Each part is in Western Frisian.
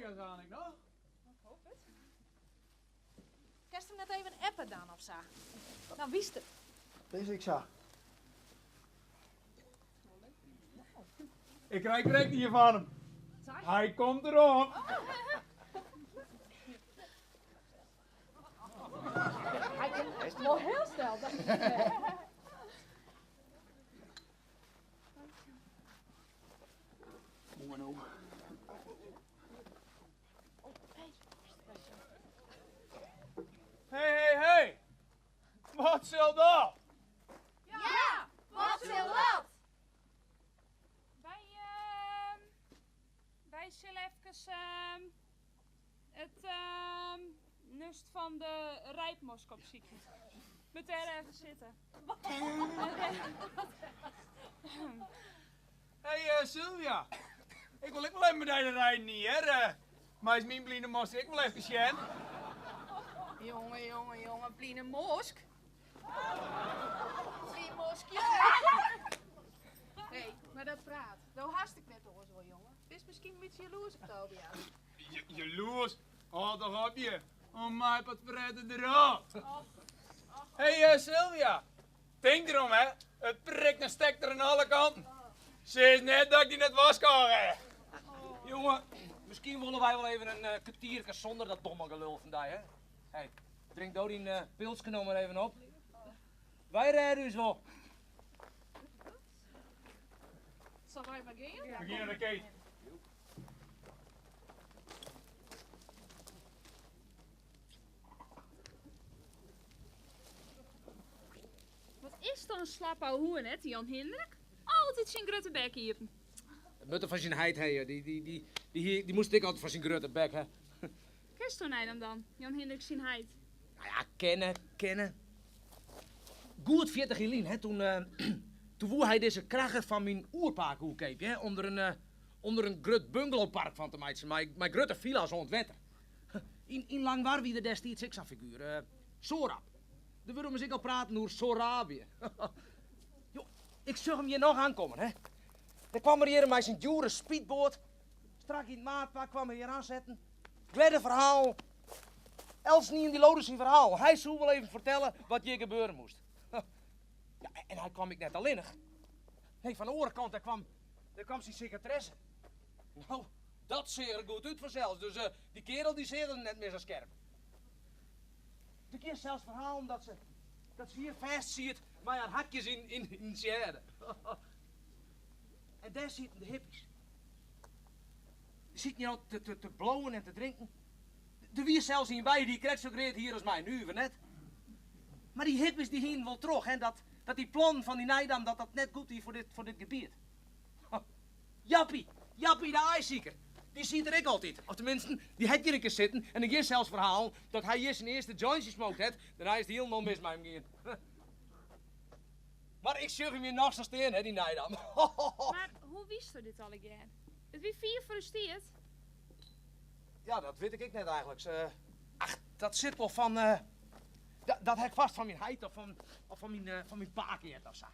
Tobias aanlik noch? Ik hoop it. Kinst him net even appe dan of sa? Dan witst it. Dat is ek sa. Ik krij krekt ien fan him. Hy komt deroan. Hy kin wol hiel snel. Moai no. Hey, hey, hey! Wat sil dat? Ja, wat sil dat? Wy, wy sille efkes it nust fan de reidmosk opsykje. Moat dêr even sitte. Hey Sylvia, ik wol ek wol even mei dy de reiden yn, hear. Meist myn bline mosk ek wol efkes sjen? Jonge, jonge, jonge, bline mosk. Blyn moskje. Nee, mar dat praat. Do hast ek net oars wol, jonge. Bist miskien in bytsje jaloers op Tobias. Jaloers? Hâld toch op je. Om my part fret er derôf. Hey Sylvia, tink derom hè, it prikt en stekt der oan alle kanten. Sis net dat ik dy net warskôge ha. Jonge, miskien wolle wy wol even in kertierke sûnder dat domme gelul fan dy, hè? Hey, drink do dyn pilske no mar even op. Wy rêde ús wol. Sille wy mar gean? We gean nei de keet. Wat is dat in slap ouwehoer net, dy Jan Hindrik? Altyd syn grutte bek iepen. Dat moat er fan syn heit ha, dy, dy, dy, dy, hie, dy moast ek altyd fan syn grutte bek ha. Kensto Nijdam dan, Jan Hindrik syn heit? Nou ja, kenne, kenne. Goed 40 jier lyn, hè, toen, toen woe hy dizze kragge fan myn oerpake oerkeapje, hè, om der in, om der in grut bungalowpark fan te meitsjen, mei, mei grutte filla's oan it wetter. Yn, yn Langwar wie der destiids ek sa'n figuer, Sorab. Der wurdt ommers ek al praten oer Sorabië. Jo, ik sjoch him hjir noch oankommen, hè. Dêr kwam er hjir mei syn djoere speedboat, strak yn it maatpak kwam er hjir oansetten. Glêde ferhalen. Eltsenien dy leaude syn ferhaal. Hy soe wol even fertelle wat hjir gebeure moast. Ja, en hy kwam ek net allinnich. Nee, fan de oare kant, dêr kwam, dêr kwam syn sekretaresse. No, dat seach der goed út fansels, dus dy kerel dy seach der net mear sa skerp. Der gean sels ferhalen dat se, dat se hjir fêst siet mei har hakjes yn, yn, yn sjeade. En dêr sieten de hippies. Dy sieten hjir al te, te, te blowen en te drinken. Der wie sels ien by dy't krekt sa great hier as my, nuver net? Mar dy hippies dy hienen wol troch hè, dat, dat dy plannen fan dy Nijdam dat dat net goed wie foar dit, foar dit gebiet. Jappie, Jappie de aaisiker, dy siet der ek altyd. Of teminsten, dy hat hjir in kear sitten en der gean sels ferhalen dat hy hjir syn earste jointsje smookt hat, dêrnei is it hielendal mis mei him gien. Mar ik sjoch him hjir noch sa stean, hè, dy Nijdam. Mar hoe witsto dit allegear? It wie fier foar ús tiid. Ja, dat wit ik ek net eigenliks. Ach, dat sit wol fan, dat ha ik fast fan myn heit of fan, of fan myn, fan myn pake heard of sa.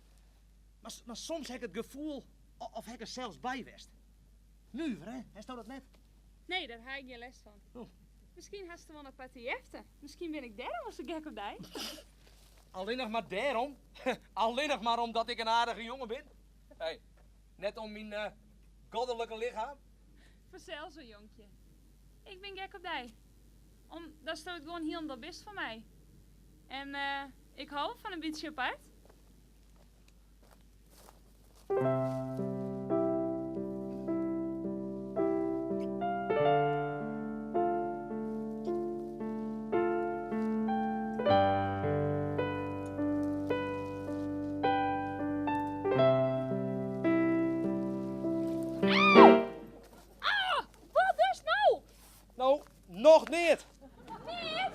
Mar, mar soms ha ik it gefoel of ha ik der sels by west. Nuver, hè? Hasto dat net? Nee, dêr ha ik gjin lêst fan. Oh. Miskien hast wol in aparte jefte. Miskien bin ik dêrom wol sa gek op dy. Allinnich mar dêrom? Allinnich mar omdat ik in aardige jonge bin? Hey, net om myn goddelike lichem? Fansels wol, jonkje. Ik bin gek op dy. Omdatsto it gewoan hielendal bist foar my. En ik hou wol fan in bytsje apart. Ah, wat is no? No, noch neat. Neat?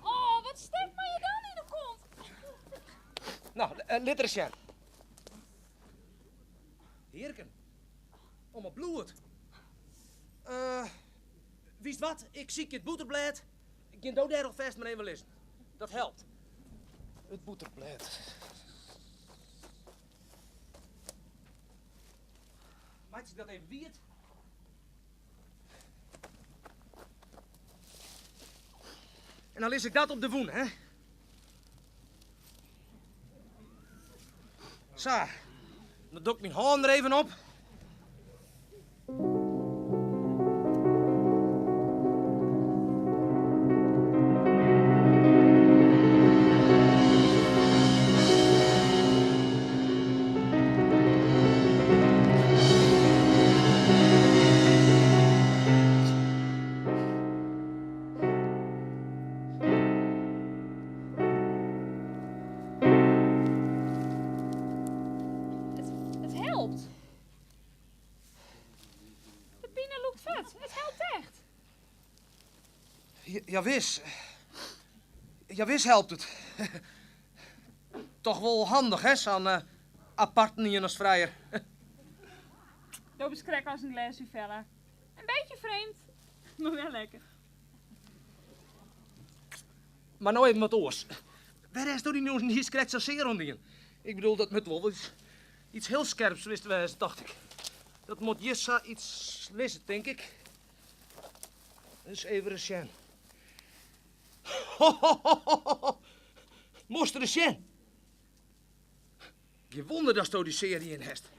Oh, wat stekt my je dan yn de kont? No, lit ris sjen. Hearken. Om it bloed. Uh, witst wat? Ik sykje it bûterblêd. Gean do dêr alfêst mar even lizzen. Dat helpt. It bûterblêd. Meitsje ik dat even wiet. En dan lis ik dat op de wûn, hè. Sa, dan doch ik myn hân der even op. It helpt. De pine lûkt fuort. It helpt echt. Jawis. Jawis helpt it. Toch wol handich, hè, sa'n aparten ien as frijer. Do bist krekt as in glês Uvella. In bytsje frjemd, mar wel lekker. Mar no even wat oars. Wêr hast dy niis krekt sa sear oan dien? Ik bedoel, dat moat wol iets hiel skerps west wêze, tocht ik. Dat moat hjir sa iets lizze, tink ik. Dus even ris sjen. Moatst ris sjen. Gjin wûnder datsto dy sear dien hast.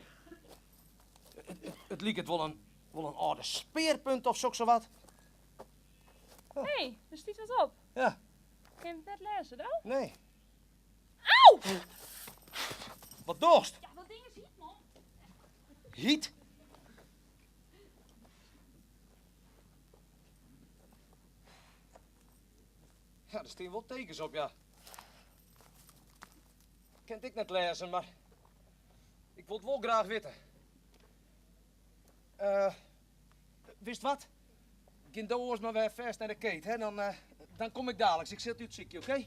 It liket wol in, wol in âlde spearpunt of soksawat. Hé, der stiet wat op. Ja. Kin it net lêze, do? Nee. Au! Wat dochst? Ja, dat ding is hyt, man. Hyt? Ja, der stean wol tekens op, ja. Kin ik net lêze, mar ik wol it wol graach witte. Eh, witst wat? Gean do oars mar wer fêst nei de keet, hè? Dan, eh, dan kom ik daliks. Ik sil it útsykje, oké?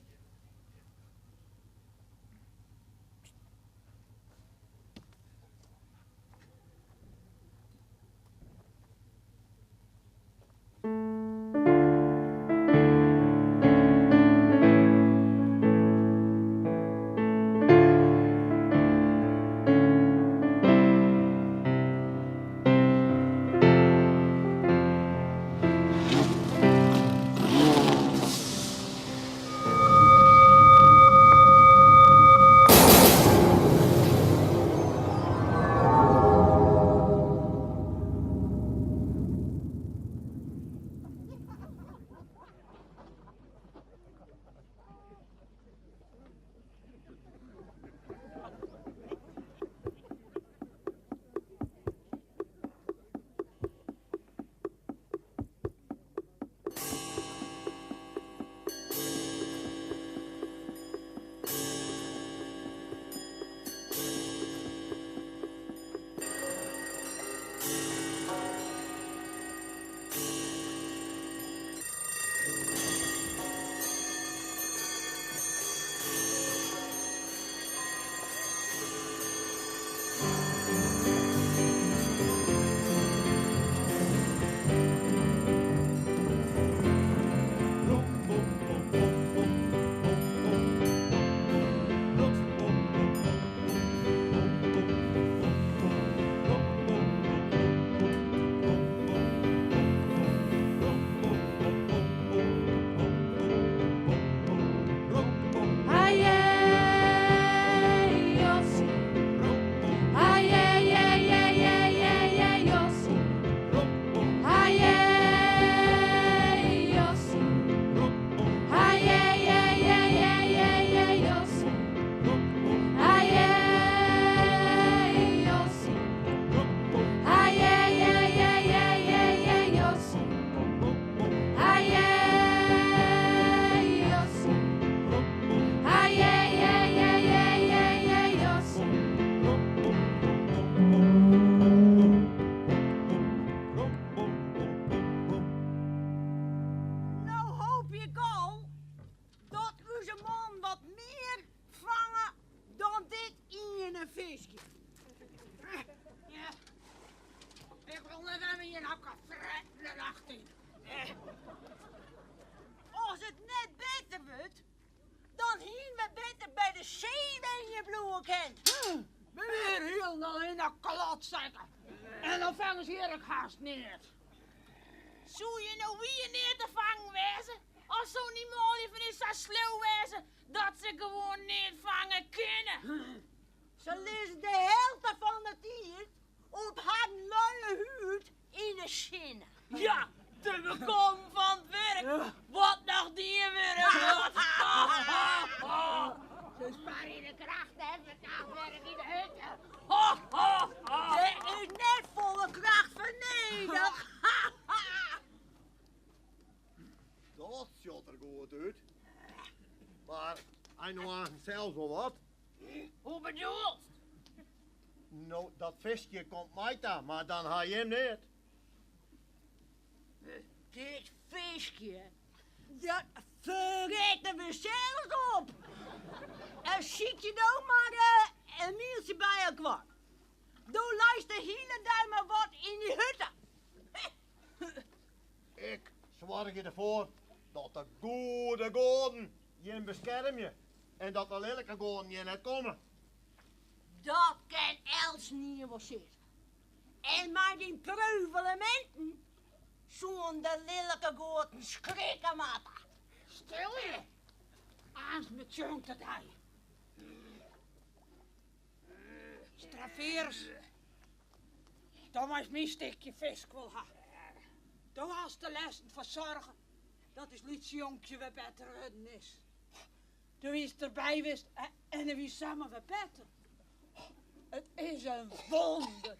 No hoopje ik al dat ús man wat mear fange dan dit iene fiskje. Ja, ik wol net even hjir hakke fretten erachter. As it net better wurdt, dan hiene we better by de see wenje bliuwe kind. We binne hielendal yn de klotsekken en dan fange se hjir ek hast neat. Soe hjir no wier neat te fangen wêze? Of soenen dy manlju fan ús sa sleau wêze dat se gewoan neat fange kinne? Se lizze de helte fan de tiid op harren luie hûd yn 'e sinne. Ja, te bekommen fan it wurk wat noch dien wurde moat. Se sparje de kracht net foar it nachtwurk yn de hutte. Dêr is net folle kracht foar nedich. Dat sjocht der goed út. Mar hy no aanst sels wol wat? Hoe bedoelst? No, dat fiskje komt my ta, mar dan ha jim neat. Dit fiskje, dat frette we sels op. En sykje no mar in mieltsje by elkoar. Do leist de hiele dei mar wat yn dy hutte. Ik soargje derfoar dat de goede goaden jim beskermje en dat de lillike goaden hjir net komme. Dat kin eltsenien wol sizze. En mei dyn pruveleminten soenen de lillike goaden skrikke moatte. Stil je, aanst betsjongt it dy. Strafearus, do meist myn stikje fisk wol ha. Do hast der lêsten foar soarge dat ús lytse jonkje wer better wurden is. Do wiest derby west en it wie samar wer better. It is in wonder.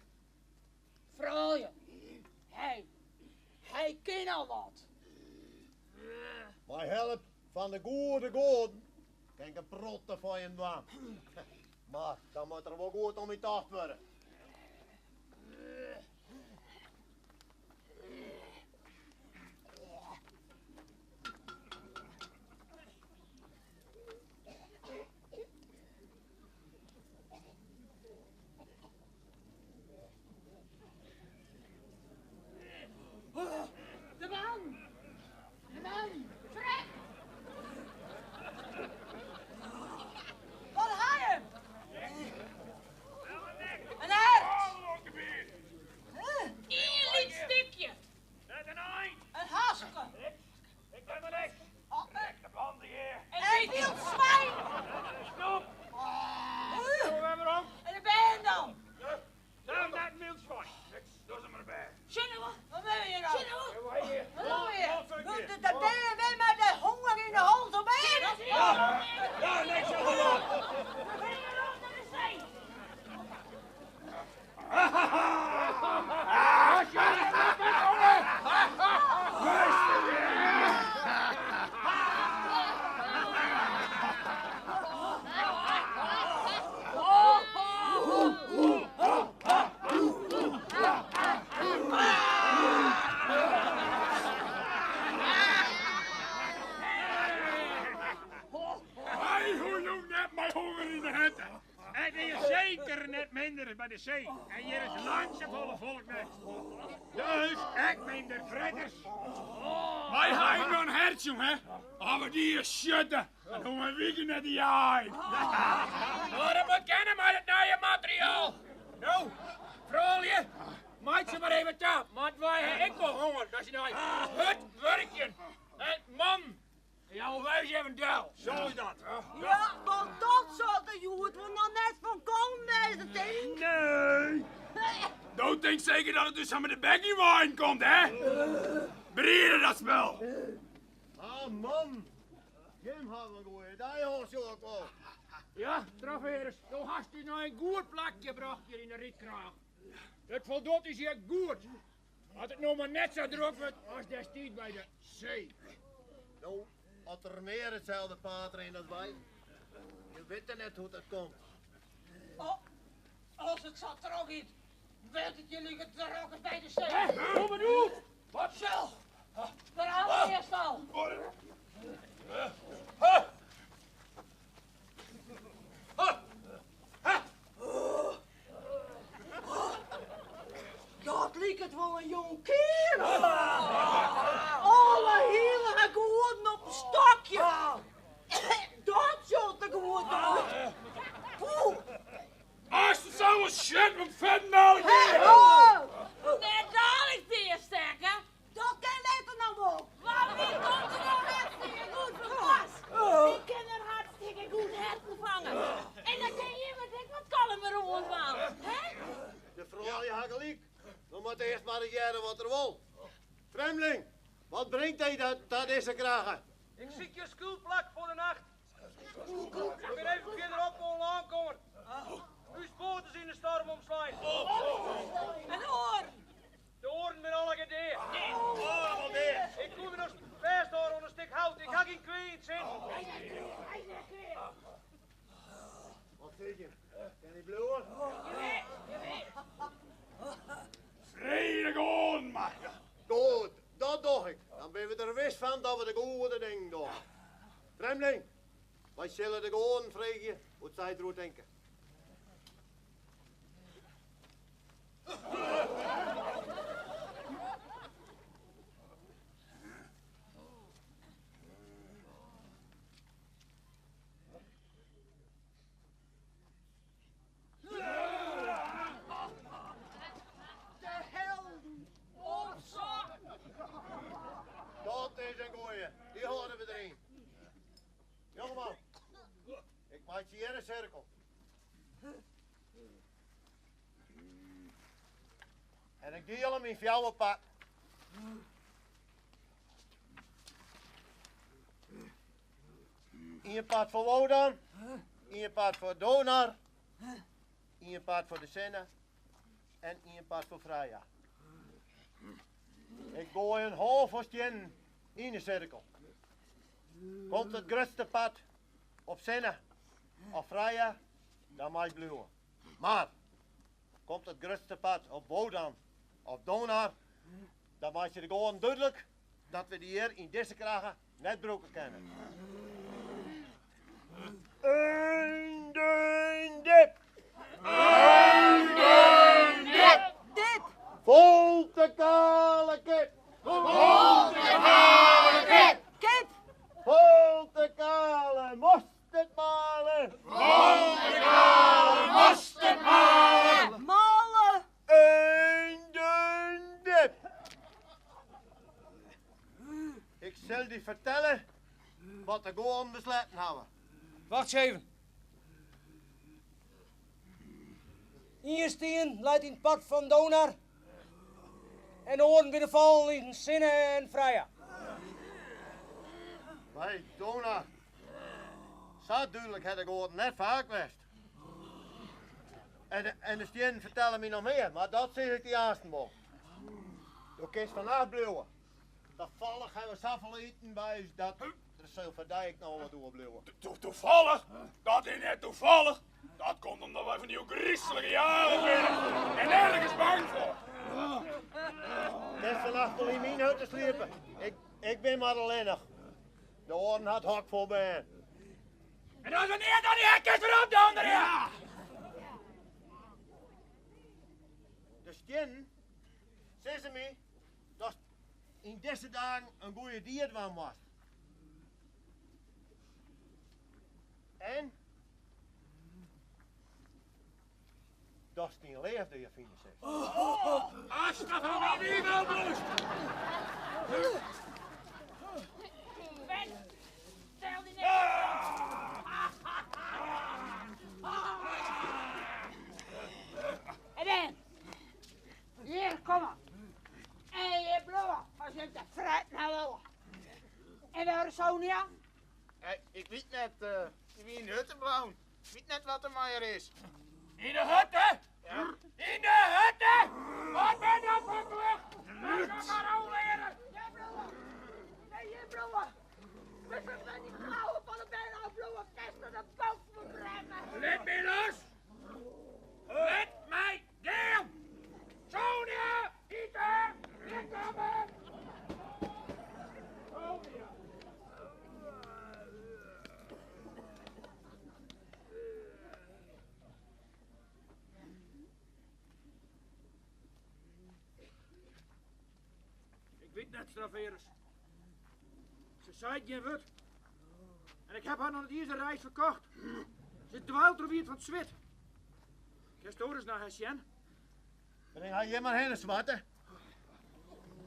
Froulju, hy, hy kin al wat. Mei help fan de goede goaden kin ik in protte foar jim dwaan. Mar dan moat der wol goed om my tocht wurde. De man! De man! Frek! Wat ha je? In hert! Ien lyts stikje. Net in ein. In haske! Ik ben der niks. De banden hier. In wyld swyn! Snoep. Waarom? En de bern dan? Zelf net een wyld swyn. Doe ze maar bij. Wat ben je nou? Hallo weer. De bern weer met de honger in de hals op in. Ja, ja, niks aan de hand. Wy hoege jûn net mei honger yn de hutte. It is seker net minder as by de see en hjir is lang safolle folk net. Dus ek minder fretters. Wy ha ek noch in hert, jong, hè? As we dy ris sjitte, dan hoege we in wike net te jaaien. Mar dat moat kinne mei dat nije materiaal. No, froulju, meitsje mar even ta, want wy ha ek wol honger. Dat is nei hurd wurkjen. En man, Jouwe wy ris even del. Zo is dat. Ja, want dat sil der hjoed wol noch net fan kommen wêze, tink. Nee. Do tinkst seker dat it ús sa mei de bek yn waaien komt, hè? Briede dat spul. Ah man, jim hawwe in goeie dei hân, sjoch ik wol. Ja, Strafearus, do hast ús nei in goed plakje brocht hjir yn de Rietkraach. It foldocht ús hjir goed. As it no mar net sa drok wurdt as destiids by de see. No, as der mear itselde paad rinne as wy, je witte net hoe't dat komt. Oh, as it sa trochgiet, wurdt it hjir like drok as by de see. Hoe bedoelst? Wat sel? Dêr hawwe we earst al. Dat liket wol in jong kearel. Alle hillige goaden op in stokje. Dat sjocht der goed út. Poeh. As it sa wol sjit om fetten allegear. Net daliks deastekke. Dat kin letter noch wol. Mar wie komt der no net fan? moatte earst mar ris hearre wat er wol. Frjemdling, wat bringt dy ta dizze kragge? Ik sykje in skûlplak foar de nacht. Ik bin even fierderop oan lân kommen. Us boat is yn de storm omslein. En de oaren? De oaren binne allegear dea. Allemaal dea? Ik koe my noch fêsthâlde oan in stik hout. Ik ha gjin kwea yn 't sin. Wat sizze jim? Kin hy bliuwe? Freegje de goaden mar. Goed, dat doch ik. Dan binne we der wis fan dat we de goede dingen dogge. Frjemdling, wy sille de goaden freegje hoe't sy deroer tinke. De helden op sokken. Dat is in goeie. Dy hâlde we deryn. Jongeman, ik meitsje hjir in sirkel. En ik diel him yn fjouwer parten. Ien part foar Wodan, ien part foar Donar, ien part foar de sinne en ien part foar Freya. Ik goai in hânfol stiennen yn de sirkel. Komt it grutste part op sinne of Freya, dan meist bliuwe. Mar komt it grutste part op Wodan of Donar, dan meitsje de goaden dúdlik dat we dy hjir yn dizze kragge net brûke kinne. Een dun dip! Een dun dip! Dip! Volt de kale kip! Volt de kale kip! Kip! Volt de kale mosterdmale! Volt de kale mosterdmale! Male! Een dun dip! Ik sil dy fertelle wat de goaden besletten hawwe. Wacht ris even. Ien stien leit yn it part fan Donar en de oaren binne fallen yn Sinne en Freya. By Donar. Sa dúdlik ha de goaden net faak west. En de stiennen fertelle my noch mear, mar dat sis ik dy aansten wol. Do kinst fannacht bliuwe. Tafallich hawwe we safolle iten by ús dat der sil foar dy ek noch wol wat oerbliuwe. Toevallig? Dat is net toevallig. Dat komt omdat wy fan dy ôfgryslike jagers binne en nergens bang foar. Kinst fannacht wol yn myn hutte sliepe. Ik bin mar allinnich. De oaren ha it hok fol bern. En as we neat oan dy ha, kinst wer opdonderje! De stiennen sizze my datst yn dizze dagen in goeie die dwaan moatst. En datst dyn leafde hjir fine silst. Ast fan myn wiif ôfbliuwst! Stel dy net En dan, hjir komme. En hjir bliuwe, as jim te fretten ha wolle. En wêr is Sonia? Ik wit net, sy wie yn de hutte bleaun. Ik wit net wat der mei har is. Yn de hutte? Yn de hutte? Wat bin dat foar klucht? Dat kan mar ôfleare. Hjir bliuwe! Nee, hjir bliuwe! Witst wer dy klauwen fan de bern ôfbliuwe, kinst der de boat ferbrenne. Lit my los! Lit my gean! Sonia, ite, hjir komme! Sonia! Ik wit net, Straverus. Se seit gjin wurd. En ik heb har noch net iens in reis ferkocht. Se dwaalt der wiet fan 't swit. Kinsto ris nei har sjen? Bring har hjir mar hinne, Swarte.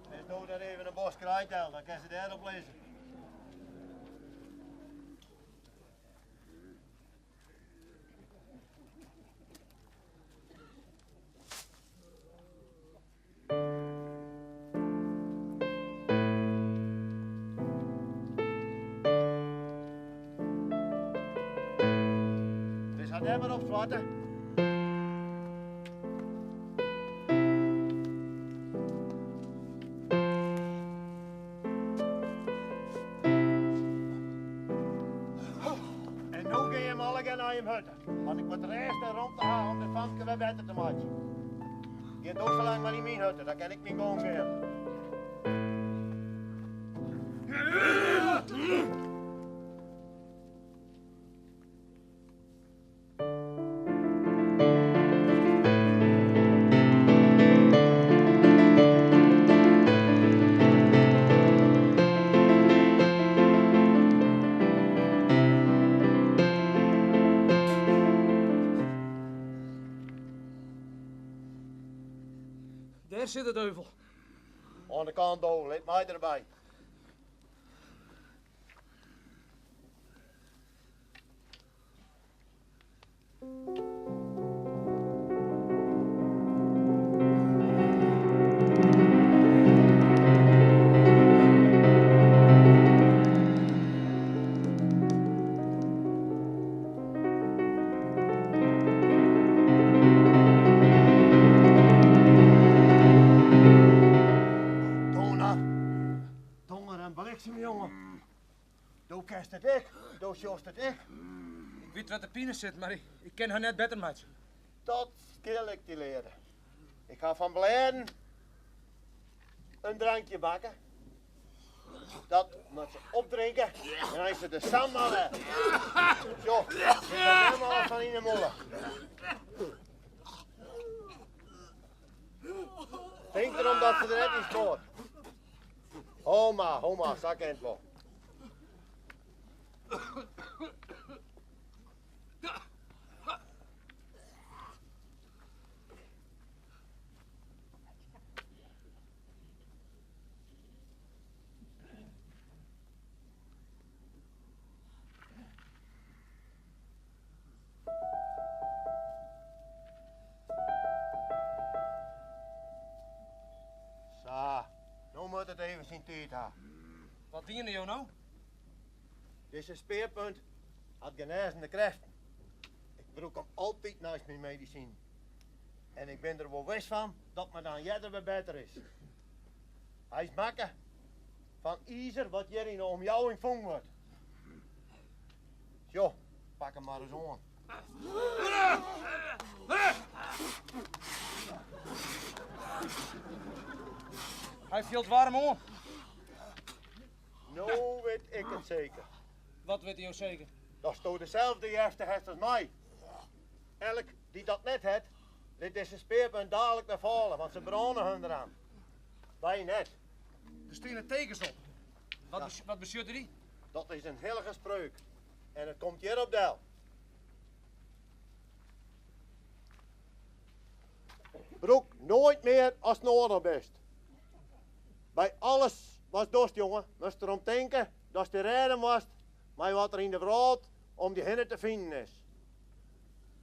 Lis no dêr even in bosk reid del, dan kin se dêrop lizze. Ga dêr mar op swarte. En no gean jim allegear nei jim hutte, want ik moat rêst en romte ha om dit famke wer better te meitsjen. Gean do sa lang mar yn myn hutte, dan kin ik myn gong gean. Dêr sit de duvel. Oan de kant do, lit my derby. Dona, donger en bliksem, jonge. Do kenst it ek, do sjochst it ek. Ik wit wêr't de pine sit, mar ik kin har net better meitsje. Dat sil ik dy leare. Ik ha fan blêden in drankje bakken. Dat moat se opdrinke en dan is se der samar wer. Sjoch, dit is helemaal fan yn 'e mûle. Tink derom dat se der net yn skuort. Ho mar, ho mar, sa kin it wol. Sa, no moat it even syn tiid ha. Wat diene jo no? Dizze spearpunt hat genêzende krêften. Ik brûk him altyd neist myn medisinen. En ik bin der wol wis fan dat my dan earder wer better is. Hy is makke fan izer wat hjir yn de omjouwing fûn wurdt. Sjoch, pak him mar ris oan. Hy fielt waarm oan. No wit ik it seker. Wat witte jo seker? Datsto deselde jefte hast as my. Elk dy't dat net hat, lit dizze spearpunt dalik wer falle, want se brâne hun deroan. Wy net. Der steane tekens op. Wat, wat betsjutte dy? Dat is in hillige spreuk en it komt hjir op del. Brûk noait mear ast noadich bist. By alles watst dochst, jonge, moatst derom tinke datst dy rêde moatst mei wat der yn de wrâld om dy hinne te finen is.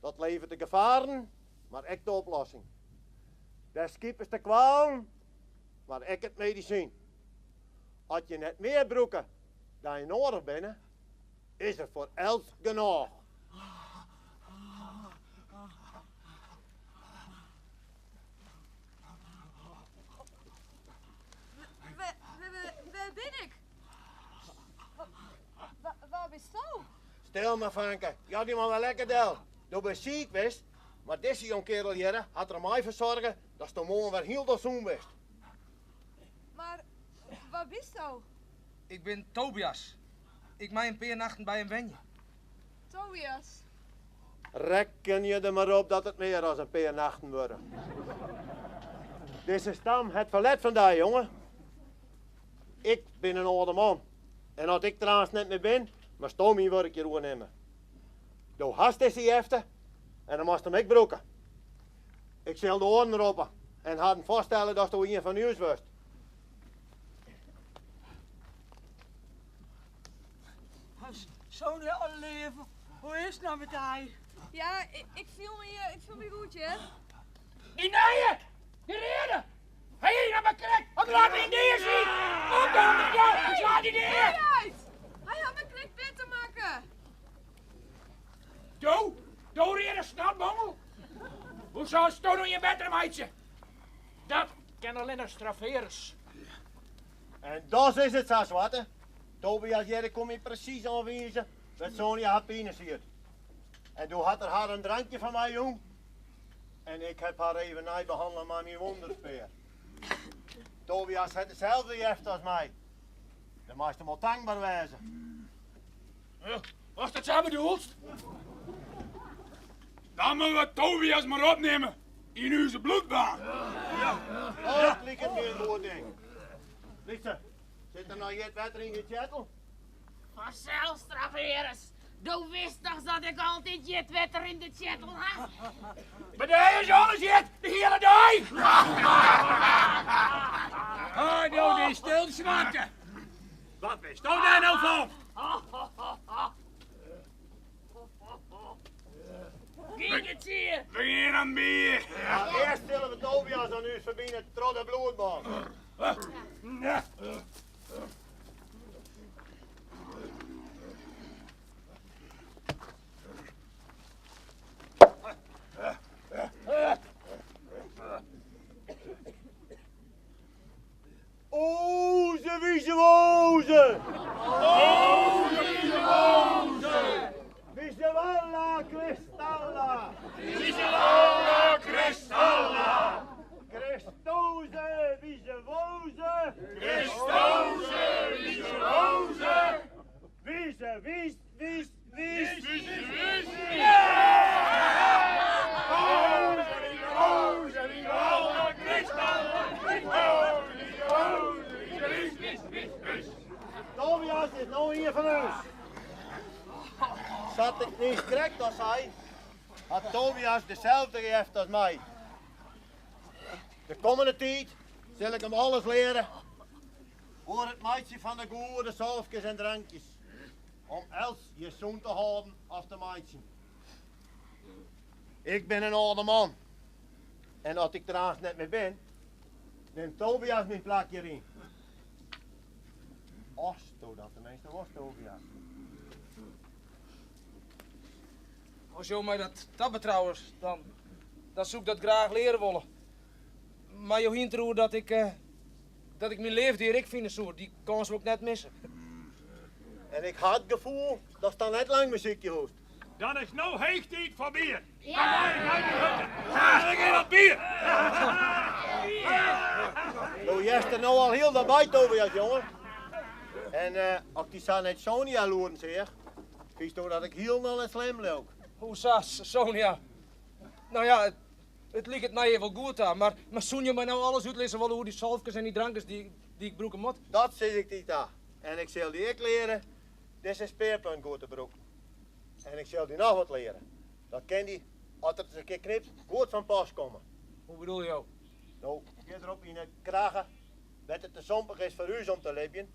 Dat leveret de gefaren, mar ek de oplossing. Dêr skipest de kwalen, mar ek it medisyn. As je net mear brûke dan je noadich binne, is der foar elts genôch. Wêr bin ik? Wa bisto? Stil mar, fanke. Jou dy mar wer lekker del. Do bist siik west, mar dizze jongkeardel hjirre hat der mei foar soarge datsto moarn wer hielendal sûn bist. Mar wa bisto? Ik bin Tobias. Ik mei in pear nachten by jim wenje. Tobias. Rekkenje der mar op dat it mear as in pear nachten wurde. Dizze stam hat ferlet fan dy, jonge. Ik bin in âlde man en as ik der aanst net mear bin, moatsto myn wurk hjir oernimme. Do hast dizze jefte en dan moatst him ek brûke. Ik sil de oaren roppe en harren foarstelle datsto ien fan ús wurdst. Sonja, oh leave, hoe is it no mei dy? Ja, ik fiel my, ik fiel my goed, hear. Dy nije! Dy reade! Hy is noch mar krekt op laat myn dea syn! Kom dan, ik slaan dy dea! Hy hat my krekt better makke. Do, do. Hoe silst do no ien better meitsje? Dat kin allinnich Straverus. En das is it sa, Swarte. Tobias hjirre koe my presys oanwize wêr't Sonia har pine siet. En doe hat er har in drankje fan my jûn en ik heb har even neibehannele mei myn wûnderspear. Tobias hat deselde jefte as my. Dêr meist him wol tankber wêze. Ast it sa bedoelst? Dan moatte we Tobias mar opnimme yn ús bloedbaan. Dat liket my in goed ding. Lytse, sit der noch hjit wetter yn dy tsjettel? Fansels, Straverus. Do witst dochs dat ik altyd hjit wetter yn de tsjettel ha? By dy is alles hjit, de hiele dei! Hâld no dy stil, Swarte. Wat witsto dêr no fan? Gean it hier. We gean oan bier. Mar earst sille we Tobias oan ús ferbine troch de bloedbân. Oze wize woze! Oze wize woze! Wize walla kristalla! Wize walla kristalla! Christoze wize woze! Christoze wize woze! Wize wies wies wies! Wize wies Oze wize woze wize walla kristalla! Christoze wize woze wize wies wies wies wies! Tobias is no ien fan ús. Sa't ik niis krekt al sei, hat Tobias deselde jefte as my. De kommende tiid sil ik him alles leare oer it meitsjen fan de goede salfkes en drankjes om elts je sûn te hâlden of te meitsjen. Ik bin in âlde man en as ik der aanst net mear bin, nimt Tobias myn plak hjir yn. Asto dat teminsten wolst, Tobias. As jo my dat tabetrouwe, dan, dan soe ik dat graach leare wolle. Mar jo hiene it deroer dat ik, dat ik myn leafde hjir ek fine soe. Dy kâns wol ik net misse. En ik ha it gefoel datst dan net lang mear sykje hoechst. Dan is no heech tiid foar bier. Kom mei nei de hutte. We gean op bier. Do hearst der no al hielendal by, Tobias, jonge. En as ik dy sa nei Sonia loeren seach, fynsto dat ik hielendal net slim leau 'k. Hoe sa, Sonia? No ja, it liket my hjir wol goed ta, mar soene jo my no alles útlizze wolle oer dy salfkes en dy drankes dy't ik brûke moat? Dat sis ik dy ta. En ik sil dy ek leare dizze spearpunt goed te brûken. En ik sil dy noch wat leare. Dat kin dy, as it ris in kear knypt, goed fan pas komme. Hoe bedoele jo? No, fierderop yn 'e kragge, wêr't it te sompich is foar ús om te libjen,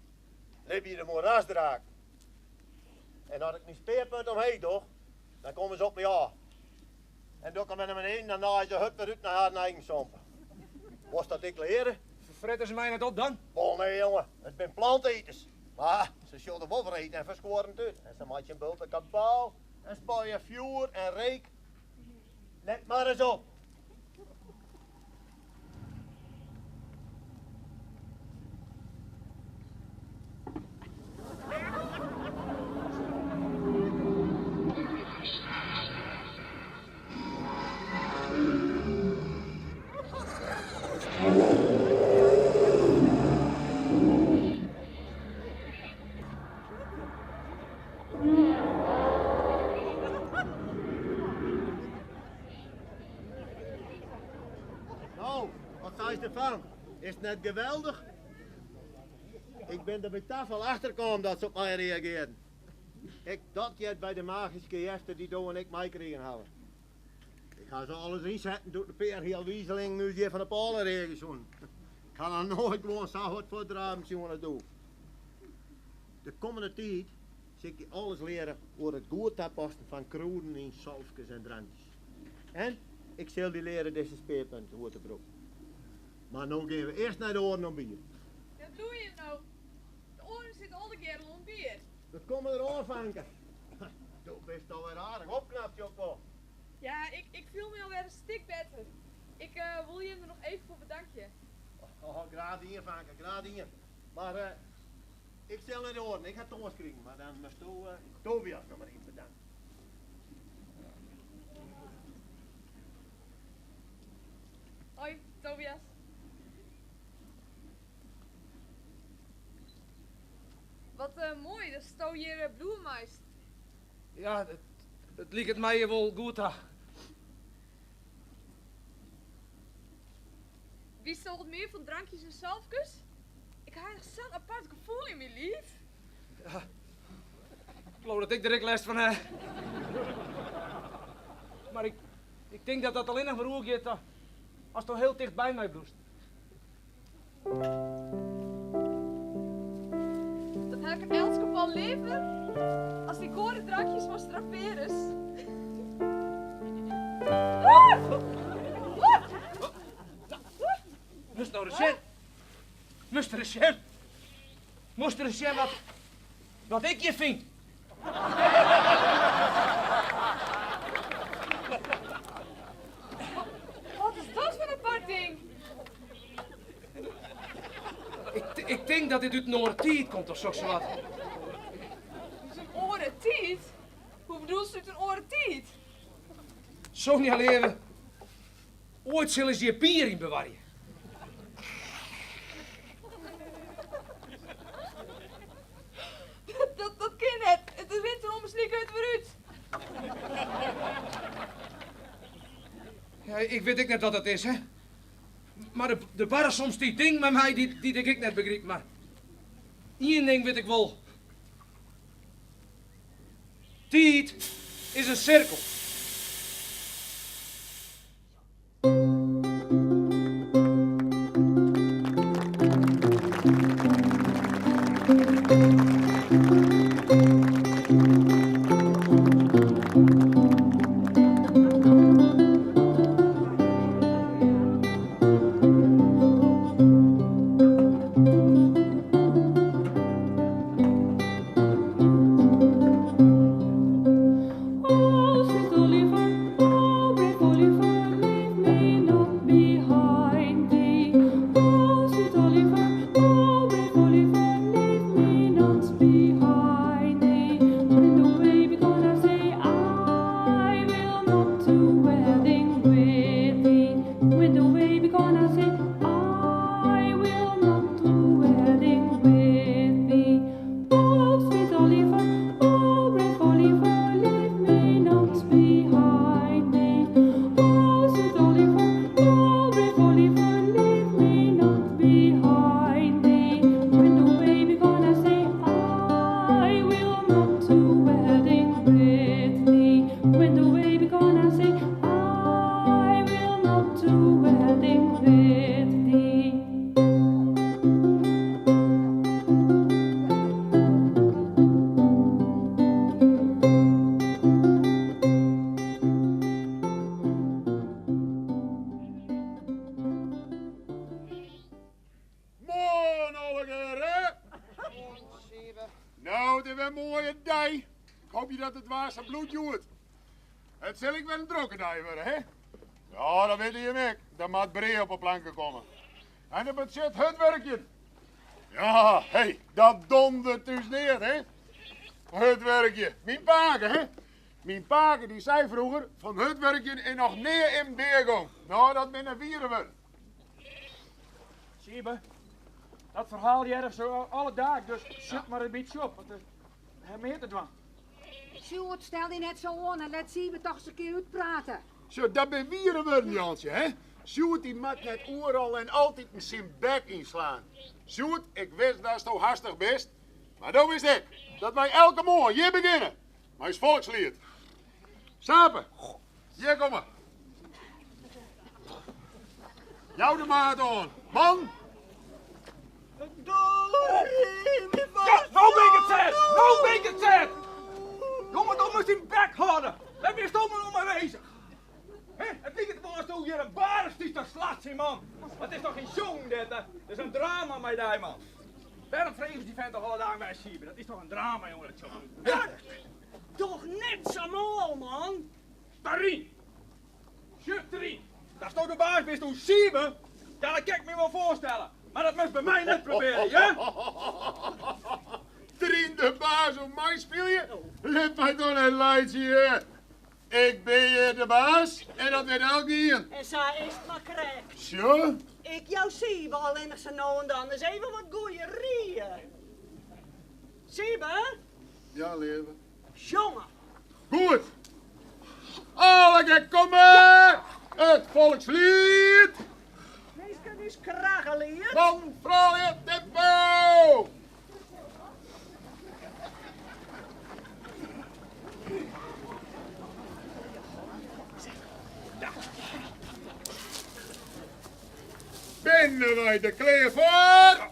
libje de moerasdraken. En as ik myn spearpunt omheech doch, dan komme se op my ôf. En doch ik 'm wer nei beneden, dan naaie se hurd wer út nei harren eigen sompe. Wolst dat ek leare? Frette se my net op dan? Wol nee, jonge, it binne planteters. Mar se sjogge der wol wreed en ferskuorrend út. En se meitsje in bulte kabaal en spuie fjoer en reek. Let mar ris op. No, wat seist derfan? Is it net geweldich? Ik bin der by tafal achter kaam dat se op my reagearren. Ek dat heart by de magyske jefte dy't do en ik meikrigen hawwe. Ik ha se alris ynsetten doe't in pear healwizelingen ús hjir fan de pôle reagje soenen. Ik ha noch noait guon sa hurd fuortdraven sjoen as doe. De kommende tiid sil ik dy alles leare oer it goed tapassen fan krûden yn salfkes en drankjes. En ik sil dy leare dizze spearpunt goed te brûken. Mar no gean we earst nei de oaren om bier. Wêr bliuwe jim no? De oaren sitte allegear al oan bier. We komme der oan, fanke. Do bist alwer aardich opknapt, Jokko. Ja, ik, ik fiel my alwer in stik better. Ik uh, wol jim der noch even foar bedankje. Oh, graach dien, fanke, graach dien. Mar uh, ik sil nei de oaren, ik ha toarst krigen, mar dan moatsto uh, Tobias noch mar even bedanke. Hoi, Tobias. Wat uh, moai datsto hjir bliuwe meist. Ja, it liket my wol goed ta. Witst al wat mear fan drankjes en salfkes? Ik ha echt sa'n apart gefoel yn myn liif. Ja, ik leau dat ik der ek lêst fan ha. Mar ik, ik tink dat dat allinnich mar oergiet asto hiel ticht by my bliuwst. Dat ha ik in elts gefal leaver as dy goare drankjes fan Straverus. Moatst no ris sjen. Moatst ris sjen. Moatst ris sjen wat, wat ik hjir fyn. Wat is dat foar in apart ding? Ik, ik tink dat dit út in oare tiid komt of soks wat. Ut in oare tiid? Hoe bedoelst út in oare tiid? Sonja leave, oait sille se hjir bier yn bewarje. Dat, dat kin net. It rint der ommers like hurd wer út. Ja, ik wit ek net wat dat is, hè. Mar der barre soms dy dingen mei my dy't ik ek net begryp. Mar ien ding wit ik wol. Tiid is in sirkel. Moarn allegearre! No, it is wer in moaie dei. Ik hoopje dat it waar sa bliuwt hjoed. It sil ek wer in drokke dei wurde, hè? Ja, dat witte jim ek. Der moat brea op 'e planke komme. En dat betsjut hurd wurkjen. Ja, hé, dat dondert ús neat, hè? Hurd wurkje. Myn pake, hè? Myn pake dy sei froeger, fan hurd wurkjen is noch nea immen dea gong. No, dat binne wiere wurden. Siebe, dat ferhaal hear ik sa alle dagen, dus sjut mar in bytsje op, want we ha mear te dwaan. Sjoerd, stel dy net sa oan en lit Siebe toch ris in kear útprate. Sjoch, dat binne wiere wurden, Jantsje, hè? Sjoerd dy moat net oeral en altiten syn bek ynslaan. Sjoerd, ik wist datsto hastich bist, mar do witst ek dat wy elke moarn hjir begjinne mei ús folksliet. Sape, hjir komme. Jou de maat oan, man! Ja, no bin ik it sêd! No bin ik it sêd! Jonge, do moatst dyn bek hâlde! Wêr bisto mar no mei bezich? Hè, it liket wol asto hjir in bare stiest te slachtsjen, man. It is toch gjin sjongen dit, hè? It is in drama mei dy, man. Wêrom fregest dy fent toch alle dagen wer, Siebe? Dat is toch in drama, jonge, dat sjongen. Doch net sa mâl, man! Barry! Datsto de baas bist oer Siebe, ja, dat kin ik my wol foarstelle. Mar dat moatst by my net probearje, hear? Trien de baas oer my spylje? Lit my toch net laitsje, hear. Ik bin hjir de baas en dat wit elkien. En sa is 't mar krekt. Sjoch. Ik jou Siebe allinnich sa no en dan ris even wat goeie rie. Siebe? Ja, leave. Sjonge. Goed. Allegear komme! It folksliet! Minsken, ús kraggeliet. Man, froulju, tempo! Binne wy der klear foar?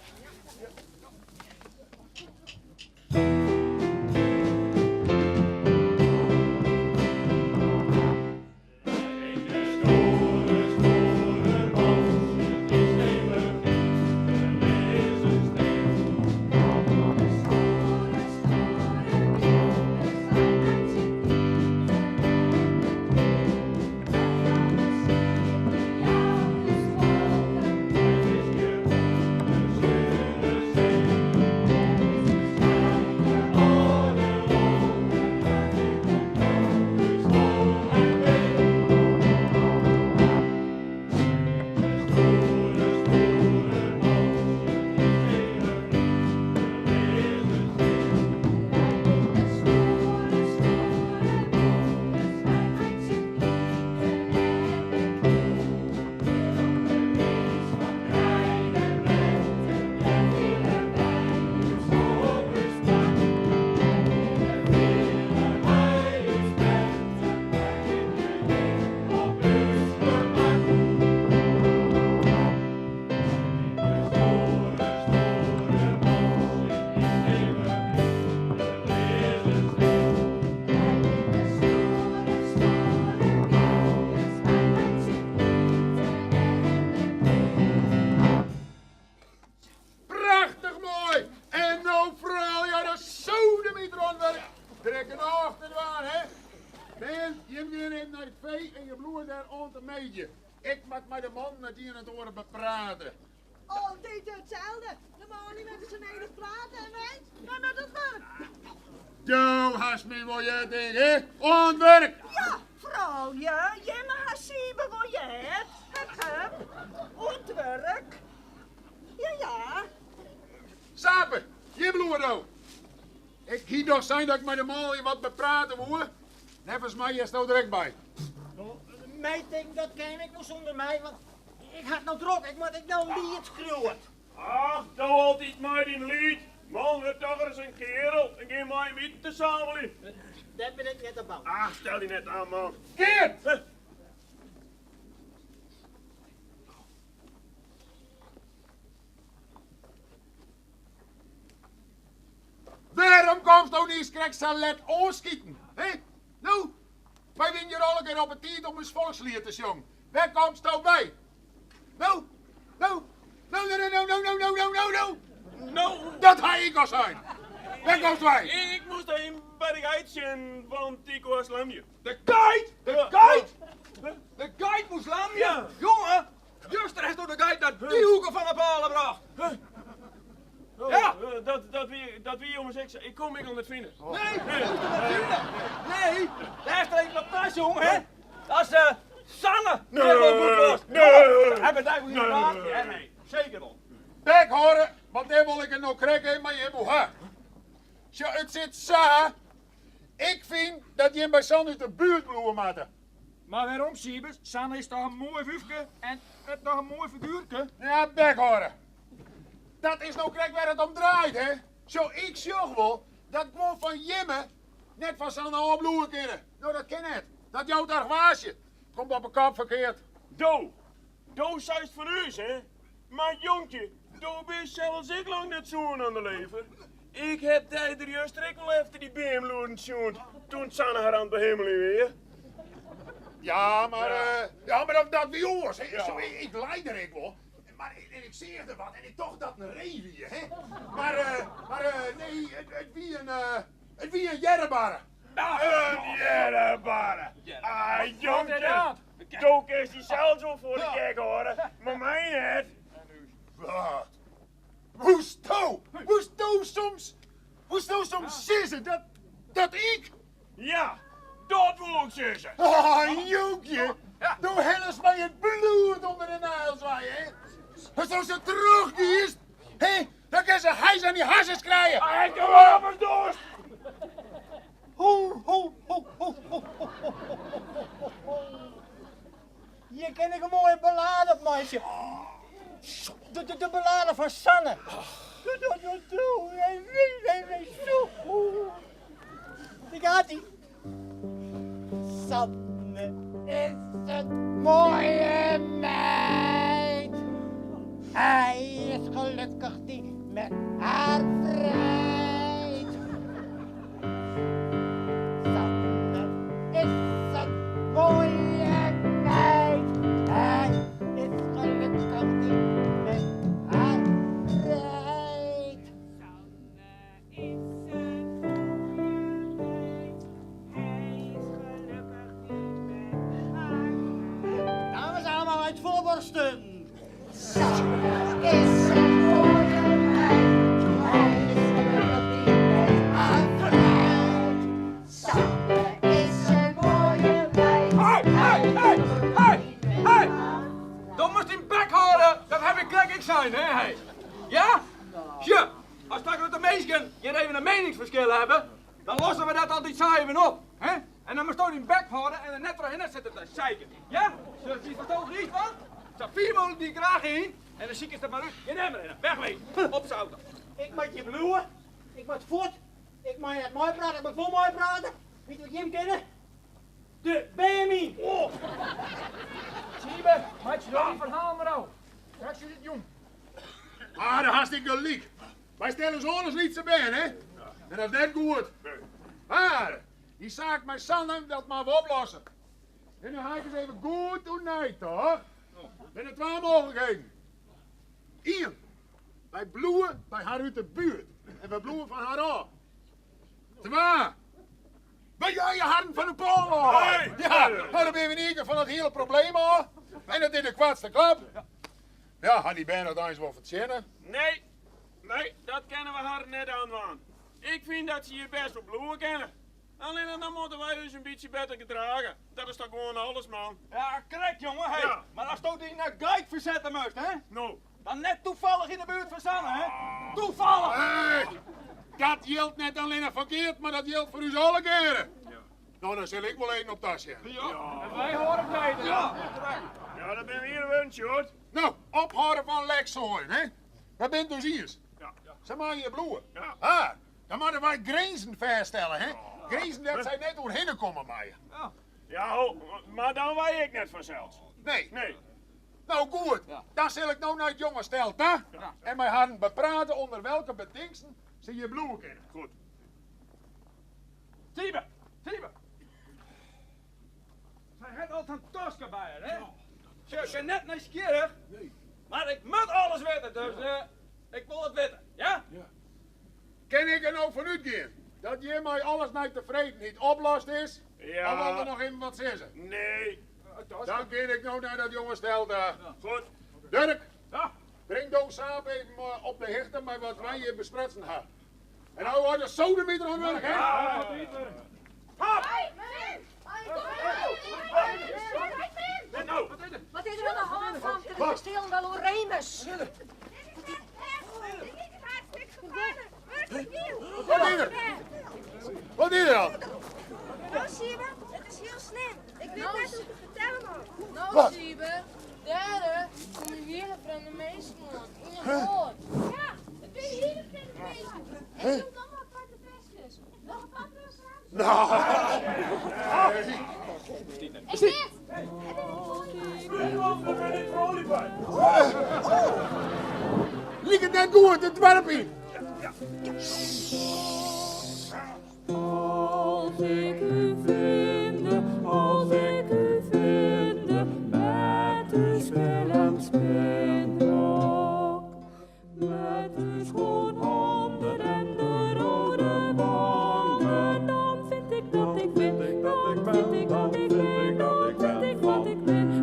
Prachtich moai! En no froulju de sodemieter oan it wurk. Der is genôch te dwaan, hè? Bern, jim gean even nei it fee en je bliuwe dêr oant de middei. Ik moat mei de mannen it ien en it oare beprate. Altyd itselde. De manlju moatte sa nedich prate en wy, wy moatte oan it wurk. Do hast my wol heard, tink, hè? Oan it wurk! Ja, froulju, jimme ha Siebe wol heard. Hup, hup, oan it wurk. Ja, ja. Sape, hjir bliuwe do. Ik hie dochs sein dat ik mei de manlju wat beprate woe. Neffens my hearst do der ek by. No, my tinkt dat kin ek wol sûnder my, want ik ha it no drok. Ik moat ek no in liet skriuwe. Ach, do altyd mei dyn liet. Man, wurd toch ris in kearel en gean mei him iten te sammeljen. Dêr bin ik net op boud. Ach, stel dy net oan, man. Geart! Wêrom komsto niis krekt sa let oanskiten, hè? No, wy wienen hjir allegear op 'e tiid om ús folksliet te sjongen. Wêr komsto wei? No, no, no, no, no, no, no, no, no, no, no! No! Dat ha ik al sein. Wêr komst wei? Ik moast even by de geit sjen, want dy koe hast lamje. De geit? De geit? De geit moast lamje? Jonge, Juster hast do de geit nei dy hoeke fan 'e pôle brocht. Ja! Dat wie, dat wie ommers ek sa. Ik koe him ek al net fine. Nee, koest him net fine. Nee, dêr hast der even op tasjong, hè? Dat is uh, Sanne. Nee, nee. Hebben dy wol nee. Nee, seker wol. Bek hâlde, want dêr wol ik it no krekt even mei jim oer ha. Sjoch, it sit sa. Ik fyn dat jim by Sanne út de buert bliuwe moatte. Mar wêrom, Siebes? Sanne is toch in moai wyfke en hat noch in moai figuerke? Ja, bek hâlde. Dat is no krekt wêr it om draait, hè? Sjoch, ik sjoch wol dat guon fan jimme net fan Sanne ôfbliuwe kinne. No, dat kin net. Dat jout argwaasje. Komt op 'e kop ferkeard. Do, do seist fan ús, hè? Mar jonkje, do bist sels ek lang net soen oan de lever. Ik heb dy der juster ek wol efter dy beam loeren sjoen toen Sanne har oan it behimmeljen wie. Ja, mar, ja, mar dat, dat wie oars. Hè. Zo, ik, ik lei der ek wol. Mar en ik seach der wat en ik tocht dat in ree wie. Hè. Mar, mar nee, it, it wie in, it wie in earrebarre. In earrebarre. Ah, jonkje. Do kinst dy sels wol foar de gek hâlde, mar my net. Wat? Woesto? Woesto soms? Woesto soms sizze dat, dat ik? Ja, dat woe ik sizze. Ah, jonkje, do hellest my it bloed ûnder de nagels wei, hè? Asto sa trochgiest, hè, dan kin se hijs oan dy harsens krije. Ah, ik doe op as doest. Ho, ho, ho, ho, ho, ho, ho, ho, ho. Hjir kin ik in moaie ballade op meitsje. De, de, de ballade fan Sanne. Do, do, do, do, re, re, re, re, so. Dêr gaat ie. Sanne is in moaie meid. Hy is gelokkich dy't mei har frijt. Sanne is in moaie meid. Hy is gelokkich dy't mei har frijt. Sanne is in moaie meid. Hy is gelokkich dy't mei har frijt. Dames allemaal uit volle borsten. Sanne is in moaie meid. Hy is gelokkich dy't mei har frijt. Sanne is in moaie meid. Hey, hey, hey, hey, hey! Do moatst dyn bek hâlde, dat haw ik krekt ek sein, hè, hey. Ja? Sjoch, as twa grutte minsken hjir even in mieningsferskil hawwe, dan losse we dat altyd sa even op, hè? En dan moatsto dyn bek hâlde en der net trochhinne sitte te zeiken. Ja? Dus dy fersto griist wat? Sa fier mooglik dyn kraach yn en dan sikest it mar út. Gean dêr mar hinne. Wegwezen. Op z'n auto. Ik moat hjir bliuwe. Ik moat fuort. Ik mei net meiprate, ik moat wol meiprate. Witte wat jim kinne? De beam yn! Oh. Siebe, meitsje no dyn ferhaal mar ôf. Straks is it jûn. Ah, dêr hast ek gelyk. Wy stelle ús oan as lytse bern, hè? En dat is net goed. Mar, dy saak mei Sanne, dat moatte we oplosse. En dan ha ik ris even goed oer neitocht. Der binne twa mooglikheden. Ien, wy bliuwe by har út de buert en we bliuwe fan har ôf. Twa, wy jeie harren fan de pân ôf. Ja, no dan binne we yn ien kear fan dat hiele probleem ôf. En dat is de koartste klap. Ja, ha dy bern dat eins wol fertsjinne? Nee, nee, dat kinne we harren net oandwaan. Ik fyn dat se hjir bêst wol bliuwe kinne. Allinnich dan moatte wy ús in bytsje better gedrage. Dat is toch gewoan alles, man. Ja, krekt, jonge. Hey, Ja. Mar asto dy nei Gijk fersette moatst, hè? No. Dan net toefallich yn de buert fan Sanne, hè? Toefallich! Hey, dat jildt net allinnich foar Geert, mar dat jildt foar ús allegearre. No, dan sil ik wol even op tas sjen. Ja, en wy hâlde it beter. Ja, Ja, dat binne we hjir wend, Sjoerd. No, ophâlde fan leksoaien, hè? Wy binne it dus iens. Ja. Se meie hjir bliuwe. Ja. Ah, dan moatte wy grinzen fêststelle, hè? Grinzen dêr't sy net oerhinne komme meie. Ja, ho, mar dan wy ek net fansels. Nee. Nee. No goed, dan sil ik no nei it jonge stel ta en mei harren beprate ûnder welke bedingsten se hjir bliuwe kinne. Goed. Siebe, Siebe. Sy hat al sa'n taske by har, hè? Sjoch, ik bin net nijsgjirrich, mar ik moat alles witte, dus ik wol it witte, ja? Kin ik der no fan útgean dat hjirmei alles nei tefredenheid oplost is? Ja. Of wol der noch immen wat sizze? Nee. Dan gean ik no nei dat jonge stel ta. Goed. Durk, Ja. bring do Saap even op de hichte mei wat wy hjir besprutsen ha. En no wurdt de sodemiter oan it wurk, hè? Hop! Wat is der oan de hân, famke? De kastelen wel oer Remus. Wat is der? Wat is der al? No, Siebe, it is hiel slim. Ik wit net hoe't ik it fertelle moat. No, Wat? Siebe, dêr komme hiele frjemde minsken oan, yn in boat. Ja, it binne hiele frjemde minsken. En hielendal aparte ferskes. Noch aparter as Saap. No. En dit! Liket net goed, it doarp yn. Als ik u vinde, als ik u vinde, met uw spil en spinrok. Met uw schoon handen en de rode wangen, dan vind ik dat ik ben, dan vind ik dat ik ben, dan vind ik wat ik ben.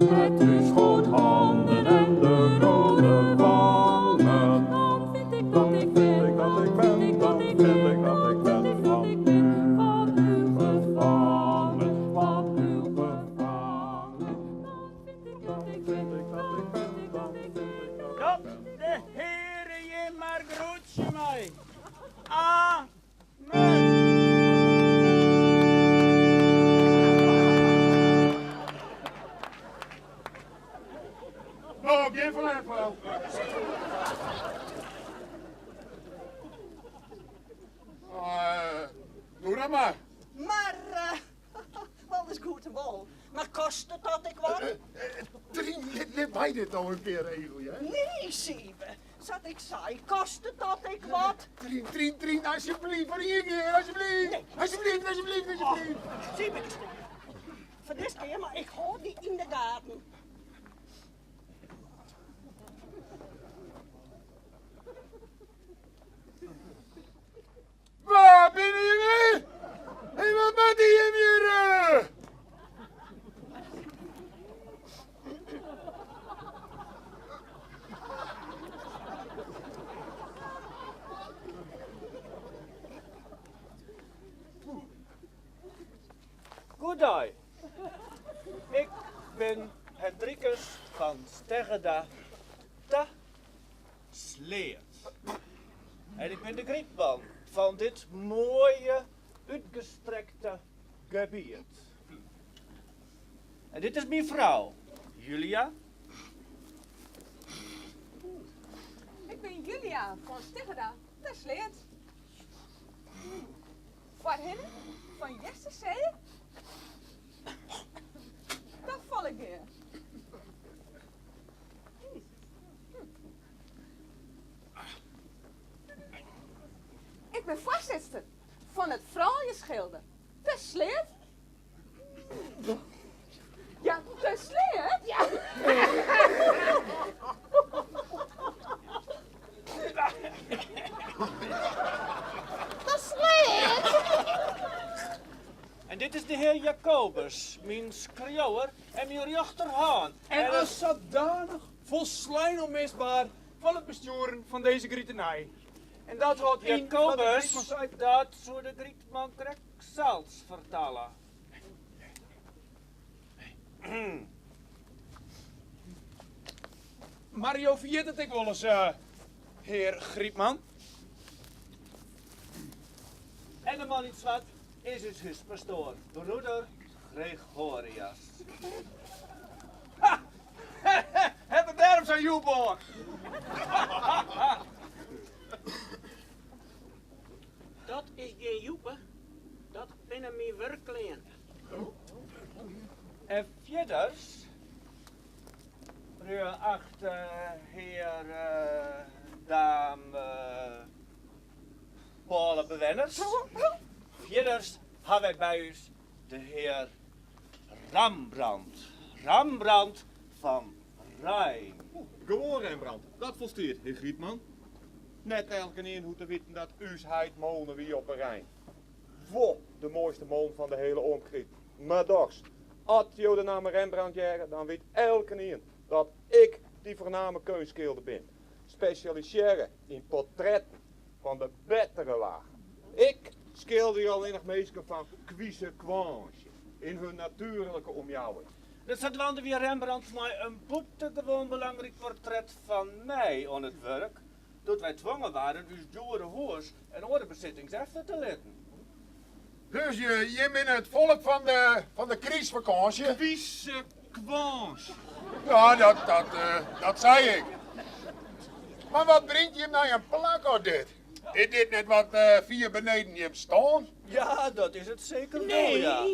Met uw schoothanden en de rode wangen. Dan vind ik dat ik ben, dat ik ben, dan vind ik dat ik ben van u van u gevangen, van u gevangen. Dan vind ik dat ik ben, dan vind ik dat ik Dat de Heere je maar groetje mij. Amen. Nou, geen verlet wel. Doe dat maar. Maar, alles goed en wel. Maar kost het dat ik wat? Trien, laat mij dit nou een keer regelen, hè? Nee, Siebe. Zat ik zei, kost het dat ik wat? Trien, Trien, Trien, alsjeblieft, voor één keer, alsjeblieft. Alsjeblieft, alsjeblieft, alsjeblieft. Oh, Siebe, voor deze keer, maar ik hou die in de gaten. Waar ben je weer? Hé, wat maakt die hier? Goedendag. Ik ben Hendrikus van Steggerda ta Sleert. En ik ben de grietman van dit mooie, uitgestrekte gebied. En dit is mijn vrouw, Julia. Ik ben Julia van Steggerda ta Sleert. Voorheen van Jesterzee. Dat val ik weer. Ik ben voorzitter van het Vrouwenschilde. Te Sleert. Ja, te Sleert? Ja. Te Sleert. En dit is de heer Jacobus, mijn schreeuwer en mijn rechterhand. En als zodanig volslijn onmisbaar van het besturen van deze grietenij. En dat houdt in dat de Jacobus, Grietman zei- dat zou de Grietman correct zelfs vertalen. Mario vergeet het ik wel eens, heer Grietman. En de man iets wat is het huispastoor, broeder Gregorius. Ha! Het het daarom zo'n joelboor. Dat is geen joepen. Dat binnen mijn werkkleen. En verder, achte heer, dame, Paule bewenners. Verder hebben wij bij ons de heer Rembrandt. Rembrandt van Rijn. Gewoon Rembrandt, dat volstuurt, heer Grietman. Net elke een hoe te weten dat uw heid molen wie op een Rijn. Wo, de mooiste molen van de hele omkriet. Maar dochs, als je de naam Rembrandt jaren, dan weet elke een dat ik die voorname kunstschilder ben. Specialiseren in portretten van de betere laag. Ik schilder alleen nog meestal van kwieze kwansje in hun natuurlijke omjouwing. Dat zat want weer Rembrandt maar een buitengewoon belangrijk portret van mij aan het werk. Dat wij dwongen waren uw dure hoors en orenbezittings even te letten. Dus je bent het volk van de kriesvakantie? Kriesvakantie. Ja, dat zei ik. Maar wat brengt je hem nou een plak op dit? Is dit net wat vier beneden je hem staan? Ja, dat is het zeker wel, Nee. ja.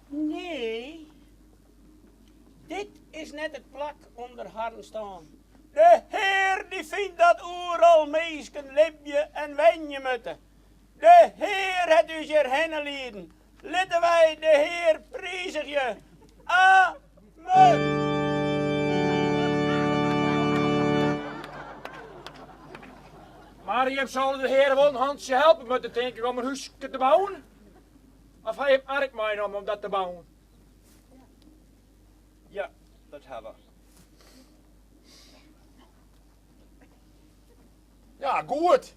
Nee. Dit is net het plak onder harren staan. De Heer die vindt dat oeral meesken libje en wenje mutten. De Heer het u zeer hennelieden. Litten wij de Heer prijzig je. Amen. Maar je hebt zal de Heer wel een handje helpen met de denk ik om een huisje te bouwen? Of hij heeft ark meegenomen om dat te bouwen? Ja. Dat hawwe. Ja, goed.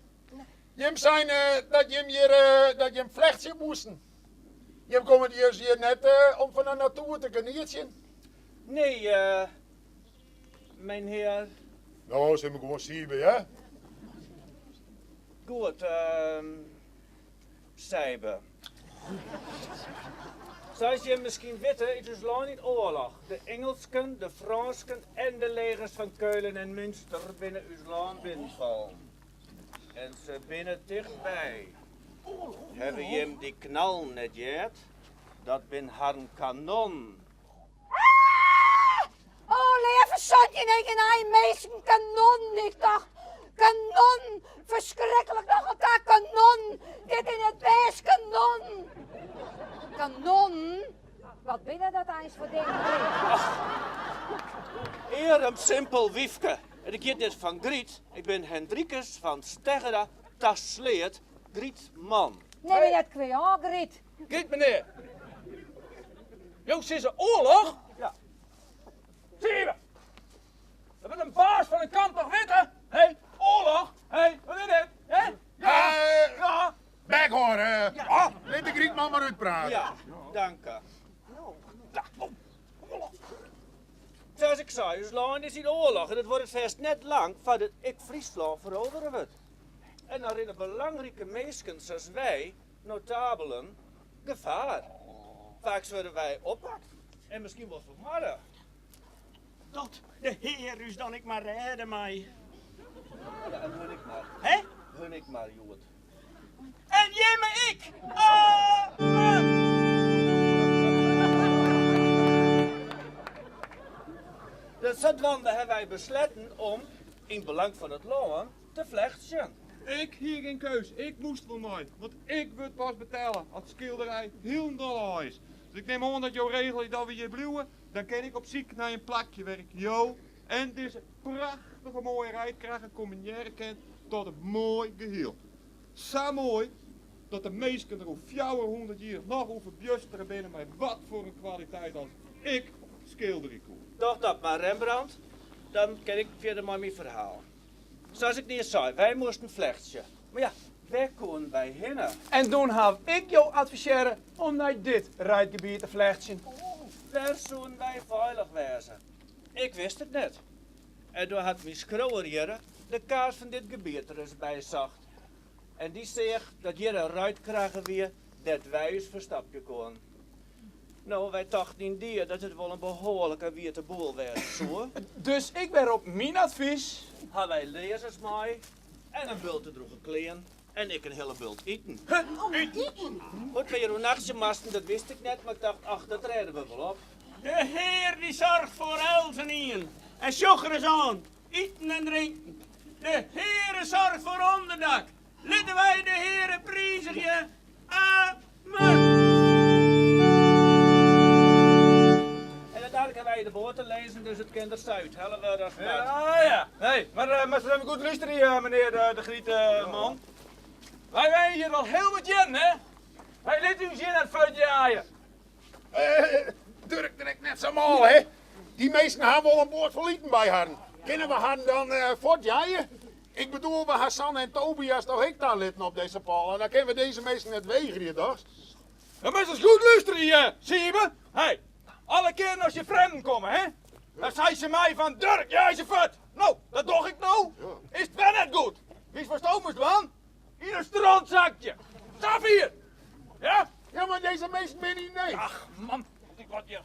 Jim seine dat jim hjir dat jim flechtsje moasten. Jim komme dus hjir net om fan de natoer te genietsjen? Nee, mijnheer. No, sis mar gewoan Siebe, hear. Goed, Sijbe. Sa as jim miskien witte, is ús lân yn oarloch. De Ingelsken, de Frânsken en de legers fan Keulen en Münster binne ús lân binnenfallen. En se binne tichtby. Hawwe jim dy knallen net heard? Dat bin harren kanonnen. Oh, leave 17 en ein minsken, kanonnen, ik tocht, kanonnen, ferskriklik noch oan ta, kanonnen, dit is net bêst, kanonnen. Kanonnen? Wat binne dat eins foar dingen? Earm simpel wyfke. En ik hjit net Van Griet, ik bin Hendrikus van Steggerda ta Sleat, Grietman. Nim my net kwea ôf, Griet. Griet menear. Jo sizze oarloch? Ja. Siebe! Dat wurdt in baas fan in kamp toch witte? Hé, oarloch? Hé, wat is dit? Hé? Ja, ja. Bek hâlde. Lit de Grietman mar útprate. Ja, danke. Sa as ik sei, ús lân is yn oarloch en it duorret fêst net lang foardat ek Fryslân ferovere wurdt. En dan rinne belangrike minsken sa as wy, notabelen, gefaar. Faaks wurde wy oppakt en miskien wol fermoarde. Dat de Hear ús dan ek mar rêde mei. Ja, en hun ek mar. Hè? Hun ek mar, hjoed. En jimme ek! Amen! Dat sadwaande hawwe wy besletten om, yn it belang fan it lân, te flechtsjen. Ik hie gjin keus, ik moast wol mei, want ik wurd pas betelle as it skilderij hielendal ôf is. Dus ik nim oan dat jo regelje dat we hjir bliuwe, dan kin ik op syk nei in plakje wêr ik jo en dizze prachtige moaie reidkragge kombinearje kin tot in moai gehiel. Sa moai dat de minsken der oer 400 jier noch oer ferbjustere binne mei wat foar in kwaliteit as ik skilderje koe. Doch dat mar, Rembrandt, dan kin ik fierder mei myn ferhaal. Sa as ik niis sei, wy moasten flechtsje. Mar ja, wêr koenen wy hinne? En doe haw ik jo advisearre om nei dit reidgebiet te flechtsjen. Wêr soenen wy feilich wêze? Ik wist it net. En doe hat myn skriuwer hjirre de kaart fan dit gebiet der ris by socht. En dy seach dat hjir in reidkragge wie dêr't wy ús ferstopje koenen. No, wy tochten yndie dat it wol in behoarlike wiete boel wêze soe. Dus ek wer op myn advys. Ha wy learzens mei en in bulte drûge klean en ek in hiele bult iten. Iten? Hoe't wy hjir oernachtsje moasten, dat wist ik net, mar ik tocht, ach, dat rêde we wol op. De Hear dy soarget foar eltsenien. En sjoch ris oan, iten en drinken. De Heare soarget foar ûnderdak. Litte wy de Heare priizgje. Amen. En úteinlik hawwe wy de boat te lizzen, dus it kin der sa úthelle wurde as it moat. Ja, ja. Nee, mar moatst even goed lústerje, menear de Grietman. Wy wenje hjir al hiel wat jierren, hè? Wy litte ús hjir net fuortjeie. Durk direkt net sa mâl, hè? Dy minsken ha wol in boat fol iten by harren. Kinne we harren dan fuortjeie? Ik bedoel, we ha Sanne en Tobias toch ek talitten op dizze pôle en dan kinne we dizze minsken net wegerje, dochs? Dan moatst ris goed lústerje, Siebe. Hey, alle kearen as hjir frjemden komme, hè, dan sei se my fan Durk, jei se fuort. No, dat doch ik no. Is it wer net goed? Witst watsto moatst dwaan? Yn in stront sakje. Safier! Ja? Ja, mar dizze minsken binne yn need. Ach man, ik wat hjir.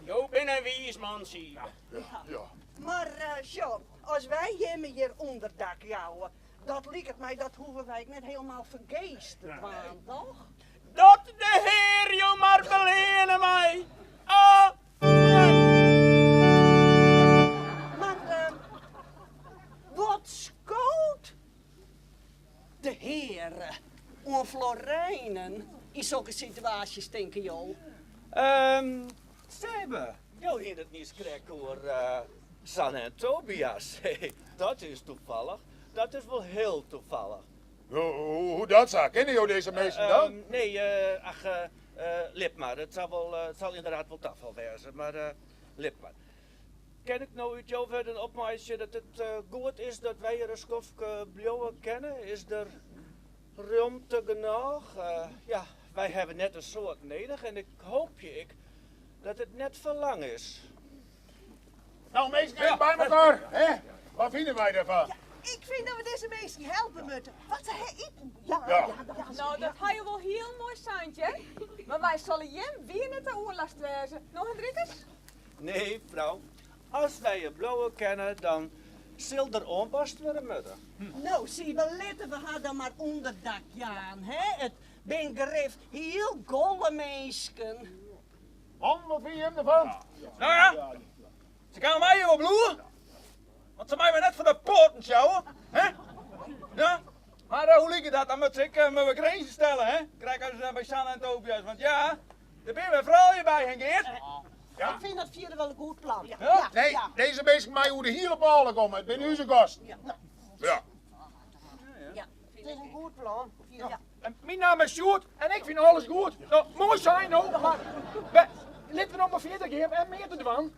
Jo binne in wiis man, Siebe. Ja. Mar sjoch, as wy jimme hjir ûnderdak jouwe, dat liket my, dat hoege wy ek net hielendal fergees te dwaan, toch? Dat de Hear jo mar beleane mei. Amen. Mar wat skoot de Hear oan florijnen yn sokke situaasjes, tinke jo? Ehm, Sijbe, jo hiene it niiskrekt oer Sanne en Tobias. Dat is toevallig. Dat is wol hiel toevallig. Hoe dat sa? Kenne jo dizze minsken dan? Nee, ach, lit mar. It sal wol, it sal ynderdaad wol tafal wêze, mar lit mar. Kin ik no út jo wurden opmeitsje dat it goed is dat wy hjir in skoftke bliuwe kinne? Is der romte genôch? Ja, wy hawwe net in soad nedich en ik hoopje ek dat it net foar lang is. No minsken, even by mekoar, hè? Wat fine wy derfan? Ik fyn dat we dizze minsken helpe moatte, want se ha iten. Ja, Ja. ja, No, dat ha jo wol hiel moai sein, hear. Mar wy sille jim wier net ta oerlast wêze. No, Hendrikus? Nee, frou. As wy hjir bliuwe kinne, dan sil der oanpast wurde moatte. No, Siebe, litte we har dan mar ûnderdak jaan, hè? It bin grif hiel golle minsken. Man, wat fine jim derfan? No ja, se kinne my hjir wol bliuwe, want se meie my net fan de poaten sjouwe, hè? Ja, mar hoe liket dat? Dan moat se ek we grinzen stelle, hè? Krekt as by Sanne en Tobias, want ja, der binne wer froulju by, hè Geert? Ik fyn dat fierder wol in goed plan. Ja? Nee, dizze minsken meie oer de hiele pôle komme, it binne ús gasten. Ja. Ja, it is in goed plan. Ja. Myn namme is Sjoerd en ik fyn alles goed. No, moai sein no, mar we, litte we no mar fierder gean en mear te dwaan.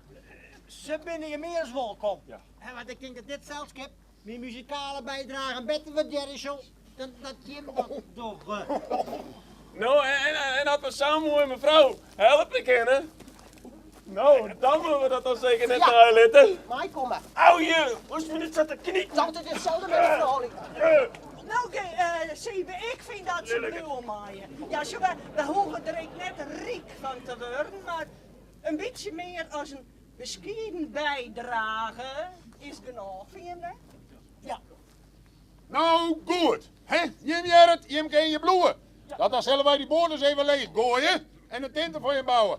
Se binne hjir mear as wolkom. Want ik tink dat dit selskip myn muzikale bydragen better wurdearje sil dan dat jim dat dogge. No, en as we sa'n moaie mefrou helpe kinne, no, dan moatte we dat dan seker net neilitte. Meikomme. Au je, moast my net sa te knipen. Dat it itselde mei de froulju. No, Siebe, ik fyn dat se bliuwe meie. Ja, sjoch, we hoege der ek net ryk fan te wurden, mar in bytsje mear as in beskieden bydrage is genôch, fine jim net? Ja. No goed, hè, jim hearre it, jim kinne hjir bliuwe. Dat dan sille wy dy boat ris even leech goaie en in tinte foar jim bouwe.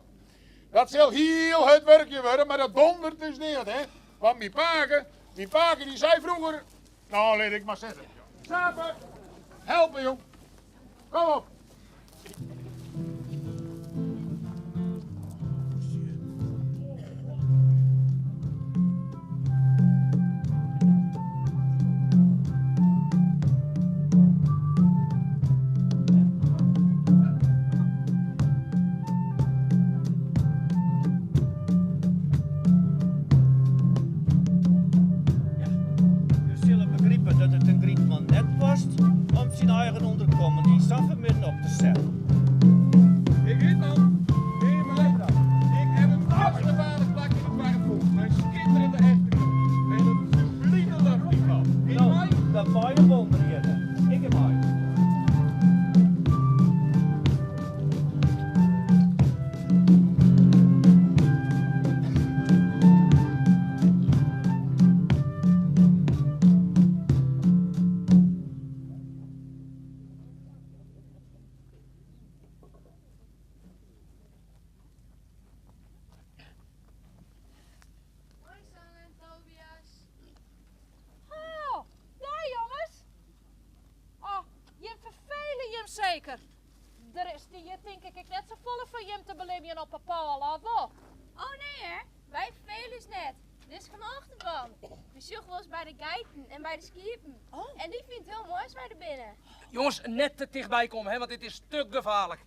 Dat sil hiel hurd wurkjen wurde, mar dat dondert ús neat, hè. Want myn pake, myn pake dy sei froeger, no lit ik mar sitte. Sape, helpe jong. Kom op. Jo sille begripe dat it in grytman net past om syn eigen ûnderkommen yn sa'n fermidden op te setten. Hear Grytman, hear mei. Ik haw in wonderbaarlik plak yn it doarp fûn, mei in skitterende eftergrûn en in sublime luchtynfal. Gean jo mei? Dat mei in wonder hjitte. Ik gean mei. Hoi Sanne en Tobias. Oh, dei jonges. Oh, jim ferfele jim seker. Der is hjir tink ik ek net safolle foar jim te belibjen op 'e pôle, of wol? Oh nee hear, wy ferfele ús net. Der is genôch te dwaan. We sjogge wolris by de geiten en by de skiepen. En dy fine it hiel moai as wy der binne. Jonges, net te tichtby komme, hè, want dit is te gefaarlik.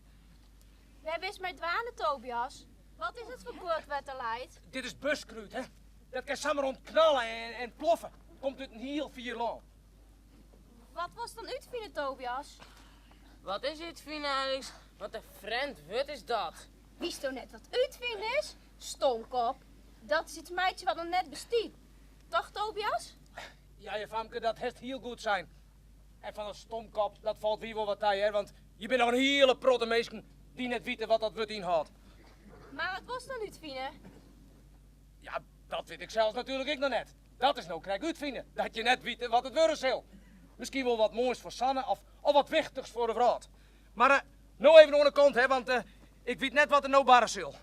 Wêr bist mei dwaande, Tobias? Wat is it foar guod wêr't der leit? Dit is buskrûd, hè. Dat kin samar ûntknalle en ploffe. Komt út in hiel fier lân. Wat wolst dan útfine, Tobias? Wat is útfine eins? Wat in frjemd wurd is dat. Witsto net wat útfine is? Stomkop. Dat is iets meitsje wat noch net bestiet. Toch, Tobias? Ja, ja, famke, dat hast hiel goed sein. En fan dat stomkop, dat falt wier wol wat ta, hear, want hjir binne noch in hiele protte minsken dy't net witte wat dat wurd ynhâldt. Mar wat wolst dan útfine? Ja, dat wit ik sels natuerlik ek noch net. Dat is no krekt útfine, dat je net witte wat it wurde sil. Miskien wol wat moais foar Sanne of wat wichtichs foar de wrâld. Mar no even oan de kant, hè, want ik wit net wat der no barre sil.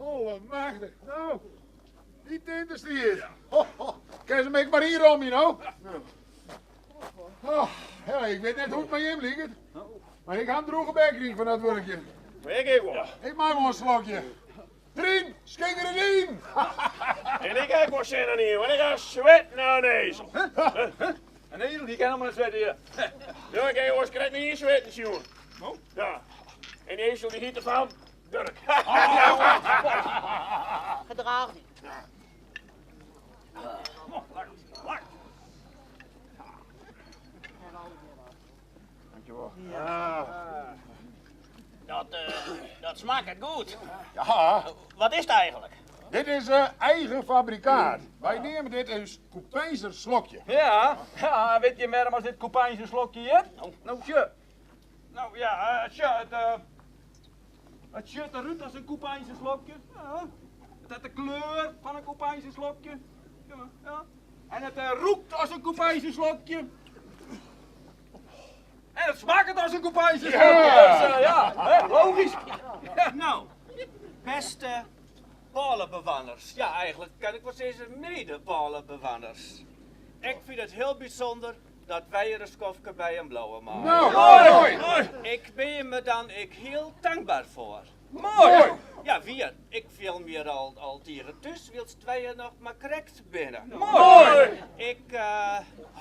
Allemachtig. No, dy tinte stiet. Kinne se my ek mar ynromje no? Oh, ja, ik wit net hoe't it mei jim liket, mar ik ha in drûge bek krigen fan dat wurkjen. Ik ek wol. Ik mei wol in slokje. Trien, skink der ris yn! En ik ha ek wol sin oan ien, want ik ha swetten as in ezel. In ezel, dy kin noch mar net swette, ja. Ja, ik ha oars krekt noch ien swetten sjoen. Ja, en dy ezel dy hiet fan Durk. Gedraach dy. Dankjewol. Dat, dat smakket goed. Ja. Wat is it eigenlik? Dit is eigen fabrikaat. Wy neame dit ús Koepeinser slokje. Ja, ja, wit jim wêrom as dit Koepeinser slokje hjit? No, sjoch. No ja, sjoch, it, it sjocht derút as in Koepeinser slokje. Ja. It hat de kleur fan in Koepeinser slokje. Ja, ja. En it rûkt as in Koepeinser slokje. En it smakket as in Koepeinser slokje. Ja. Dus, ja, hè, logysk. No, bêste pôlebewenners. Ja, eigenlik kin ik wol sizze mede-pôlebewenners. Ik fyn it hiel bysûnder dat wy hjir in skoftke by jim bliuwe meie. No, moai! Ik bin jimme dan ek hiel tankber foar. Moai! Ja, wier, ik fiel my hjir al tige thús, wylst wy hjir noch mar krekt binne. Moai! Ik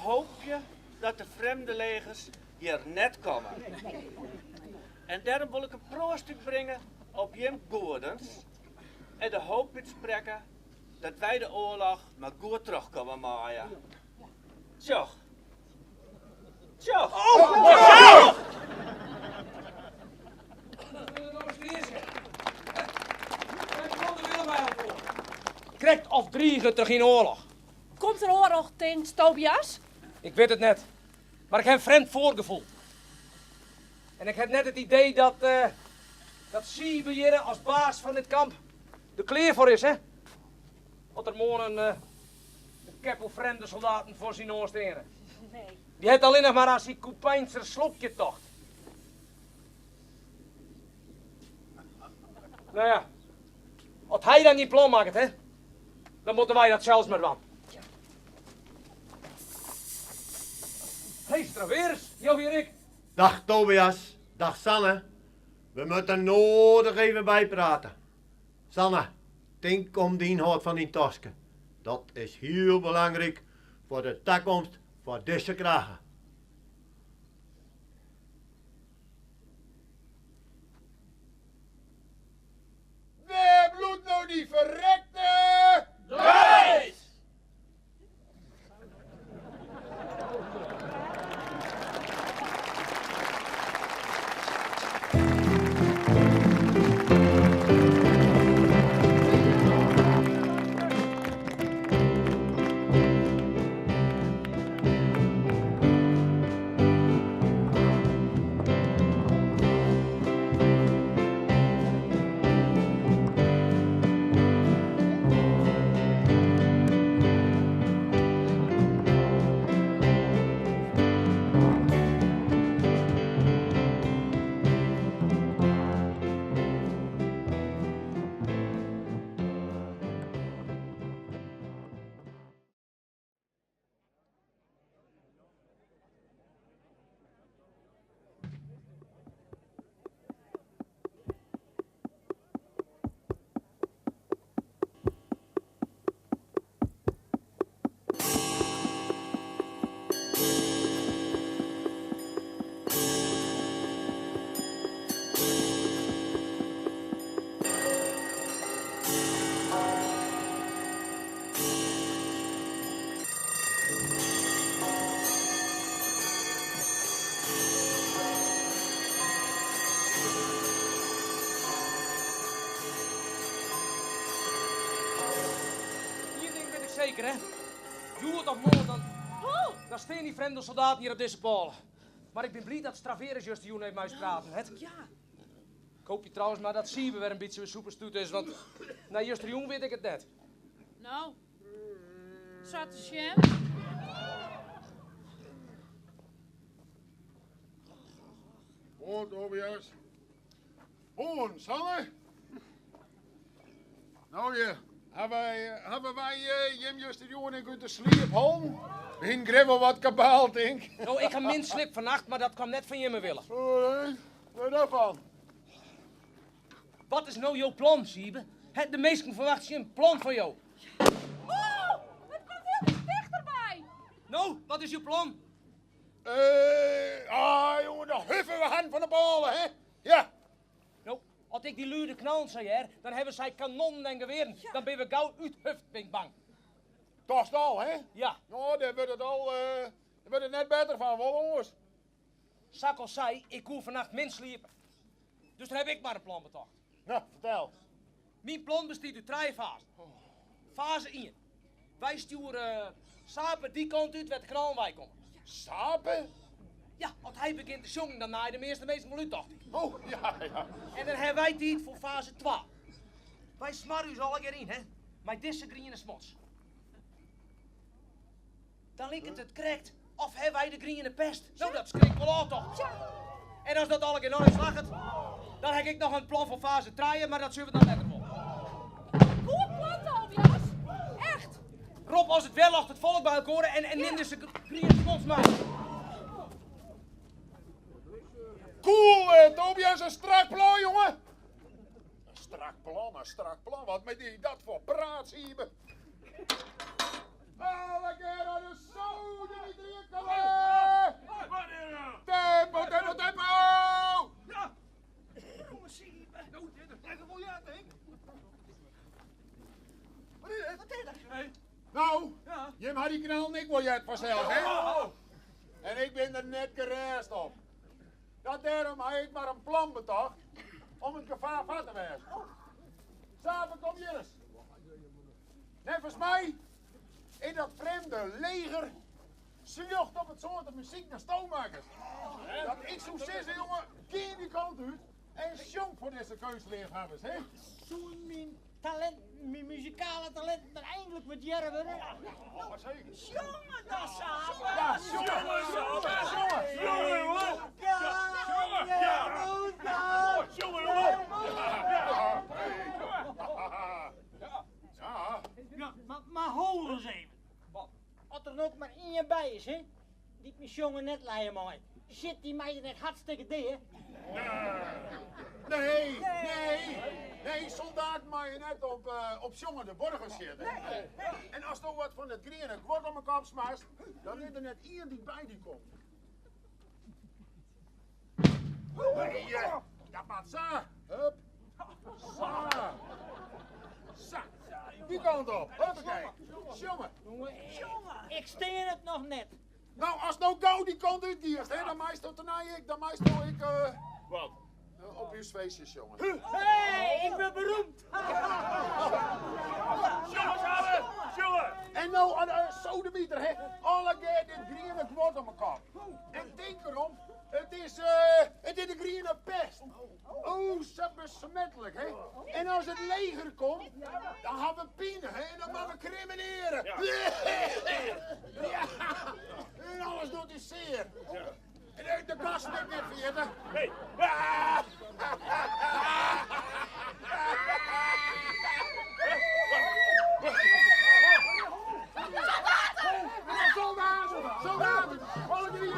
hoopje dat de frjemde legers hjir net komme. En dêrom wol ik in proast útbringe op jim goedens en de hoop útsprekke dat wy de oarloch mar goed trochkomme meie. Tsjoch. Tsjoch. Oh! Krekt of driget der gjin oarloch. Komt der oarloch, tinkt Tobias? Ik wit it net, mar ik ha in frjemd foargefoel. En ik ha net it idee dat, dat Siebe hjirre as baas fan dit kamp der klear foar is, hè? As der moarn in keppel frjemde soldaten foar syn noas steane. Dy hat allinnich mar oan syn Koepeinser slokje tocht. No ja, as hy dan gjin plan makket, hè, dan moatte wy dat sels mar dwaan. Hé, Straweris, jo hjir ek? Dag Tobias, dag Sanne. We moatte noadich even byprate. Sanne, tink om de ynhâld fan dyn taske. Dat is hiel belangryk foar de takomst foar dizze kragge. Wêr bliuwt no dy ferrekte Dweis? Ien ding wit ik seker, hè. Hjoed of moarn, dan, dan stean dy frjemde soldaten hjir op dizze pôle. Mar ik bin bliid dat Straveris justerjûn even mei ús praten hat. Ik hoopje trouwens mar dat Siebe wer in bytsje besoepenstoet is, want nei justerjûn wit ik it net. No, sa te sjen. Moarn, Tobias. Moarn, Sanne. No ja, hawwe wy, hawwe wy jim justerjûn ek út de sliep holden? We hienen grif wol wat kabaal, tink. No, ik ha min sliept fannacht, mar dat kwam net fan jimme wille. Wêr dat fan? Wat is no jo plan, Siebe? Hè, de minsken ferwachtsje in plan fan jo. Oeh, it komt hieltyd tichterby! No, wat is jo plan? Eh, ah, jonge, dan huffen we harren fan de pôle, hè? Ja. No, as ik dy lude knallen sa hear, dan hawwe sy kanonnen en gewearen. Dan binne we gau úthuft, bin ik bang. Tochtst al, hè? Ja. No, dêr wurdt it al, dêr wurdt it net better fan, wol oars. Sa 'k al sei, ik koe fannacht min sliepe. Dus dan haw ik mar in plan betocht. No, fertel. Myn plan bestiet út trije fazen. Faze ien. Wy stjoere Sape dy kant út wêr't de knallen wei komme. Sape? Ja, as hy begjint te sjongen, dan naaie de measte minsken wol út, tocht ik. Oh, ja, ja. En dan hawwe wy tiid foar faze twa. Wy smarre ús allegear yn, hè, mei dizze griene smots. Dan liket it krekt of hawwe wy de griene pest. No, dat skrikt wol ôf, tocht ik. En as dat allegear noch net slagget, dan ha ik noch in plan foar faze trije, mar dat sjogge we dan letter wol. Goed plan, Tobias. Echt. Rop as it wer locht it folk by elkoar en nim dizze griene smots mei. Cool, eh, Tobias, in strak plan, jonge. In strak plan, in strak plan. Wat met die dat foar praat, Siebe? Allegear oan de sodemieterje! Tempo, tempo, tempo! Ja! Kom eens, Siebe. Nou, dit is wel ja, denk Wat is het? Wat is het? Nou, jim ha dy knallen ek wol heard fansels, hè? En ik bin der net gerêst op. Dat dêrom ha ik mar in plan betocht om it gefaar foar te wêzen. Sape, kom hjir ris. Neffens my is dat frjemde leger sljocht op it soarte muzyk datsto makkest. Dat ik soe sizze, jonge, gean dy kant út en sjong foar dizze keunstleafhawwers, hè? Soene myn talint, myn muzikale talinten dan einlik wurdearre wurde? Ja, seker. Sjonge dan, Sape! Ja, sjonge! Sjonge! Sjonge, jonge! Sjonge! Ja! Sjonge, jonge! Ja! Ja. Ja, mar hol ris even. As der no mar ien by is, hè, dy't myn sjongen net lije mei, sjit dy my dan net hartstikke dea? Nee, nee, nee, soldaten meie net op, op sjongende boargers sjitte. En asto wat fan it griene guod om 'e kop smarst, dan is der net ien dy't by dy komt. Nee, dat moat sa. Hup. Sa. Sa. Die kant op. Huppakee. Sjonge. Ik stean it noch net. No, ast no gau dy kant út giest, hè, dan meisto tenei ek, dan meisto ek. Wat? Op ús feestje sjonge. Hey, ik bin beroemd! Sjonge, Sape! Sjonge! En no, sodemiter, hè, allegear dit griene guod om 'e kop. En tink erom, it is, it is de griene pest. O, sa besmetlik, hè. En as it leger komt, dan ha we pine, hè, en dan moatte we krimineare. Ja, en alles docht ús sear. En de gasten ek net ferjitte. Nee. Soldaten! Soldaten! Alle drie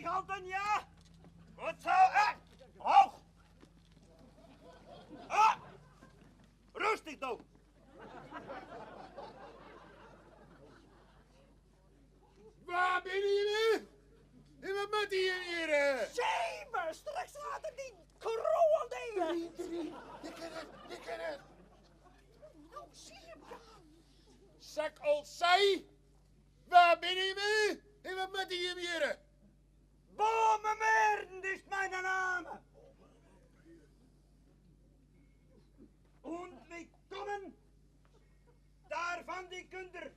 Rustig halten, ja? Goed zo, eh. Hoog. Ah. Rustig doen. Waar ben je nu? En wat moet hier hier? Zeven! Straks laten die kroondelen. Drie, Je kent het, je kent het. Nou, zie je maar. Zak al zij. Waar ben je nu? En wat moet hier hier? Bomenwerden is mijn naam. Und wir kommen daarvan die Kinder.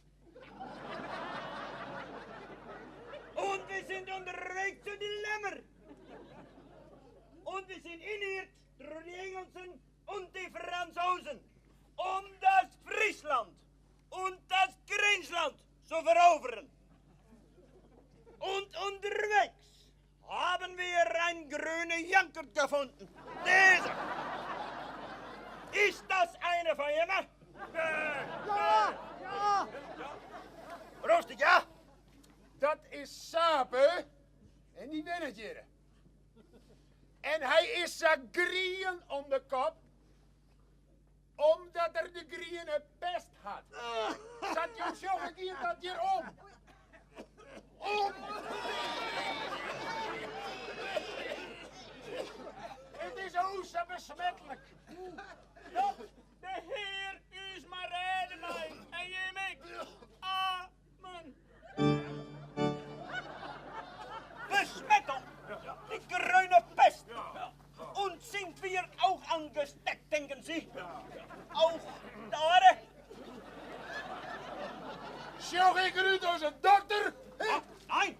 Und wir sind unterwegs zu die Lämmer. Und wir sind inhiert door die Engelsen und die Franzosen. Om das Friesland und das Grinsland zu veroveren. Und unterwegs haben wir ein grüne Jankert gefunden. Deze. Ist das eine van jullie? Ja, ja. Rustig, ja? Dat is Sape en die manager. En hij is zo grien om de kop, omdat er de groene pest had. Zat je zo hier dat hier om? Om! Het is ook zo besmettelijk. Dat de Heer u maar redden mij en je ik. Amen. Besmettung, die grüne Pest. Und sind wir auch angesteckt, denken Sie? Auch daar? Sjog ik eruit als een dokter? Nee.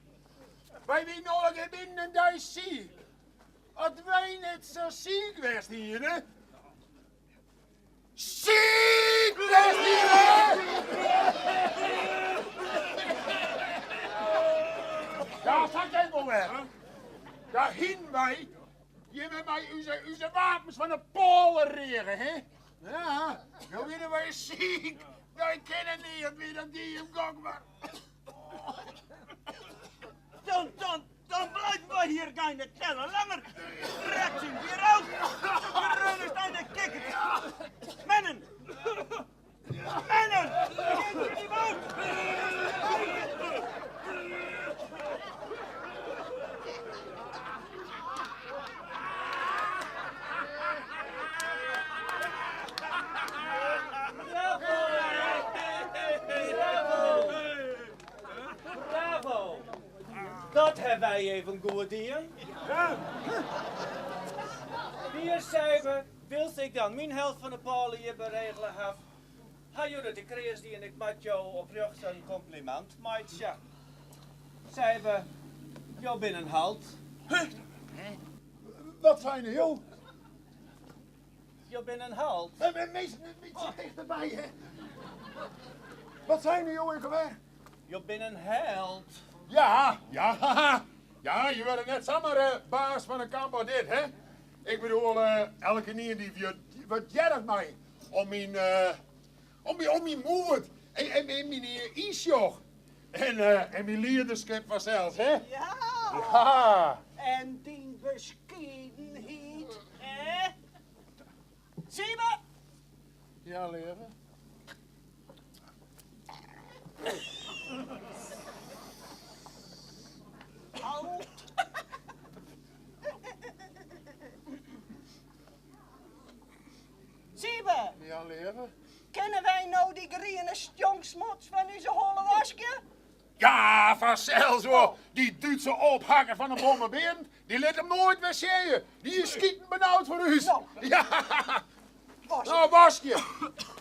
Wij wie nog binnen en daar is ziek. Als wij net zo ziek werd hier, hè? Ziek werd hier, hè? Daar zat jij wel weg. Daar hien wij. Je met mij onze wapens van de polen regen, hè? Ja, nou worden wij ziek. Wij kennen niet wie dat die hem gok maar. Dan, dan, dan blijven we hier geen tellen langer. Trek zijn weer uit. De groene staan de kikkers. Mennen. Mennen. Geef die boot. Bravo! Bravo! Dat hebben wij even goed hier. Hier Sijbe, wil ik dan mijn helft van de palen hier beregelen heb. Ha jullie de krees die en ik maak jou oprecht een compliment, maatje. Sijbe, jou binnenhaalt. Wat zijn er, joh? Jou binnenhaalt. Meestal een beetje dichterbij, hè? Wat zijn er, joh, ik alweer? Je bent een held. Ja, ja, ja, je werd net zomaar baas van een kamp als dit, hè? Ik bedoel, elke nier die wat jerkt mij om mijn, om mijn moed en mijn inzjoch. En mijn leiderschap vanzelfs, hè? Ja. Ja. En die bescheidenheid, hè? Zie je? Ja, leven. Halt. Siebe, Ja, leven. kennen wij nou die groene stjonksmots van onze holle wasje? Ja, vanzelfs hoor. Die Duitse ophakker van de bommenberend, die liet hem nooit weer zien. Die is schieten benauwd voor u. Ja. Nou, Wasje.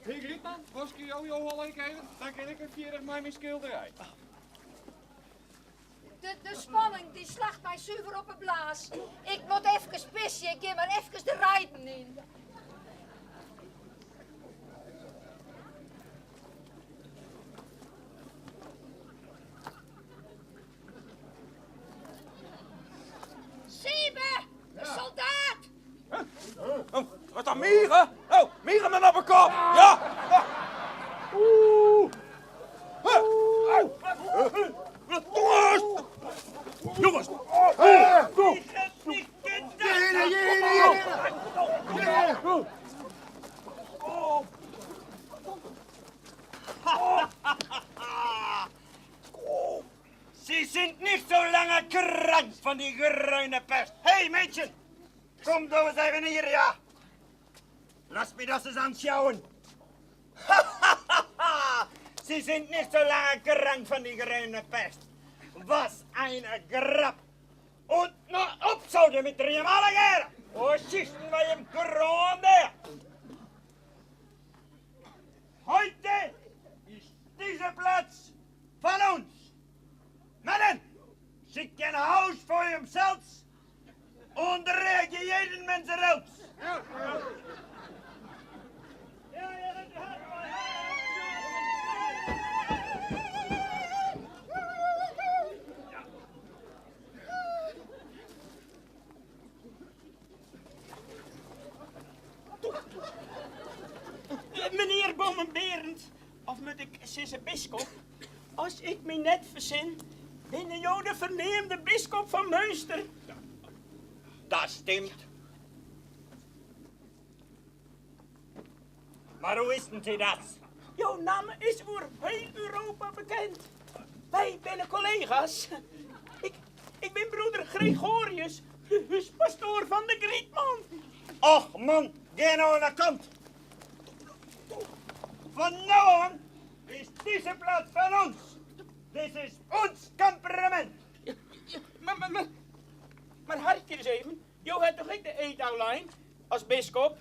Heer Grietman, Wasje jou jou al even? Dan ken ik een vierig met mijn schilderij. De spanning die slacht mij zuiver op het blaas. Ik moet even pissen, ik ga maar even de rijden in. Siebe, de soldaat! Oh, wat dan, mieren? Oh, mieren met op een kop! Ja! Oeh! Oeh! Wat Jongens! Kom! Sie sind nicht so lange krank van die groene pest. Hey Mädchen, kom doch eens even hier, ja. Lass mir das eens anschauen. Sie sind nicht so lange krank van die groene pest. Was eine Grap. Und noch opzouden met driemaal geren. Oh, schießen wij hem corona. Heute ist dieser Platz van ons. Mannen, schick een huis voor jezelf und reg jeden mens eruit. Meneer Bommenberend, of moet ik zeggen bisschop? Als ik me net verzin, ben jou de verneemde bisschop van Münster. Dat stimmt. Maar hoe wisten Sie dat? Jouw naam is voor heel Europa bekend. Wij zijn collega's. Ik ben broeder Gregorius, de huispastoor van de Grietman. Och man, ga nou aan de kant. Van nou aan is deze plaats van ons. Dit is ons kampement. Maar, maar, maar, maar hartje eens even. Jo hebt toch ook de eetouwlijn als bisschop?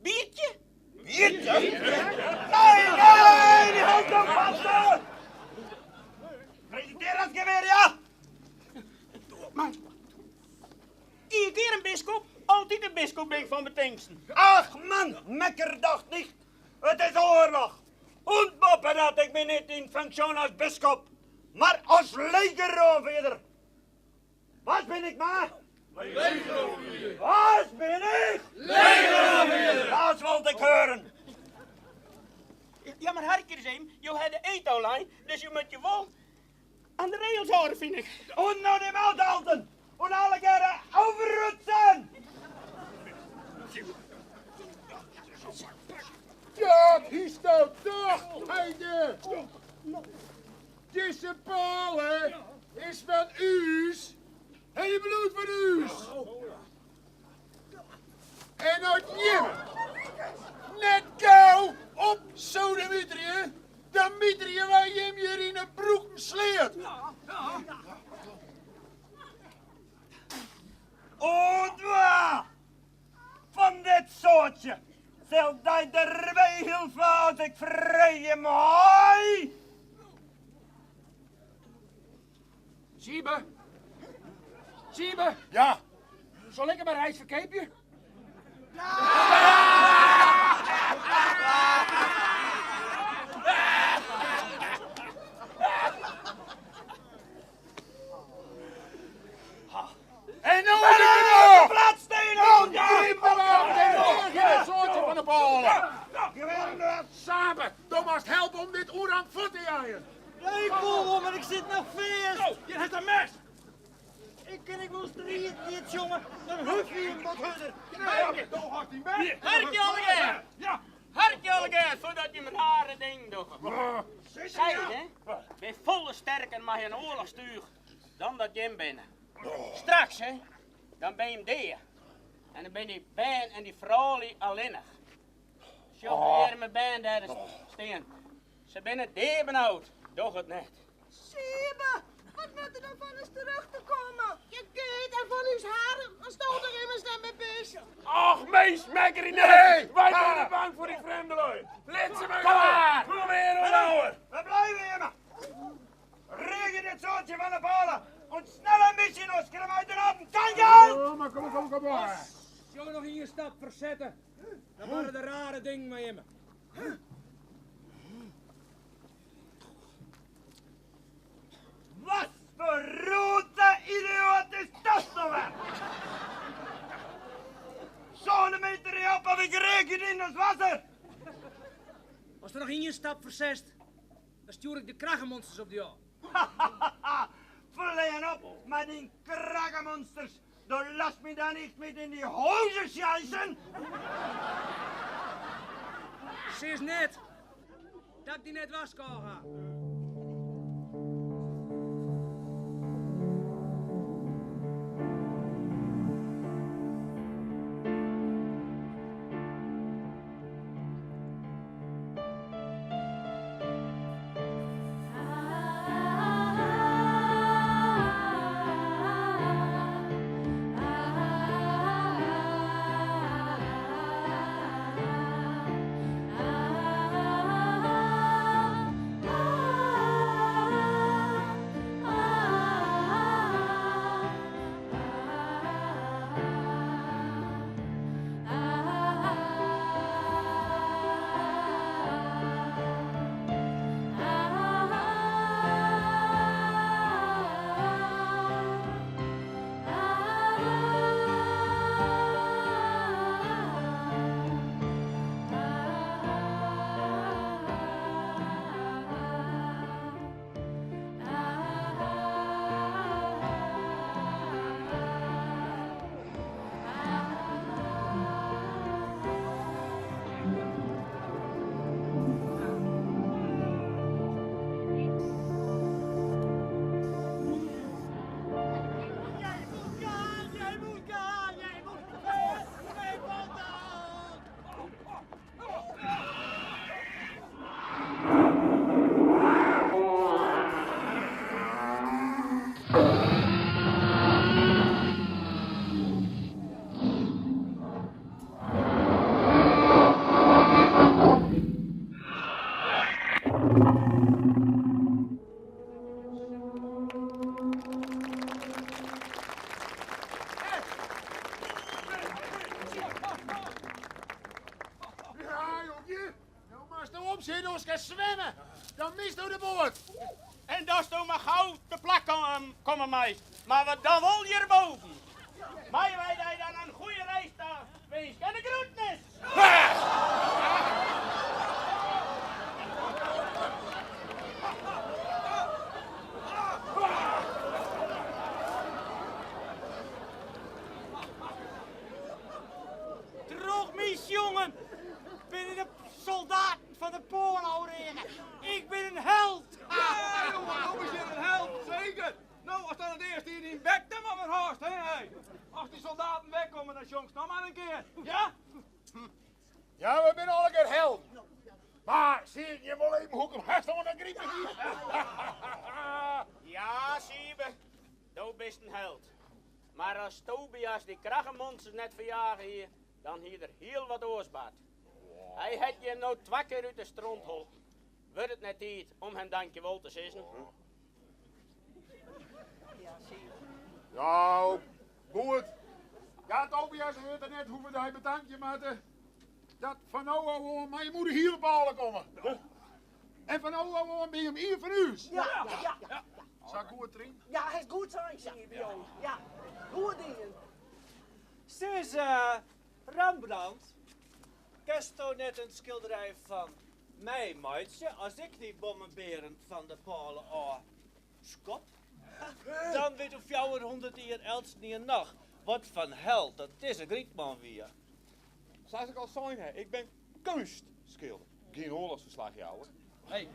Biertje? Biertje? Nee, nee, die houdt toch vast. Presenteer dat geweer, ja. Maar, iedere keer een bisschop, altijd een bisschop ben ik van betingsten. Ach man, mekker dacht niet. Het is oorlog. Und boppen dat ik ben niet in functie als bisschop, maar als legeroverder. Wat ben ik maar? Legeroverder. Wat ben ik? Legeroverder. Dat wilde ik horen. Ja, maar hartje eens even, je hebt de eetouwlijn, dus je moet je wel aan de rails houden, vind ik. En nou die mouw houden. En alle keren overroetsen. Ja, hier staat toch, heide. Deze palen is van us en je bloed van us. En uit Jim, net gauw op sodemietrië, dan mietrië wij Jim hier in een broek sleert. Und waar? Van dit soortje zal die erbij helpen als ik vrij je mooi. Siebe? Siebe? Ja? Zal ik hem maar reis verkeepje? En nou is het er nog! Plaats Dan krimpen we soortje van de palen. Samen, dan must helpen om dit oerang voort te jagen. Ja, ik voel wel, maar ik zit nog vast. Oh, je hebt een mes. Ik ken ik wel strijd niet, jongen. Dan hoef je hem wat harder. Hartje alle Ja. Hartje alle voordat je met rare ding doet. Zij, hè? Ben volle sterker mag je een oorlogstuig dan dat Jim binnen. Straks, hè? Dan ben je hem deer. En dan ben die Ben en die vrouw alleenig. Zocht weer mijn Ben daar staan. Ze binnen deer benauwd. Doch het net. Siebe, wat moet er dan van eens terug te komen? Je geht en van uw haren, dan stoot er immers net mee bezig. Ach, mees, mekker nee! Wij zijn bang voor die vreemde lui. Let ze maar Kom maar. Kom hier, ouwe. We blijven hier maar. Regen dit soortje van de palen. En snel een beetje ons krem uit de raam. Kan je? Oh, maar kom, kom, kom maar. Zo nog in je stap verzetten. Dan waren de rare dingen met hem. Wat voor rote idioot is dat nou weer? Zo'n meter op of ik reken in het water. Als er nog in je stap verzest, dan stuur ik de kraggenmonsters op die jou. Monsters, du lass mich da nicht mit in die Hose scheißen! Sis net dat ik dy net warskôge ha. Ja, jonkje. No moatsto opsitte, oars kinst swimme. Dan misto de boat. En datsto mar gau te plak komme meist. Mar wat dan wol hjirboven. Meie wy dy dan in goeie reis ta winskje en de groetnis! Troch myn sjongen binne de soldaten fan de poal ôfreage. Ik bin in held! Ja, jonge, do bist hjir in held, seker! No, ast dan it earst yn dyn bek dan mar wer hâldst, hè, hé. As dy soldaten wer komme, dan sjongst noch mar in kear, ja? Ja, we binne allegear helden. Mar sil je wol even hoe't ik him hast oan de gripen hie? Ja, Siebe, do bist in held. Mar as Tobias dy kraggemonsters net ferjage hie, dan hie der hiel wat oars bard. Hy hat jim no twa kear út de stront holpen. Wurdt it net tiid om him dankjewol te sizzen? Nou, goed. Ja, Tobias wit er net hoe we dy betankje moatte. Dat fan no ôf oan mei jim oer de hiele pôle komme. En fan no ôf oan bin jim ien fan ús. Ja, ja, ja. Sa goed, Trien? Ja, hy is goed sein, Siebe, jong. Ja, goed dien. Sis, Rembrandt, kinsto net in skilderij fan my meitsje as ik dy bommenbearen fan de pôle ôf skop? Dan wit oer 400 jier eltsenien noch wat foar in held dat dizze Grytman wie. Sa as ik al sein ha, ik bin keunstskilder, gjin oarlochsferslachjouwer. Hey,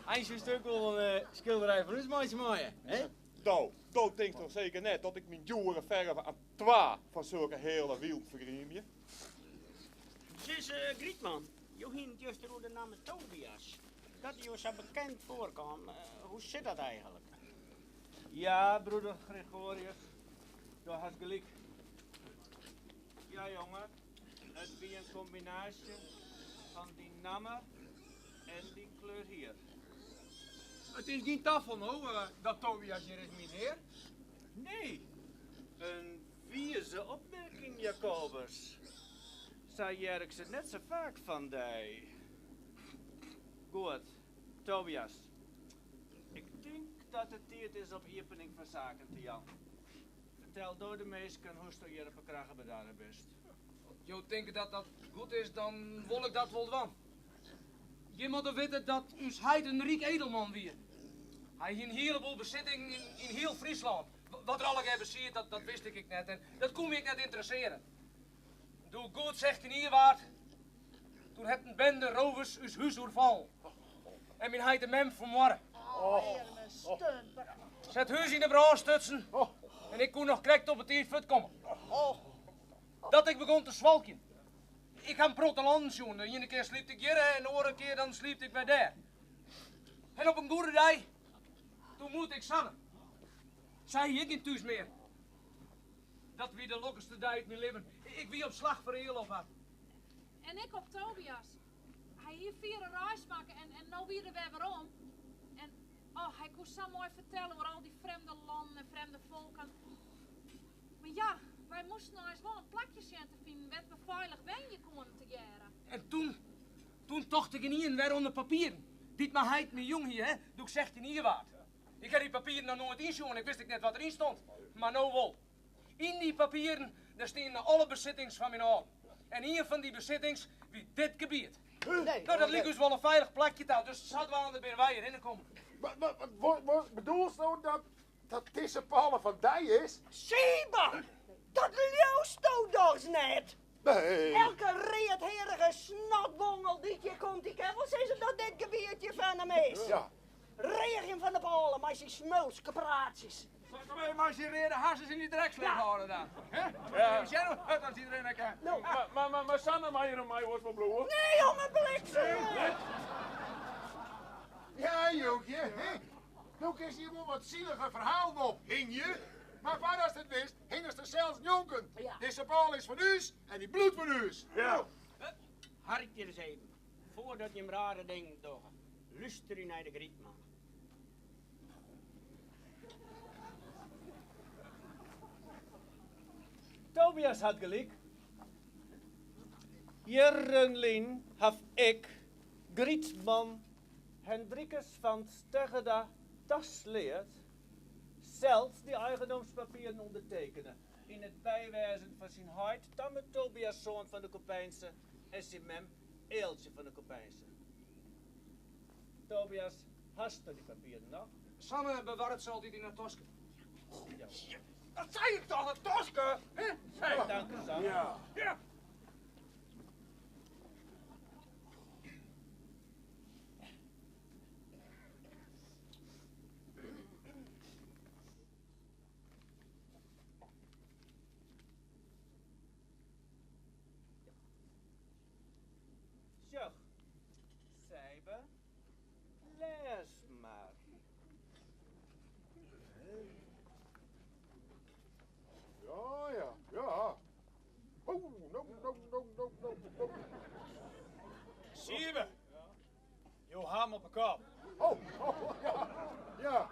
eins soest ek wol in skilderij fan ús meitsje meie, hè? Do, do tinkst toch seker net dat ik myn djoere ferve aan twa fan sulke heale wylden fergriemje? Sis, Grytman, jo hienen it juster oer de namme Tobias. Dat dy jo sa bekend foarkaam, hoe sit dat eigenlik? Ja, broeder Gregorius, do hast gelyk. Ja, jonge, it wie in kombinaasje fan dyn namme en dyn kleur hier. It is gjin tafal no dat Tobias hjir is, mynhear. Nee, in wize opmerking, Jacobus. Sa hear ik se net sa faak fan dy. Goed, Tobias. Ik tink dat it tiid is om iepening fan saken te jaan. Fertel do de minsken hoe'tsto hjir op 'e kragge bedarre bist. As jo tinke dat dat goed is, dan wol ik dat wol dwaan. Jim moatte witte dat ús heit in ryk edelman wie. Hy hie in hiele boel besittingen yn hiel Fryslân. Wat der allegear besiet, dat, dat wist ik ek net en dat koe my ek net ynteressearje. Doe ik goed 16 jier waard, toen het in bende rovers ús hús oerfallen. En myn heit en mem fermoarde. Se het hús yn 'e brân stutsen en ik koe noch krekt op 'e tiid fuortkomme. Dat ik begûn te swalkjen. Ik ha in protte lannen sjoen. De iene kear sliepte ik hjir en de oare kear dan sliepte ik wer dêr. En op in goede dei, toen moete ik Sanne. Sy hie ek gjin thús mear. Dat wie de lokkichste dei út myn libben. Ik wie op slach fereale op har. En ik op Tobias. Hy hie fiere reis makke en, en no wie er wer werom. En oh, hy koe sa moai fertelle oer al dy frjemde lannen en frjemde folken. Mar ja, wy moasten eins wol in plakje sjen te finen wêr't we feilich wenje koenen tegearre. En toen, toen tocht ik ynienen wer oan de papieren dy't myn heit my jûn hie, hè, doe't ik 16 jier waard. Ik ha dy papieren noch noait ynsjoen, ik wist ek net wat deryn stond. Mar no wol. Yn dy papieren, dêr stienen alle besittings fan myn âlden. En ien fan dy besittings wie dit gebiet. No, dat like ús wol in feilich plakje ta, dus sadwaande binne wy hjirhinne kommen. Wat bedoelst no dat dat dizze pôle fan dy is? Siebe, dat leausto dochs net? Nee. Elke readhearrige snotbongel dy't hjir komt, dy kin wol sizze dat dit gebietje fan him is. Ja. Reag him fan de pôle mei syn smeulske praatsjes. Kom even mei syn reade harsens yn dy dreksleat hâlde dan. Hè? Ja. Sjen hoe hurd as iedereen dat kin. No. Maar Sanne mei hjir om my oars wol bliuwe. Nee, om 'e bliksem! Ja, jonkje, hè? No kinst hjir wol wat sielige ferhalen ophingje, mar foardatst it witst, hingest der sels njonken. Dizze pôle is fan ús en dy bliuwt fan ús. Ja. Harkje ris even, foardat jim rare dingen dogge. Lústerje nei de Grytman. Tobias hat gelyk. Jierren lyn haw ik, Grytman Hendrikus fan Steggerda Tasleat, sels dy eigendomspapieren ûndertekene yn it bywêzen fan syn heit Tamme Tobias soan fan de Kopijnse en syn mem Eeltsje fan de Kopijnse. Tobias, hasto dy papieren noch? Sanne bewarret se altyd yn har taske. Ja. Dat sei ik toch, dat taske! Hè? Dank Sanne. Ja. Ja. Sjoch, Sijbe, lês mar. Ja, ja, ja. Oh, no, no, no, no, no, no. Siebe, jo ha 'm op 'e kop. Oh, oh, ja, ja.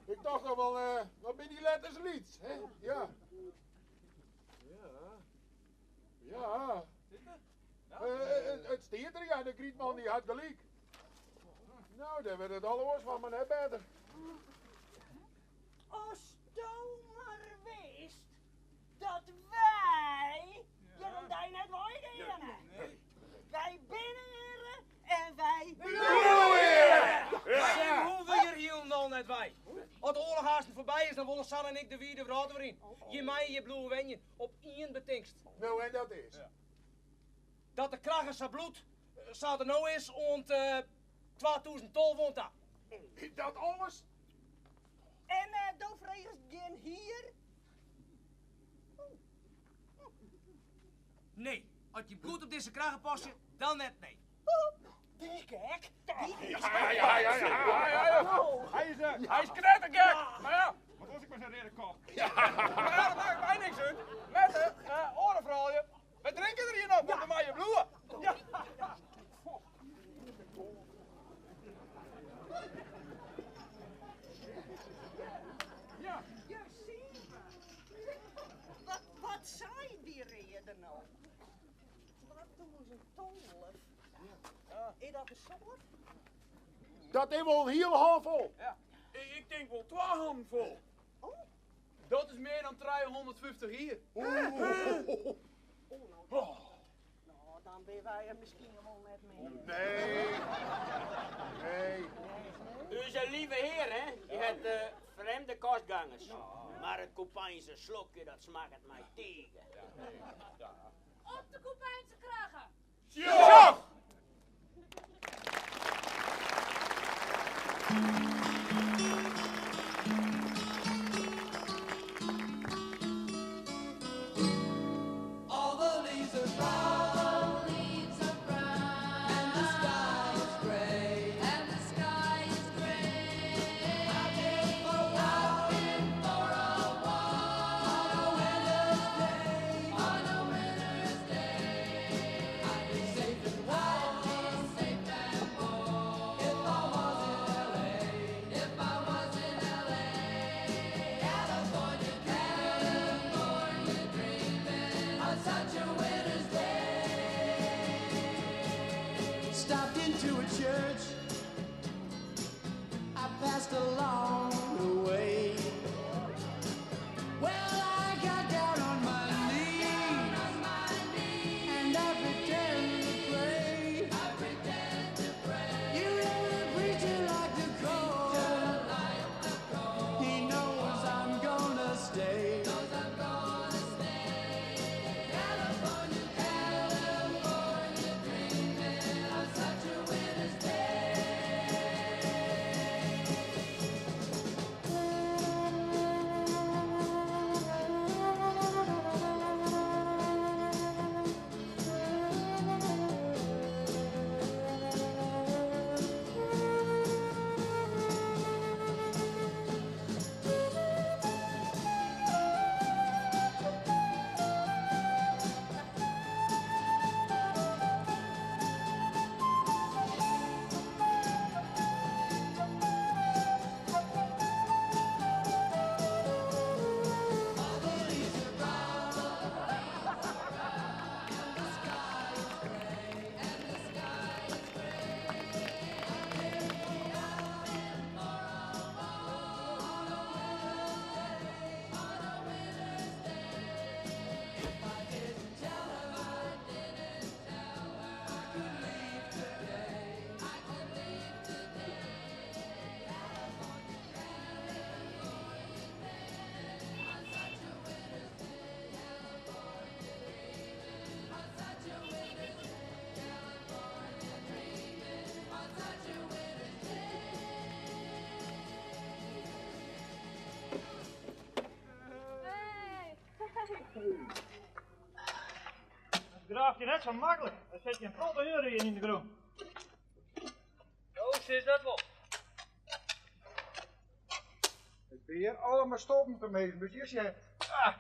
Ik tocht noch wol, wat binne dy letters lyts, hè? Ja. Ja. Ja. It stiet der, ja, de Grytman dy hat gelyk. No, dêr wurdt it al oars fan, mar net better. Asto mar wist dat wy hjir om dy net weigeane. Wy binne hjir en wy bliuwe hjir! Jim hoege hjir hielendal net wei. As de oarloch aansten foarby is, dan wolle Sanne en ik de wide wrâld wer yn. Jim meie hjir bliuwe wenjen, op ien betingst. No, en dat is? Dat de kragge sa bliuwt sa't er no is oant 2012 oan ta. Is dat alles? En do fregest gjin hier? Nee, as jim goed op dizze kragge passe, dan net, nee. Die gek? Ja, ja, ja, ja, ja. Hy is, hy is knettergek. Maar ja, wat was ik mei sa'n reade kop? Maar ja, dat makket my niks út. Mette, oare froulju, wy drinke der ien op, want we meie bliuwe. Ja. Ja, Siebe. Wat, wat sei dy reade no? 2012. Is dat in soad? Dat is wol in hiele hân fol. Ja. Ik tink wol twa hannen fol. Oh. Dat is mear dan 350 jier. Oh, no, no, dan binne wy der miskien wol net mear. Nee. Nee. Us lieve hear, hè, dy hat frjemde kostgangers. Mar it Koepeinse slokje dat smakket my tige. Op de Koepeinse kragge! Tsjoch! All the leaves are brown. leaves are brown. And the sky is gray. And the sky is gray. I've been for a walk. Been for a walk. On a winter's day. On a winter's day. I'd be safe and warm. I'd be safe and warm. If I was in L.A. If I was in L.A. California, California dreaming on such a winter's day. Stopped into a church I passed along the way. Well, I got down on my knees and I pretend to pray. I pretend to pray. You know the preacher like the cold. He knows I'm gonna stay. Knows I'm gonna stay. California, California dreaming on such a winter's day. All the leaves are brown, and the sky is gray, and the sky is gray. I've been, I've been for a walk on a winter's day, on a winter's day. If I didn't tell her, I didn't tell her, I could leave today. I could leave today. California, California dreaming on such a winter's day. California dreaming on such a winter's day. California dreaming on such a winter's day. Dat graaft je net zo makkelijk. Dan zet je een protte euro in de grond. Oh, ze is dat wel. Ik ben hier allemaal stoppen te mezen, moet je zeggen. Ah,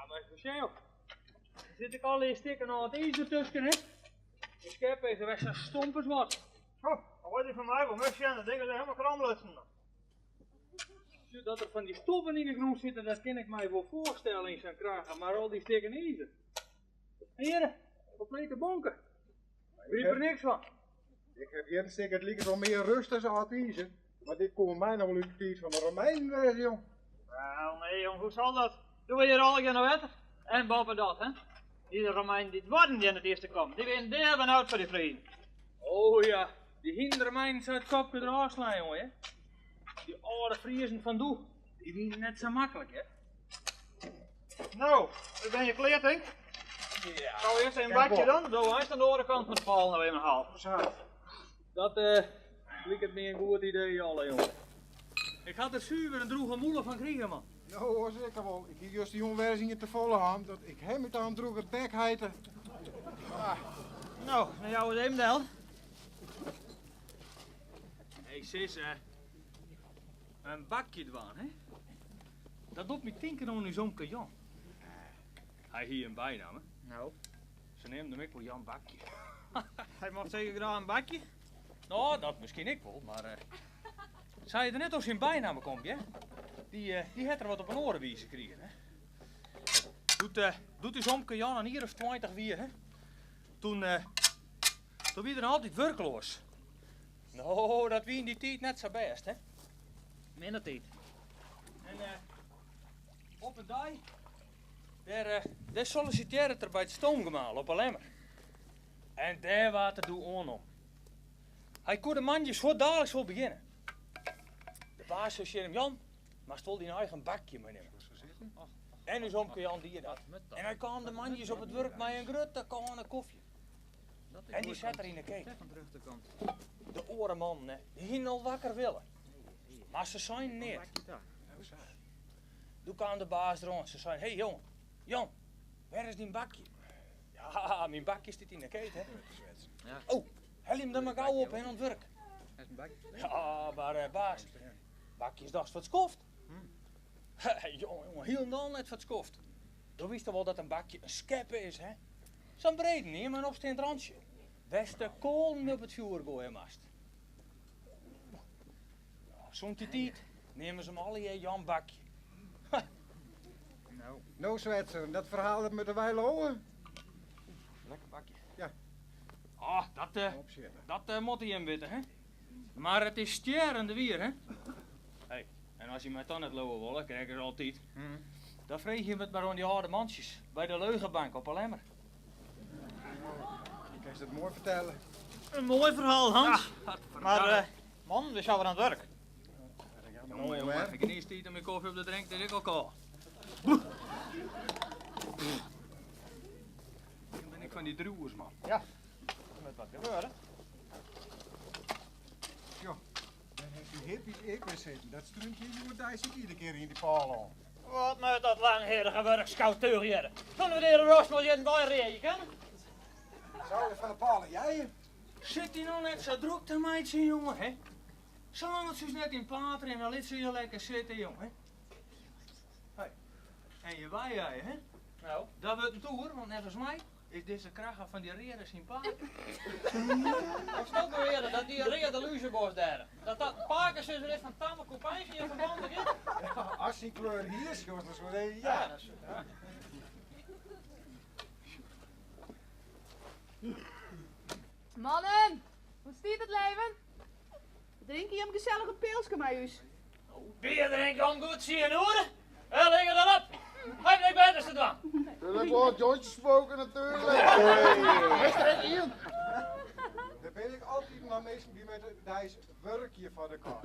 maar even joh. Er zit ik al die stikken al het ijzer tussen, hè? De schep is er weg zo'n stompers wat. Oh, dan wordt die van mij wel musje en dat ding is helemaal kramlussen. Dat er van die stoppen in de grond zitten, dat kan ik mij wel voorstellen in zo'n kragen, maar al die stikken ijzer. Heren, complete bonken. Ik begrijp er niks van. Ik heb hier een stuk, het lijkt wel meer rust dan het ijzer. Maar dit komt mij nog wel uit de tijd van de Romeinen, jong. Wel nee jong, hoe zal dat? Doen we hier al geen wetter? En boven dat, hè? Die Romeinen die worden die in het eerste komen, die winnen daar benauwd voor die vrienden. Oh ja, die hindermijn zou het kopje eraf slaan, jongen. Hè? Die oude Friesen van Doe, die winnen net zo makkelijk, hè? Nou, ben je kleerd, hè? Ja. Zal we eerst een bakje dan? Zo, hij is aan de andere kant van het val nou even haal. Dat lijkt het me een goed idee, alle jongen. Ik had er zuiver een droege moele van kriegen, man. Nou hoor, zeker wel. Ik heb juist die onwijzingen te volle aan, dat ik hem met aan droege bek heette. Ah. Nou, naar jou het even del. Hé, hey, sis, hè. Een bakje dwaan, hè? Dat doet me tinken om nu zo'n Jan. Hij hier een bijnaam, hè? Nou. Ze neemt hem ook wel Jan Bakje. Hij mocht zeker graag een bakje. Nou, dat misschien ik wel, maar... Zei je er net als zijn bijnaam komt, hè? Die had er wat op een orenwiezen gekregen, hè? Doet u somke Jan een hier of 20 weer, hè? Toen wie er altijd werkloos. Nou, dat wie in die tijd net zo best, hè? Minder tijd. En op een dag, daar solliciteerde het er bij het stoomgemaal op Alemmer. En daar waard het doe on om. Hij kon de mandjes voor dadelijk zo beginnen. De baas baas sei tsjin him, Jan, moatst wol dyn eigen bakje meinimme. En ús omke Jan die dat. En hy kaam de moandeis op it wurk mei in grutte kâne kofje. En dy set er yn 'e keet. De oare mannen, dy hienen al wakker wille. Mar se seinen neat. Doe kaam de baas deroan. Se sei, Hé jonge, Jan, wêr is dyn bakje? Ja, myn bakje stiet yn 'e keet, hè. Oh, helje him dan mar gau op en oan it wurk. Ja, mar eh, baas, bakje is dochs foar it skoft? Jonge, jonge, hielendal net foar it skoft. Do witst toch wol dat in bakje in skeppe is, hè? Sa'n breden mei in opsteand rantsje, wêr'tst de koalen op it fjoer goaie moatst. Sûnt dy tiid neame se him allegear Jan Bakje. No, Swetser, dat ferhaal dat moatte wy leauwe. Lekker bakje. Ja. Ah, dat, uh, dat uh, moatte jim witte, hè? Mar it is stjerrende wier, hè? Hey, en as jim my dan net leauwe wolle, krekt as altyd, dan freegje jim it mar oan dy âlde mantsjes by de Leugenbank op 'e Lemmer. Kinst it moai fertelle. In moai ferhaal, Hans. Mar eh, man, we sjouwe oan it wurk. No jonge, ik ha iens tiid om myn kofje op te drinken, it is ek al kâld. Dan bin ik fan dy driuwers, man. Ja, der moat wat gebeure. Jo, dêr hat dy hippies ek wer sitten. Dat strúnt hjir hjoeddeis ek iedere kear yn dy pâle oan. Wat moat dat langherige wurk skoutuch hjirre? Soene we de rost wol hjir wei reagje kinne? Sou je fan de pâle jeie? Sit dy no net sa drok te meitsjen, jonge, hè? Salang't se ús net yn paad rinne, lit se je lekker sitte, jonge. Hey. En je weijeie, hè? Nou. Dat wurdt in toer, want neffens my is dizze kragge fan dy reade syn pake. Wolst no beweare dat dy reade luzebos dêr, dat dat in pakesizzer is fan Tamme Kopijns yn ferbân giet? Ja, as syn kleur hier sjochst, dan soe ik ja. Ja, dat is, ja. Mannen, hoe stiet it leven? Drinke jim gesellich in pilske mei ús? Bier drinke om goed tsien oere? Wêr ligge dat op? Hat niks betters te dwaan. Tuurlijk wel, jointjes smoken natuurlijk. Is er ek ien? Der binne ek altyd noch minsken dy't met de deis wurkje foar de kop.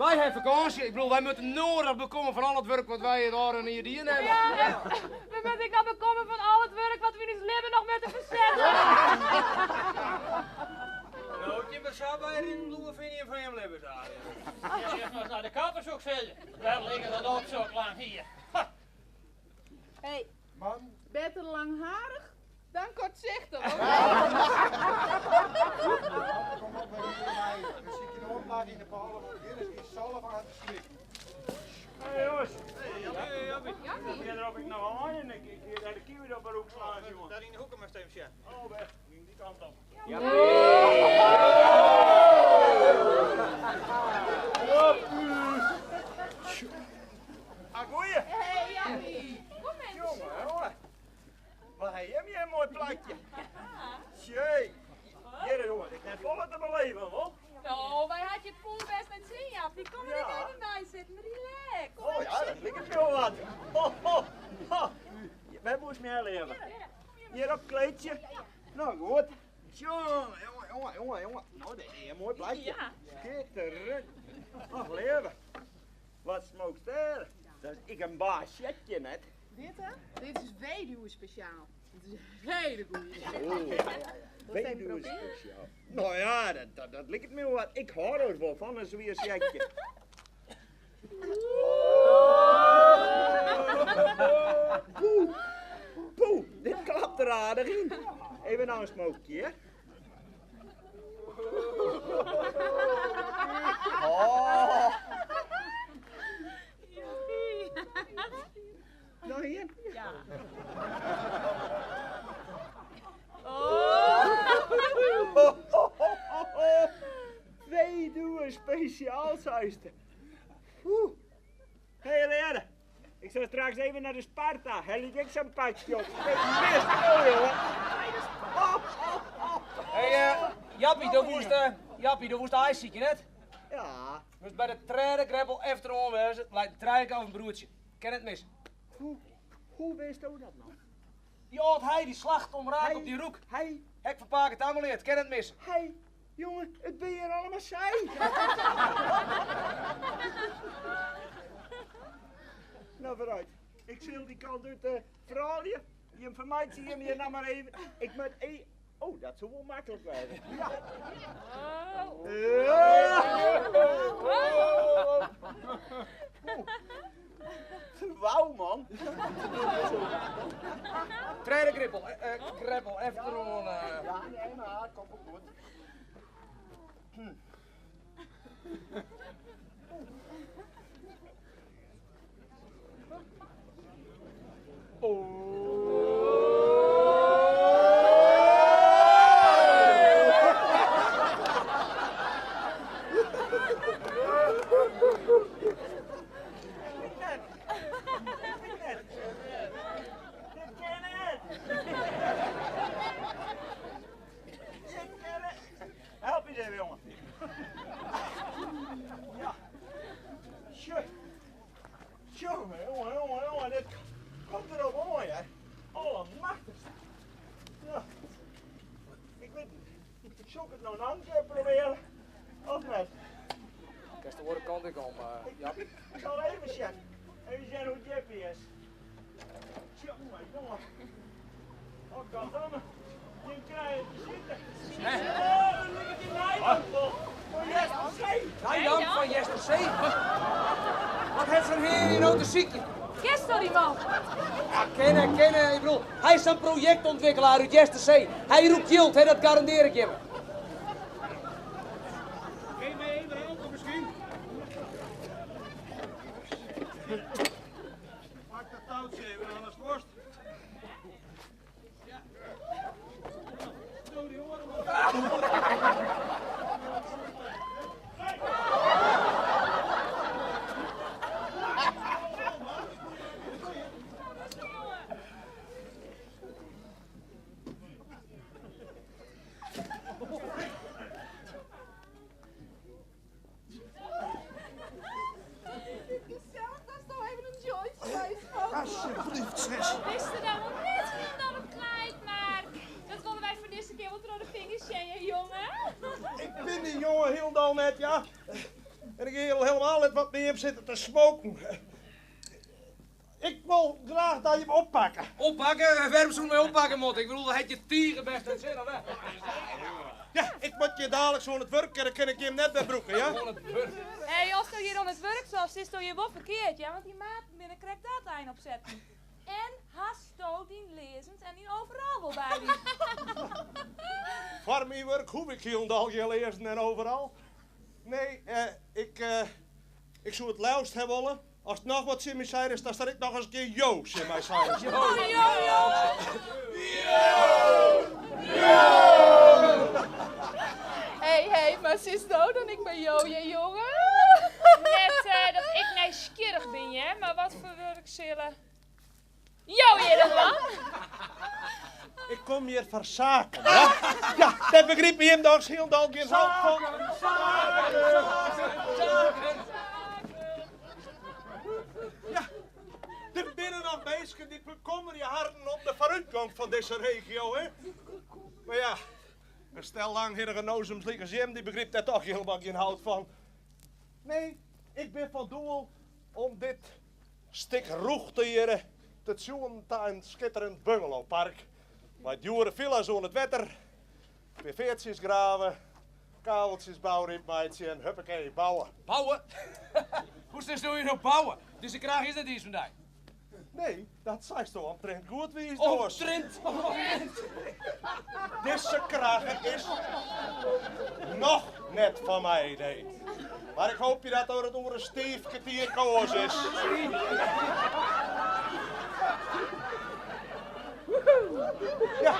Wy hawwe fakânsje. Ik bedoel, wy moatte noadich bekomme fan al it wurk wat wy it ôfrûne jier dien hawwe. Ja, we moatte ek noch bekomme fan al it wurk wat we yn ús libben noch moatte fersette. No, it jim sa by rinnen bliuwe fine jim fan jim libbens ôf. Earst mar ris nei de kapper soe ik sizze. Wêr ligge dat op sok lang hier? Ha! Hey, Man. Better langharig dan kortzichtig. Kom op, we hier mei. We sykje in oar plak yn de pâle, want hjir is gjin salve oan te slikken. Hey jongens. Hey Jappie. Hier erop ik nog aan en ik ik daar de kiwi op de hoek slaan, jongen. Daar yn de hoeke moatst even sjen. Oh, weg. Die kant op. Ah, goeie. Hey Jappie. Kom even. Jongen, jongen. Wat ha jim hjir in moai plakje. Tjee. Hjir, jongen, ik net folle te beleven, wol. No, wy hat je it poerbêst nei 't sin, Jappie. Kom der ek even by sitten. Relax. Kom Oh even ja, dat sitten. liket my wol wat. Ho, ho, ho. Wêr moast my leave? Hjir op 't kleedsje. No goed. Jonge, jonge, jonge, jonge, jonge. No, dit is in moai plakje. Ja. Skitterend. Och, leave. Wat smookst dêr? Dat is ek in baasjetje, net? Dit hè? Dit is weduwe spesjaal. Dit is in hele goeie. Oh, weduwe spesjaal. No ja, dat, dat, dat liket my wol wat. Ik hâld oars wol fan in swier sjekje. Poeh, poeh, dit klapt der aardich yn. Even noch in smookje, hè? Oh. Noch ien? Ja. Oh. Weduwe spesjaal, seist. Oeh. Hé, Lere. Ik sil straks even nei de Spar ta. Helje ik ek sa'n pakje op. Bist no, jonge. Hé, eh, Jappie, do woest, eh, Jappie, do woest aaisykje, net? Ja. Moatst by de trêde greppel efteroan wêze, leit in trijke of in broertsje. Kin net misse. Hoe, hoe witsto dat no? Dy âld hei, dy slacht omraak op dy roek. Hei. Hek fan pake Tammeleard, kin net misse. Hei, jonge, it bin hjir allegear sei. vooruit. Ik sil die kant uit uh, froulju. Jim vermeitsje jim hjir nou mar even. Ik moat e Oh, dat soe wol maklik wêze. Ja. Oh. Wauw, man. Trêde greppel, eh, eh, greppel, efteroan. eh. Ja, nee, mar komt wol goed. Dit kin net. Dit kin net. Help eens even, jongen. Ja. Sjoch. Jongen, jongen, jongen, jongen, dit komt erop oan, hè. Allemachtigste. Ja. Ik weet niet, ik zoek het nou nog een keer proberen. Of net. Kinst de oare kant ek om, eh, Jappie. Ik zal even zien. Even zien hoe Jippie is. Jongen, jongen. Oh, goddamme. Je krijgt het te zitten. Oh, dan ligt die Nijland vol. Van Jester C. Nijland van Jester C. Wat heeft zo'n heer hier nou te zieken? Kist dat die man? Ja, kennen, kennen. Ik bedoel, hij is een projectontwikkelaar uit Jester C. Hij roept jild, hè, dat garandeer ik je. Kun je mij even helpen misschien? Pak dat touwtje even, anders worst. Ja. Stoot die oren maar. Dit gezellig, dat is nou even een jointje Alsjeblieft, zus. We wisten daar wel net helemaal op kwijt, maar dat wilden wij voor deze keer wel door de vingers zien, jongen. Ik ben die jongen heel net, ja. En ik wil helemaal net wat meer op zitten te smoken. Ik wil graag dat je hem oppakken. Oppakken? Waarom zou je mij oppakken, mot? Ik bedoel, dan had je tieren best en zin, of hè? Ja, ik moet je dadelijk zo aan het werk en dan kan ik je hem net bij broeken, ja? Hé, hey, als je hier aan het werk zoals is het je wel verkeerd, ja? Want die maat binnen krijgt dat eind opzetten. En hasto die lezend en die overal wel bij die. Voor mijn werk hoef ik helemaal geen lezen en overal. Nee, eh, ik, eh, ik zou het luist hebben willen. Als het nog wat in mij zei is, dan sta ik nog eens een keer Joos in mijn zei. Oh, jo, jo. Hé, hé, maar ze is dood en ik ben Joje, jongen. Net eh, dat ik nieuwsgierig ben, hè? Maar wat voor werk zullen... Jo, je dat man? Ik kom hier voor zaken, hè? Ja, dat begreep je hem nog heel geen hout van. Zaken! Ja, er binnen nog mensen die bekommeren je harten op de vooruitgang van deze regio, hè? Maar ja, een stel langhirige nozems als Jim, die begrijpt daar toch helemaal geen hout van. Nee, ik ben van doel om dit stik roeg te jeren te zoeken naar een schitterend bungalowpark. Met dure villa's aan het wetter, PV'tjes graven, kabeltjes bouwen in het en huppakee, bouwen. Bouwen? Hoe is dit nou bouwen? Dus de kraag is dat iets vandaag. Nee, dat zei toch omtrent goed wie is Omtrent, omtrent. Deze kraag is nog net van mij, nee. Maar ik hoop je dat door het oor een stief kwartier koos is. Ja.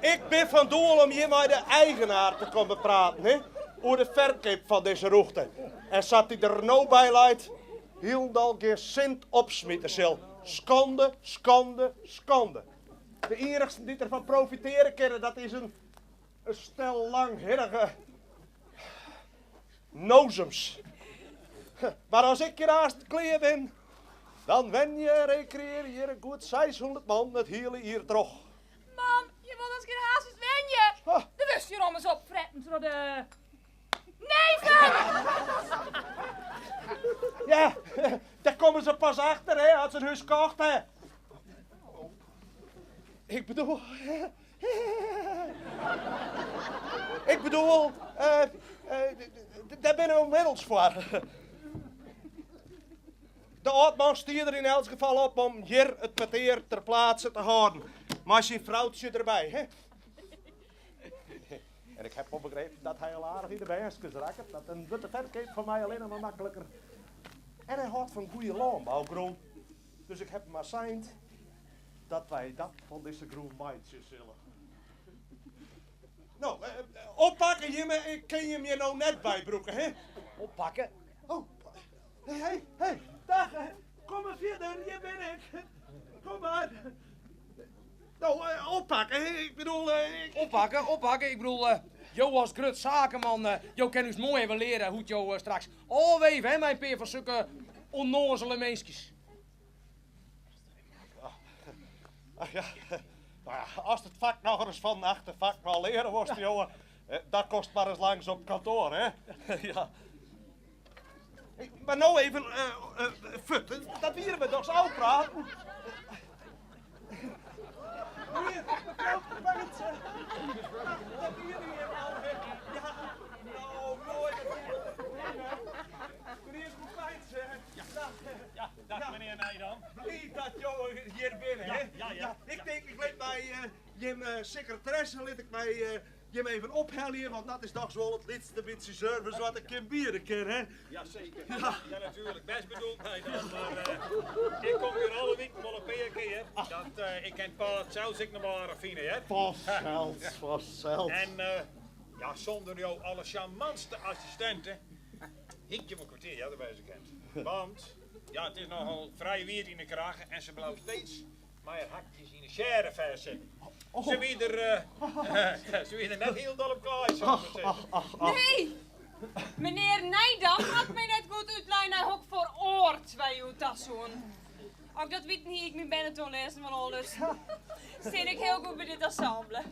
Ik ben van doel om hier met de eigenaar te komen praten, hè? Over de verkoop van deze route. En zat hij er nou bij leidt, hield geen cent opsmieten zal. Schande, schande, schande. De enigste die ervan profiteren kunnen, dat is een, een stel langhirrige nozems. Maar als ik hier haast kleer ben, dan wen je recreëer hier een goed 600 man het hele hier terug. Man, je wilt als geen haast wen je. De wist je om eens opfretten door de... dat se it hús kocht ha. Ik bedoel. Ik bedoel, dêr binne no middels foar. De âldman stie der yn elts gefal op om hjir it petear ter plaatse te hâlden, mei syn froutsje derby. Hè? En ik heb wol begrepen dat hy al aardich yn de bernskens rakket, dat dan wurdt de ferkeap foar my allinnich mar makliker. En hy hâldt fan goede lânbougrûn, dus ik heb him mar sein dat wy dat fan dizze grûn meitsje sille. No, oppakke jimme, ik kin jim hjir no net by brûke, hè? Oppakke? Oh, hé, hé, dag, kom mar fierder, hjir bin ik. Kom mar. No, oppakke, ik bedoel... Oppakke, oppakke, ik bedoel, jo as grut sakeman, jo kinne ús moai even leare hoe't jo straks ôfweve, hè, mei in pear fan sokke ûnnoazele minskjes. Ach ja, no ja, ast it fak nochris fan de echte fakman leare wolst, jonge, dan komst mar ris langs op kantoar, hè? Ja. Mar no even fuort, dat wiene we dochs ôfpraten. Menear, mefrou Kopijnse, dat wiene we al, hè? Ja, no, moai dat Menear Kopijnse, ja. Dag menear Nijdam. Bliid dat jo hjir binne, hè? Ja, ja. Ik tink, ik lit my jim sekretaresse lit ik my jim even ophelje, want dat is dochs wol it lytste bytsje service wat ik kin biede kin, hè? Jaseker. Ja, natuerlik. Best bedoeld, Nijdam, mar ik kom hjir alle wiken wol in pear kear. Dat, ik kin it paad sels ek noch wol aardich fine, hear. Fansels, fansels. En ja, sûnder jo allersjarmantste assistinte hie ik hjir wol in kwartier earder wêze kind. Want ja, it is nochal frij wiet yn de kragge en se bliuwt steeds mei har hakjes yn de sjêre fêstsitten. Se wie der, se wie der net hielendal op klaaid, soe ik mar sizze. Nee! Menear Nijdam hat my net goed útlein nei hokfoar oard wy hjoed ta soenen. As ik dat witten hie, hie ik myn bernetoanlearzen wol oanlutsen. Stean ik hiel goed by dit ensemble.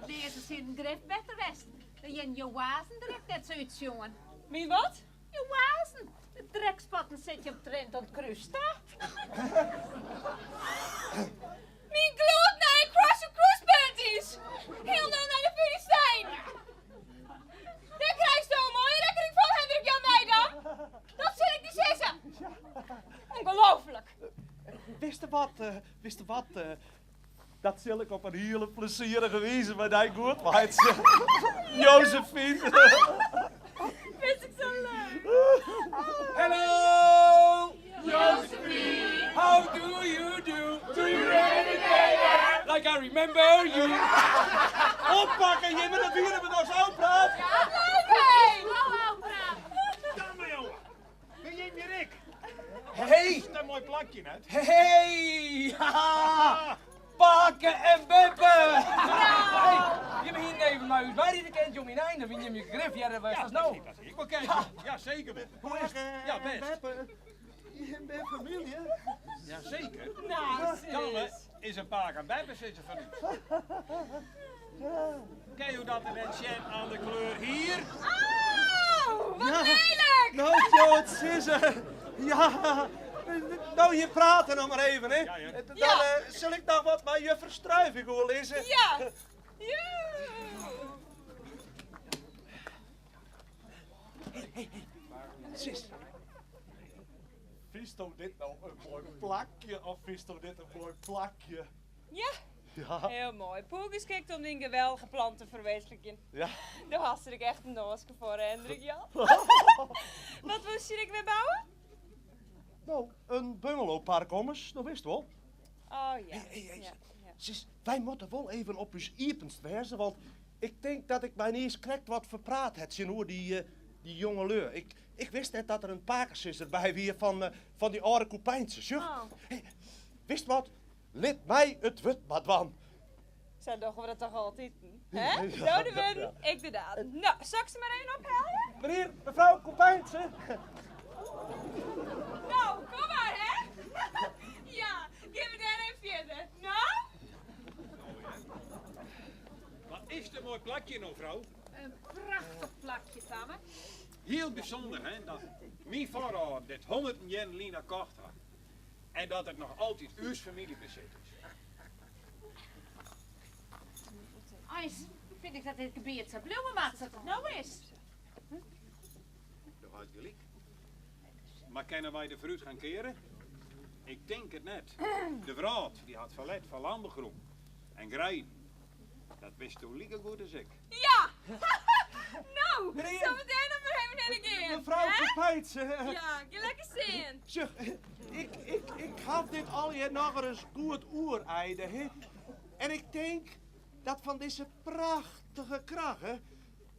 Learzen hienen grif better west. Dan hienen jo hoazzen der ek net sa útsjoen. Myn wat? Jo hoazzen. De drekspotten sit je omtrint oan it krús ta. Myn gloednije Crush Cruise Panties! Hielendal nei de Filistijn! Dêr krijsto in moaie rekkening fan, Hendrik Jan Nijdam. Dat sil ik dy sizze. Ongelooflik. Witste wat, witste wat, dat sil ik op in hiele plezierige wize mei dy goed meitsje. Josephine. Bist ek sa leuk. Hello! Josephine! How do you do? Do you remember me? Like I remember you. Oppakke, jimme, dat wiene we dochs ôfpraat? Ja, leuk hé! Damme jonge, bin jim hjir ek? Hey! Is dat in moai plakje net? Hey! Haha! Pake en beppe! Hey, jimme hienen even mei ús meiride kind, jong, yn ein, dan wiene jimme grif earder west as no. Dat hie ik wol kind, ja seker. Hoe is it? Ja, bêst. Beppe, jim binne famylje? Ja seker. Nou, Tamme sis. is in pake en beppesizzer fan ús. Kinne jo dat net sjen oan de kleur hier? Au, wat lelijk! Nou, jo it sizze. Ja, no, jim prate noch mar even, hè. Dan sil ik noch wat mei juffer Struiving oerlizze. Ja. Ja. Hé, hé, sis. Fynsto dit no in moai plakje of fynsto dit in moai plakje? Ja. Ja. Hiel moai. Poergeskikt om dyn geweldige plan te ferwizentlikjen. Ja. Do hast der ek echt in noaske foar, Hendrik Jan. Wat wolst hjir ek wer bouwe? No, in bungalowpark ommers, do witst wol. Oh ja. Hé, hé, Ja, ja. Sis, wy moatte wol even op ús iepenst wêze, want ik tink dat ik my niis krekt wat ferpraat ha tsjinoer dy, dy jongelju. Ik, ik wist net dat der in pakesizzer by wie fan, fan dy âlde Kopijnse. Sjoch, Oh. hé, witst wat? Lit my it wurd mar dwaan. Sa dogge we dat toch altiten, hè? Ja, Do de wurden, ik de daden. No, sil ik se mar even ophelje? Menear, mefrou Kopijnse. No, kom mar, hè? Ja, gean we dêr even fierder. No? Wat is it in moai plakje no, frou? In prachtich plakje, Tamme. Hiel bysûnder, hè, dat myn foarâlden dit hûnderten jierren lyn kocht ha. En dat it noch altyd ús famyljebesit is. Eins fyn ik dat dit gebiet sa bliuwe moat sa't it no is. Do hast gelyk. Mar kinne wy de foarútgong keare? Ik tink it net. De wrâld dy hat ferlet fan lânbougrûn en greiden. Dat witsto like goed as ik. Ja! No, sille we dêr noch mar even hinne gean? Mefrou Kopijtse. Ja, gean lekker stean. Sjoch, ik, ik, ik haw dit allegear nochris goed oereide, hè. En ik tink dat fan dizze prachtige kragge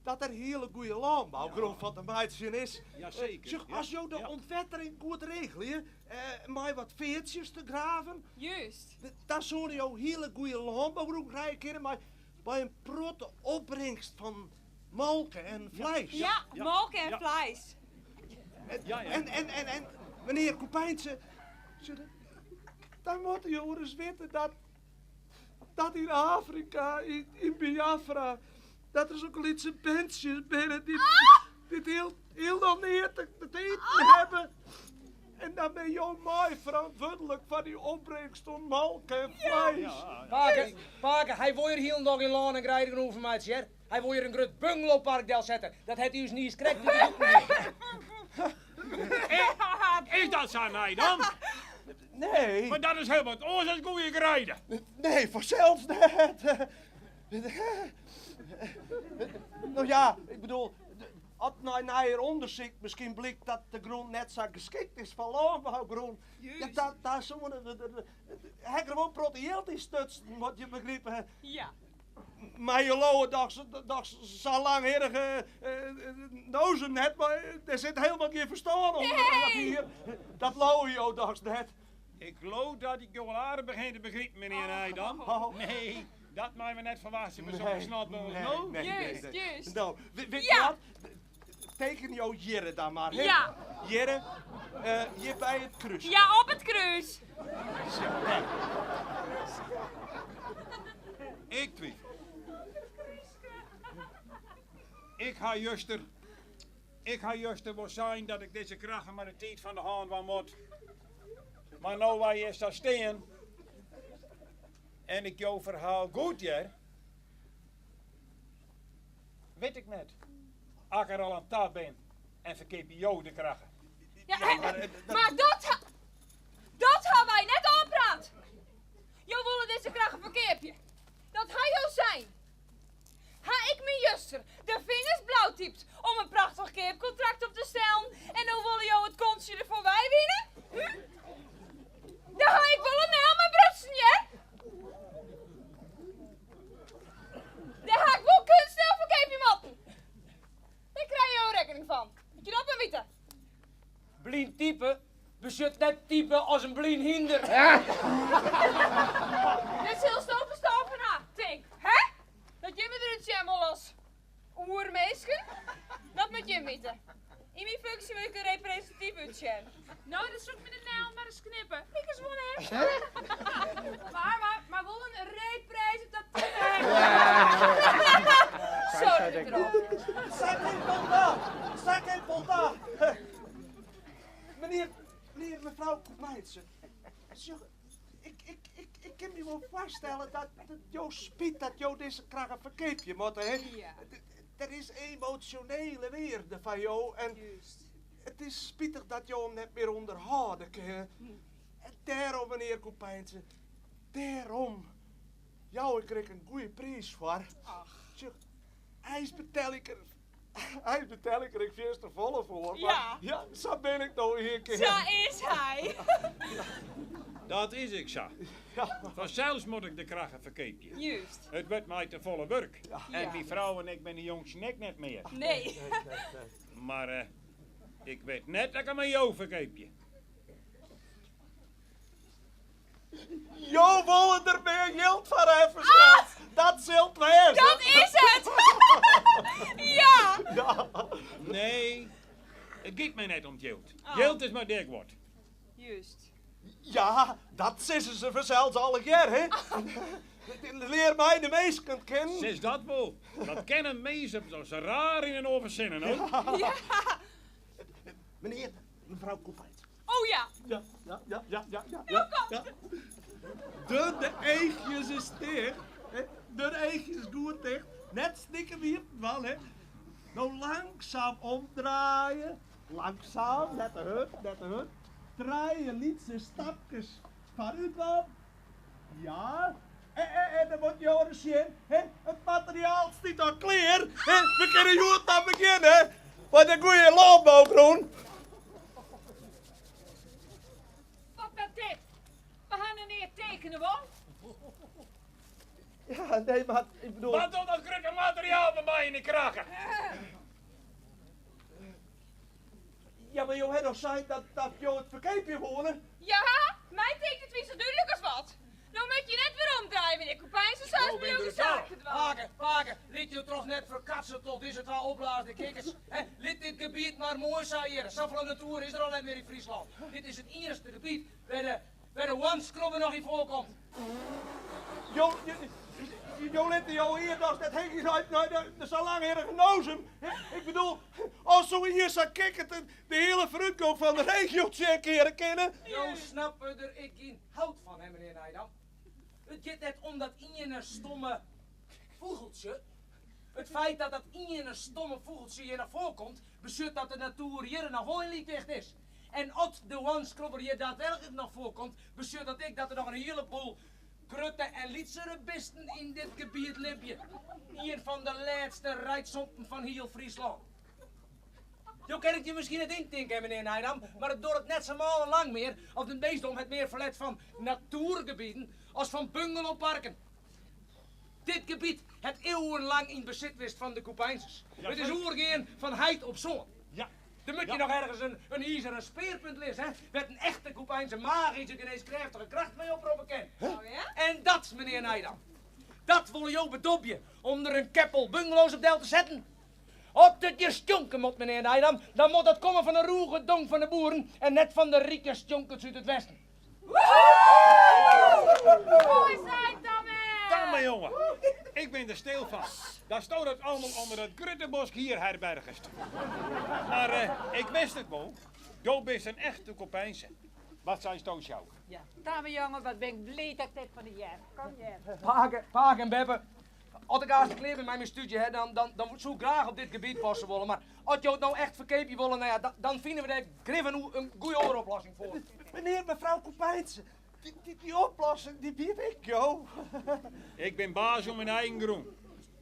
dat der hiele goede lânbougrûn fan te meitsjen is. Jaseker. Sjoch, as jo de ûntwettering goed regelje, mei wat feartsjes te graven. Juist. Dan soene jo hiele goede lânbougrûn krije kinne mei mei in protte opbringst fan molke en fleis. Ja, molke en fleis. En, en, en, en menear Kopijnse, dan moatte jo ris witte dat, dat yn Afrika, yn Biafra, dat der sokke lytse berntsjes binne dy't hiel, hielendal neat te iten hawwe. En dan binne jo mei ferantwurdlik foar dy opbringst oan molke en fleis. Pake, pake, hy wol hjir hielendal gjin lân en greidegrûn fan meitsje, hear. Hy wol hjir in grut bungalowpark delsette. Dat hat hy ús niis krekt doe't er bûten wie. Is dat sa, Nijdam? Nee. Mar dat is hiel wat oars as goeie greide. Nee, fansels net. No ja, ik bedoel, At nei neier ûndersyk miskien blykt dat de grûn net sa geskikt is foar lânbougrûn, ja, dan, dan soene we der ha ik der wol in protte jild yn stutsen, wat je begripe. Ja. Mar jo leauwe dochs, dochs sa langhierrige nozem net, mar der sit hielendal gjin ferstân ûnder dat hier. Dat leauwe jo dochs net? Ik leau dat ik jo al aardich begjin te begripen, menear Nijdam. Nee. Dat meie we net ferwachtsje by sokke snotnoazen, no? Nee, nee, Juist, nee. juist. No, wit Ja. je wat? Teken jo hjirre dan mar, hè? Ja. Hjirre, hjir by it krúske. Ja, op it krús. Zo, kijk. Ik twivel. Ik ha juster, ik ha juster wol sein dat ik dizze kragge mei de tiid fan de hân dwaan moat. Mar no wy hjir sa stean en ik jo ferhaal goed hear, wit ik net as ik der al oan ta bin en ferkeapje jo de kragge. Ja, mar dat ha, dat ha wy net ôfpraat. Jo wolle dizze kragge ferkeapje. Dat ha jo sein. Ha ik my juster de fingers blau typt om in prachtich keapkontrakt op te stellen en no wolle jo it kontsje der foarby wine? Hm? Dêr ha ik wol in naam mei brutsen, hear. Dêr ha ik wol kunstnel ferkeapje moatten. Dêr krije jo rekkening fan. Dat jo dat mar witte. Blyn type besjut net type as in blyn hynder. Dêr silsto ferstân fan ha, tink, hè? Dat jimme derút sjen wolle as oerminsken, dat moat jim witte. Yn myn funksje wol ik der represintatyf útsjen. No, dan soe ik my de nail mar ris knippe. Lykas wol in hekster. Mar, mar, mar wol in representative hekster. Sorry, erop. Sacré polda! Sacré polda! Menear, menear, mefrou Kopijnse, sjoch, ik, ik, ik, ik kin my wol foarstelle dat it jo spyt dat jo dizze kragge ferkeapje moatte, hè? Ja. Der is emosjonele wearde foar jo en it is spitich dat jo him net mear ûnderhâlde kinne. En dêrom, menear Kopijnse, dêrom jou ik der ek in goeie priis foar. Sjoch, eins betelje ik er Eins betelje ik der ek fierste folle foar, mar Ja. ja, sa bin ik no ien kear. Sa is hy. Dat is ek sa. Fansels moat ik de kragge ferkeapje. Juist. It wurdt my te folle wurk. En Ja. myn frou en ik binne de jongsten ek net mear. Nee. Mar eh, ik wit net dat ik him oan jo ferkeapje. Jo wolle der mear jild foar ha fansels. Dat sil it wêze. Dat is it! Ja! Nee, it giet my net om it jild. Oh. Jild is mar dikguod. Juist. Ja, dat sizze se fansels allegear, hè? Lear my de minsken kennen. Sis dat wol. Dat kin in mins dochs raar yn inoar fersinne, no? Ja. Menear, mefrou Kopijns. Oh ja. Ja, ja, ja, ja, ja, ja. ja, ja. De, de eegjes is ticht. Hè? De eegjes is goed ticht. Net snikken wie het wel, hè. Nou langzaam omdraaien. Langzaam, net de hut, net de hut. Draaien lytse stapkes foarút wat. Ja. En, en, en dan moet Joris sjen, hè? It materiaal stiet al klear. Hè? We kinne hjoed dan begjinne. Foar de goede lânbougrûn. Wat dat dit? We hawwe neat tekene wol. Ja, nee, mar ik bedoel... Wat docht dat grutte materiaal by my yn de kragge? Ja, mar jo hawwe dochs sein dat, dat jo it ferkeapje woene? Ja, my tinkt it wie sa dúdlik as wat. No moat je net wer omdraaie, menear Kopijns, sa is my jo de saak te dwaan. Pake, pake, lit jo troch net ferkatse troch dizze twa opblaasde kikkers. Hè, lit dit gebiet mar moai sa hjirre. Safolle natoer is der al net mear yn Fryslân. Dit is it iennichste gebiet wêr de, wêr de hoanskrobber noch yn foarkomt. Jo, jo litte jo ear dochs net hingje nei, nei de, de sa langherige nozem. Ik bedoel, as soe ien sa kikkert de hiele foarútgong fan de regio tsjinkeare kinne. Jo snappe der ek gjin hout fan, hè, menear Nijdam? It giet net om dat iene stomme fûgeltsje. It feit dat dat iene stomme fûgeltsje hjir noch foarkomt, betsjut dat de natoer hjirre noch wol yn lykwicht is. En as de hoanskrobber hjir daadwerklik noch foarkomt, betsjut dat ek dat der noch in hiele boel grutte en lytsere bisten yn dit gebiet libje. Ien fan de lêste reidsompen fan hiel Fryslân. Jo kinne it je miskien net yntinke, menear Nijdam, mar it duorret net sa mâle lang mear of de minsdom hat mear ferlet fan natoergebieten as fan bungalowparken. Dit gebiet hat iuwenlang yn besit west fan de Koepijnsers. It is oergean fan heit op soan. Der moat je noch ergens in izeren spearpunt lizze, hè, wêr't in echte Koepijnse magyske genêskrêftige kracht mei oproppe kin. En dat, menear Nijdam, dat wolle jo bedobje om der in keppel bungalows op del te setten? As it hjir stjonke moat, menear Nijdam, dan moat dat komme fan de rûge dong fan de boeren en net fan de rike stjonkers út it westen. Moai sein, Tamme! Tamme, jonge, ik bin der stil fan. Datsto dat almal ûnder dat grutte bosk hier herbergest. Mar ik wist it wol, do bist in echte Kopijnse. Wat seisto, Sjouk? Tamme, jonge, wat bin ik bliid dat ik dit fan dy hear. Kom hjir. Pake, pake en beppe, As ik aanst klear bin mei myn stúdzje, hè, dan, dan, dan soe ik graach op dit gebiet passe wolle. Mar as jo it no echt ferkeapje wolle, no ja, dan fine we dêr grif in, in goede oare oplossing foar. Menear, mefrou Kopijnse, dy, dy, dy oplossing dy bied ik jo. Ik bin baas oer myn eigen grûn.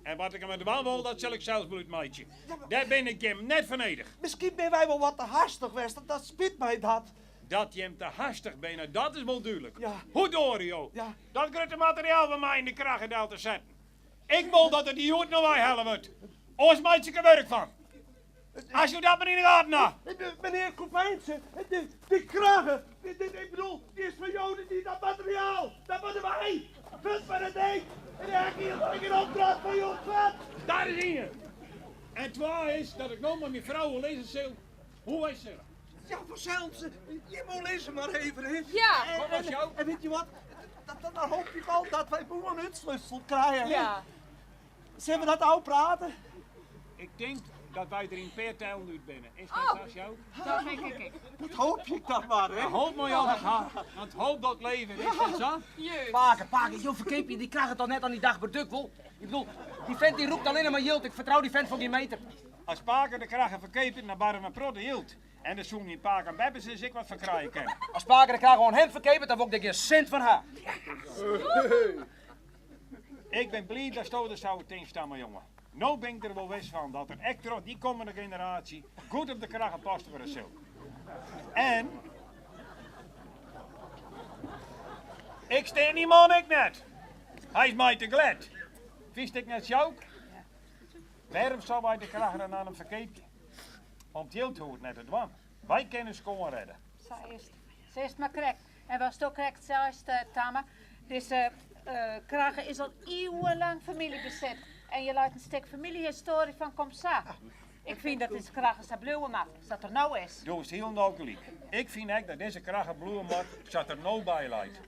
En wat ik dermei dwaan wol, dat sil ik sels wol útmeitsje. Dêr bin ik jim net foar nedich. Miskien binne wy wol wat te hastich west, dat spyt my dat. Dat jim te hastich binne, dat is wol dúdlik. Hoe doare jo dat grutte materiaal by my yn de kragge del te setten? Ik wol dat it hjoed noch weihelle wurdt. Oars meitsje ik der wurk fan. As jo dat mar yn de gaten ha. Menear Kopijnse, dy kragge, ik bedoel, dy is fan jo, dat materiaal, dat moat derwei. Fuort mei dat ding. En dêr ha ik hielendal gjin opdracht fan jûn. Fuort! Dat is ien. En twa is dat ik no mei myn frou oerlizze sil hoe wy sille. Ja, fansels. Jim oerlizze mar even, hè. Ja. En, en, en wit je wat? Dat, dat, dan hoop ik al dat wy moarn útslútsel krije, hè. Ja. Sille we dat ôfprate? Ik tink dat wy der yn in pear tellen út binne. Is dat Oh, sa, Sjouk? dat tink ik ek. Dat hoop ik dan mar, hè. Hoop mei altyd ha, want hoop docht leven, is dat sa? Juist. Pake, pake, jo ferkeapje dy kragge toch net oan dy Dagbert Duk, wol? Ik bedoel, dy fent dy rûkt allinne mar jild, ik fertrou dy fent foar gjin meter. As pake de kragge ferkeapet, dan barre we in protte jild. En dêr soene myn pake en beppe sis ek wat fan krije kinne. As pake de kragge oan him ferkeapet, dan wol ik der gjin sint fan ha. Ik bin bliid datsto der sa oer tinkst, Tamme jonge. No bin ik der wol wis fan dat der ek troch dy kommende generaasje goed op de kragge past wurde sil. En ik stean dy man ek net. Hy is my te glêd. Fynst ek net, Sjouk? Wêrom soene wy de kragge dan oan him ferkeapje? Om it jild hoecht net te dwaan. Wy kinne skoan redde. Sa is it. Sa is it mar krekt. En watsto krekt seist, Tamme, dizze kragge is al iuwenlang famyljebesit. En hjir leit in stik famyljehistoarje fan komsa. Ik fyn dat dizze kragge sa bliuwe moat, sa't er no is. Do hast hielendal gelyk. Ik fyn ek dat dizze kragge bliuwe moat sa't er no by leit.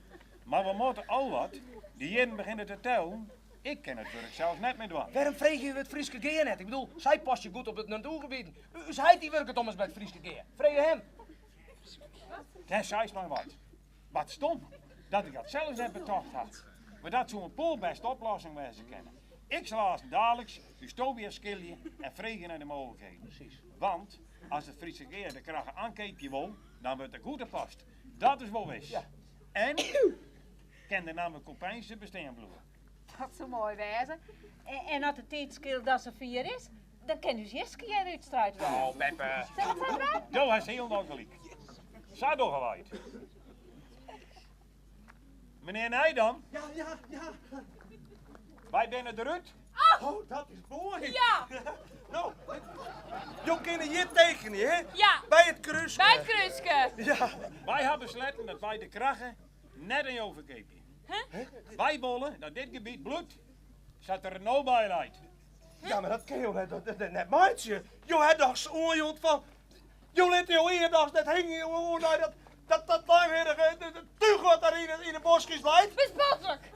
Mar we moatte al wat. De jierren begjinne te tellen. Ik kin it wurk sels net mear dwaan. Wêrom freegje je it Fryske Gea net? Ik bedoel, sy pasje goed op it natoergebieten. Us heit dy wurket ommers by it Fryske Gea. Freegje him. Dêr seist my wat. Wat stom dat ik dat sels net betocht ha. Mar dat soe in poerbêste oplossing wêze kinne. Ik sil aansten daliks ús Tobias skilje en freegje nei de mooglikheden. Want as it Fryske Gea de kragge oankeapje wol, dan wurdt der goed op past. Dat is wol wis. En kin de namme Kopijnse bestean bliuwe. Dat soe moai wêze. En as de tiidskil dan safier is, dan kin ús jiske hjir útstruid wurde. Oh, beppe. Sil ik it sa dwaan? Do hast hielendal gelyk. Sa dogge wy it. Menear Nijdam? Ja, ja, ja. Wy binne derút. Oh, dat is moai. Ja. No, jo kinne hjir tekenje, hè? Ja. By it kruske. By it kruske. Ja. Wy ha besletten dat wy de kragge net oan jo ferkeapje. Wy wolle dat dit gebiet bliuwt sa't er no by leit. Ja, mar dat kinne jo net, dat, dat net meitsje. Jo ha dochs oanjûn fan, jo litte jo ear dochs net hingje oer nei dat, dat, dat langhierrige túch wat dêr yn de boskjes leit. Bespotlik!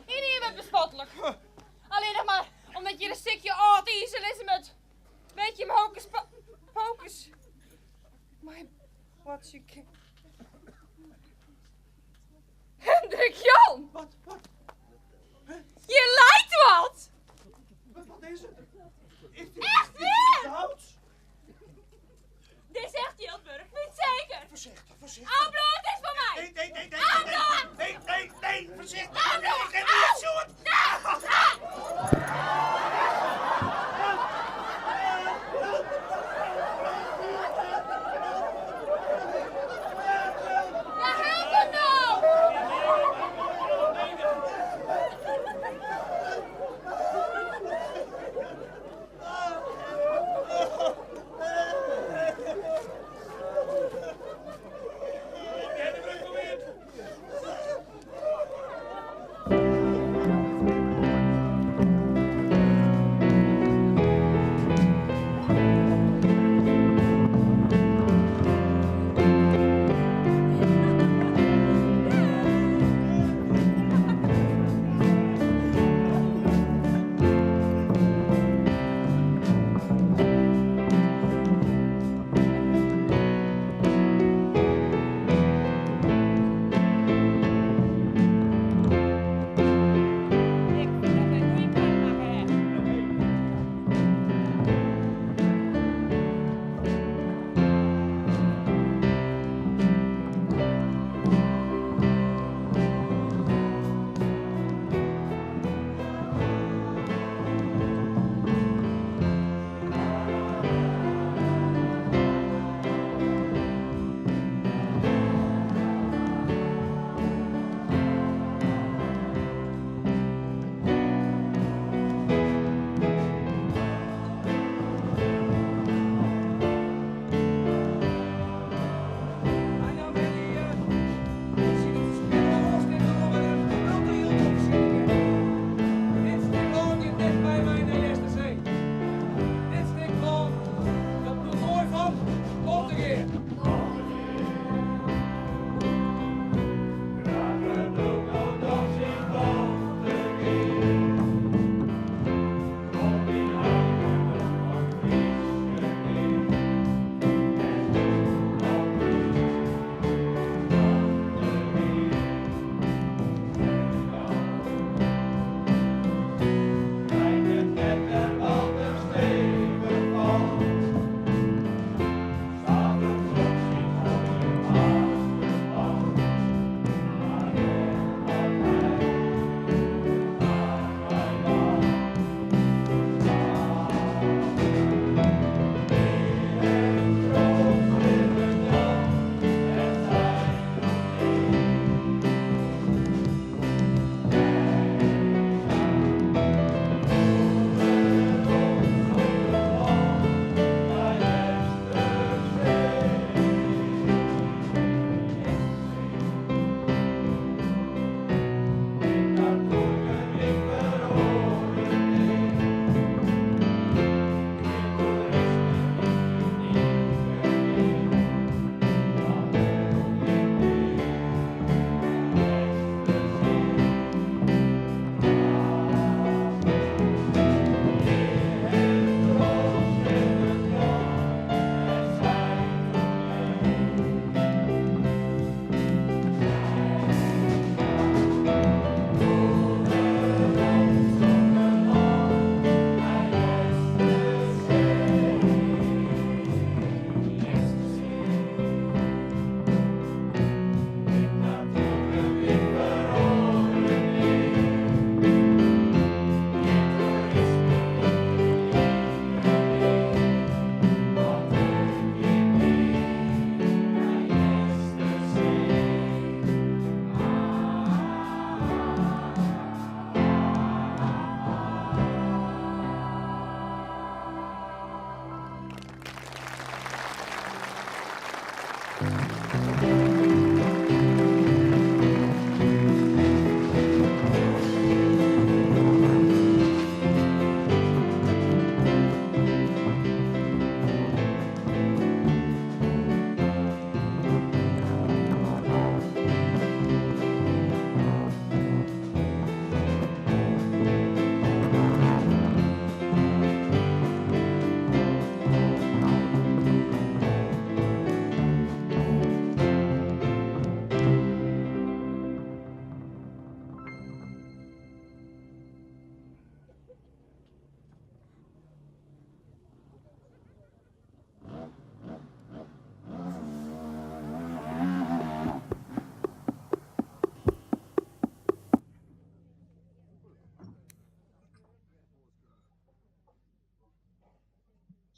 Ynien wurdt bespotlik. Allinnich mar omdat hjir in stikje âld izer lizze moat. Weet je, hocus pocus. My what you can. Hendrik Jan! Wat, wat? Je lijkt wat! Wat is het? Is dit, Echt is dit weer? goud? Dit is echt Jildburg, weet zeker. Voorzichtig, voorzichtig. Ablo, het is van mij! Nee, nee, nee, nee, Ablo! nee, nee, nee, voorzichtig. Ablo! Ik heb niet zoet.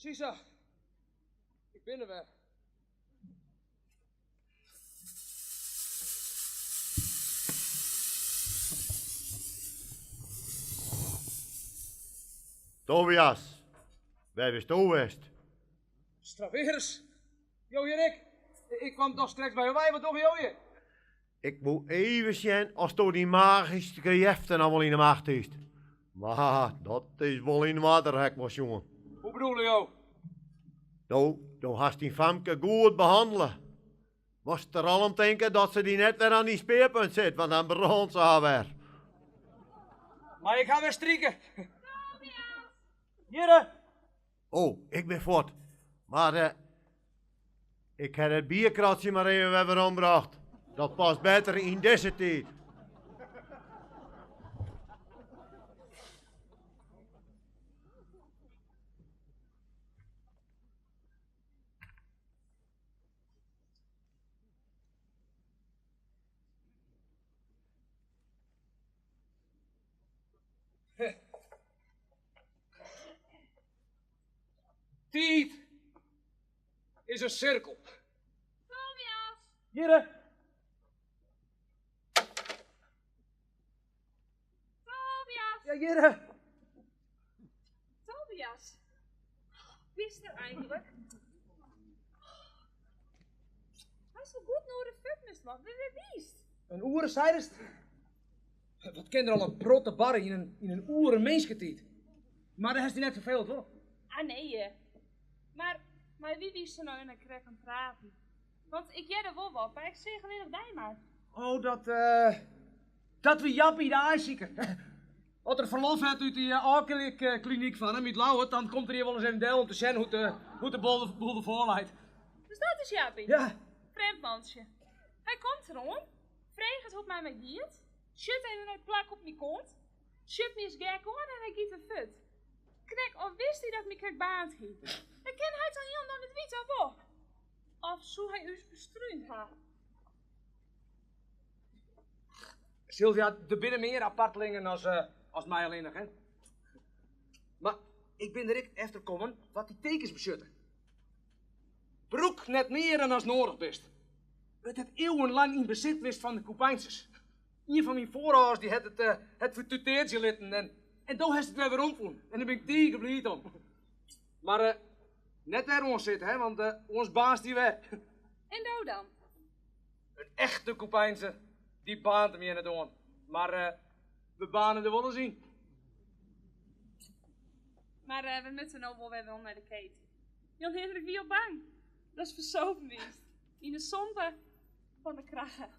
Sisa, ik bin der wer. Tobias, wêr bisto west? Straweris, jo hjir ek? Ik kwam dochs krekt by jo wei, wat dogge jo hjir? Ik woe even sjen oftsto dyn magyske jefte noch wol yn 'e macht hiest. Mar dat is wol yn oarder, ha ik wol sjoen. Hoe bedoele jo? No, do hast dyn famke goed behannele. Moatst der al om tinke dat se dy net wer oan dyn spearpunt sit, want dan brânt se har wer. Mei ik har wer strike? Hjirre! Oh, ik bin fuort. Mar eh, ik ha it bierkratsje mar even wer werombrocht. Dat past better yn dizze tiid. Tiid is in sirkel. Tobias! Hjirre! Tobias! Ja, hjirre! Tobias! Wist er eindelijk? Hij is wel goed naar de fitness, man. Wie wist? In oere, seidest? Wat kin der al in protte barre yn in, yn in oere minsketiid? Mar dêr hast dy net ferfeeld, wol? Ah, nee, eh. Mar mei wie wiest no dan krekt oan it praten? Want ik hearde wol wat, mar ik seach allinnich dy mar. Oh, dat, eh, dat wie Jappie de aaisiker. As er ferlof hat út dy ôfkliklinyk fan him út Ljouwert, dan komt er hjir wolris even del om te sjen hoe't de, hoe't de boel derfoar leit. Dus dat is Jappie? Ja. Frjemd mantsje. Hy komt deroan, freget hoe't it mei my giet, sjocht even nei it plak op myn kont, sjocht my ris gek oan en hy giet wer fuort. Krekt of wist hy dat ik my krekt baarnd hie. Dat kin hy toch hielendal net witte, of wol? Of soe hy ús bestrúnd ha? Sylvia, der binne mear apartlingen as, eh, as my allinnich, hè? Mar ik bin der ek efter kommen wat dy tekens betsjutte. Brûk net mear dan ast noadich bist. It hat iuwenlang yn besit west fan de Koepeinses. Ien fan myn foarâlders dy hat it, eh, het fertutearzje litten en, en do hast it wer weromfûn. En dêr bin ik tige bliid om. Mar eh, net wer oan sitte, hè, want eh, oars baarnst dy wer. En do dan? In echte Koepeinse, dy baarnt him hjir net oan. Mar eh, we baarne der wol ris yn. Mar eh, we moatte no wol wer werom nei de keet. Jan Hindrik wie al bang datst fersopen wiest yn de sompe fan de kragge.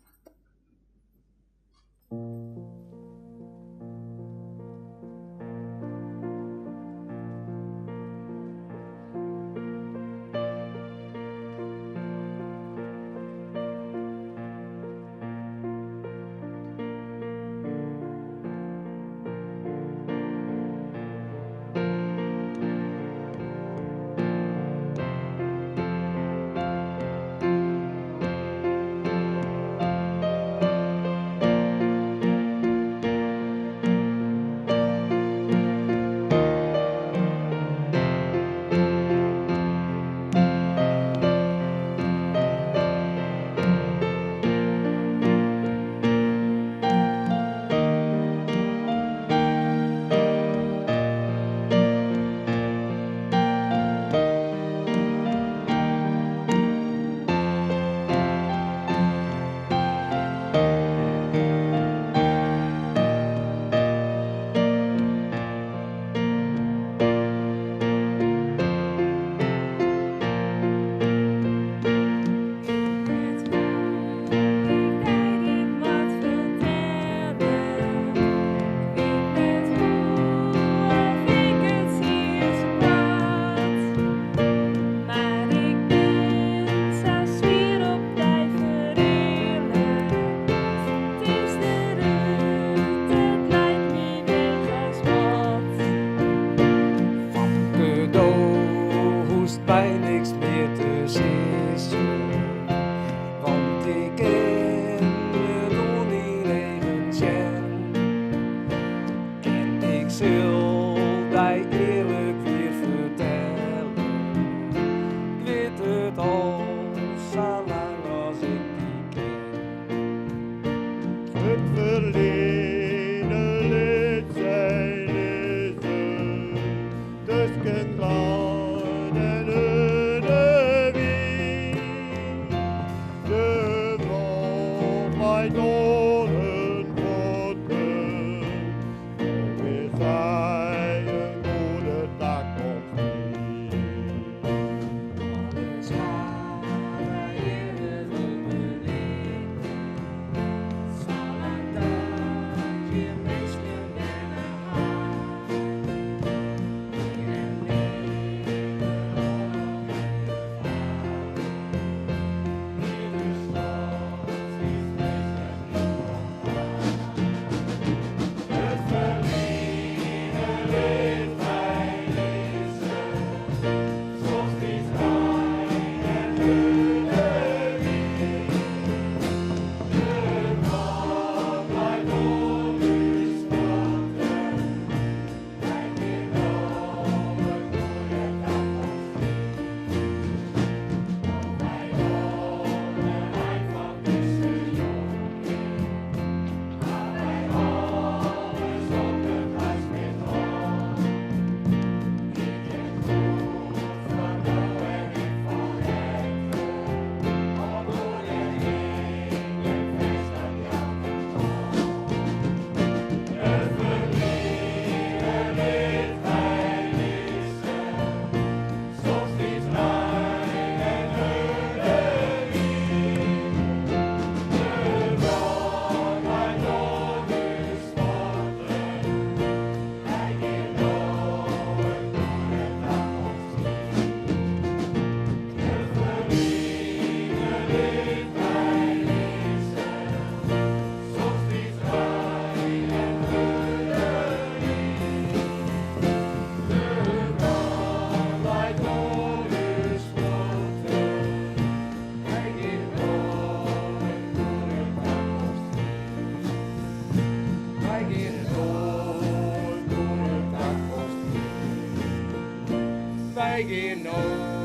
Wy gean no.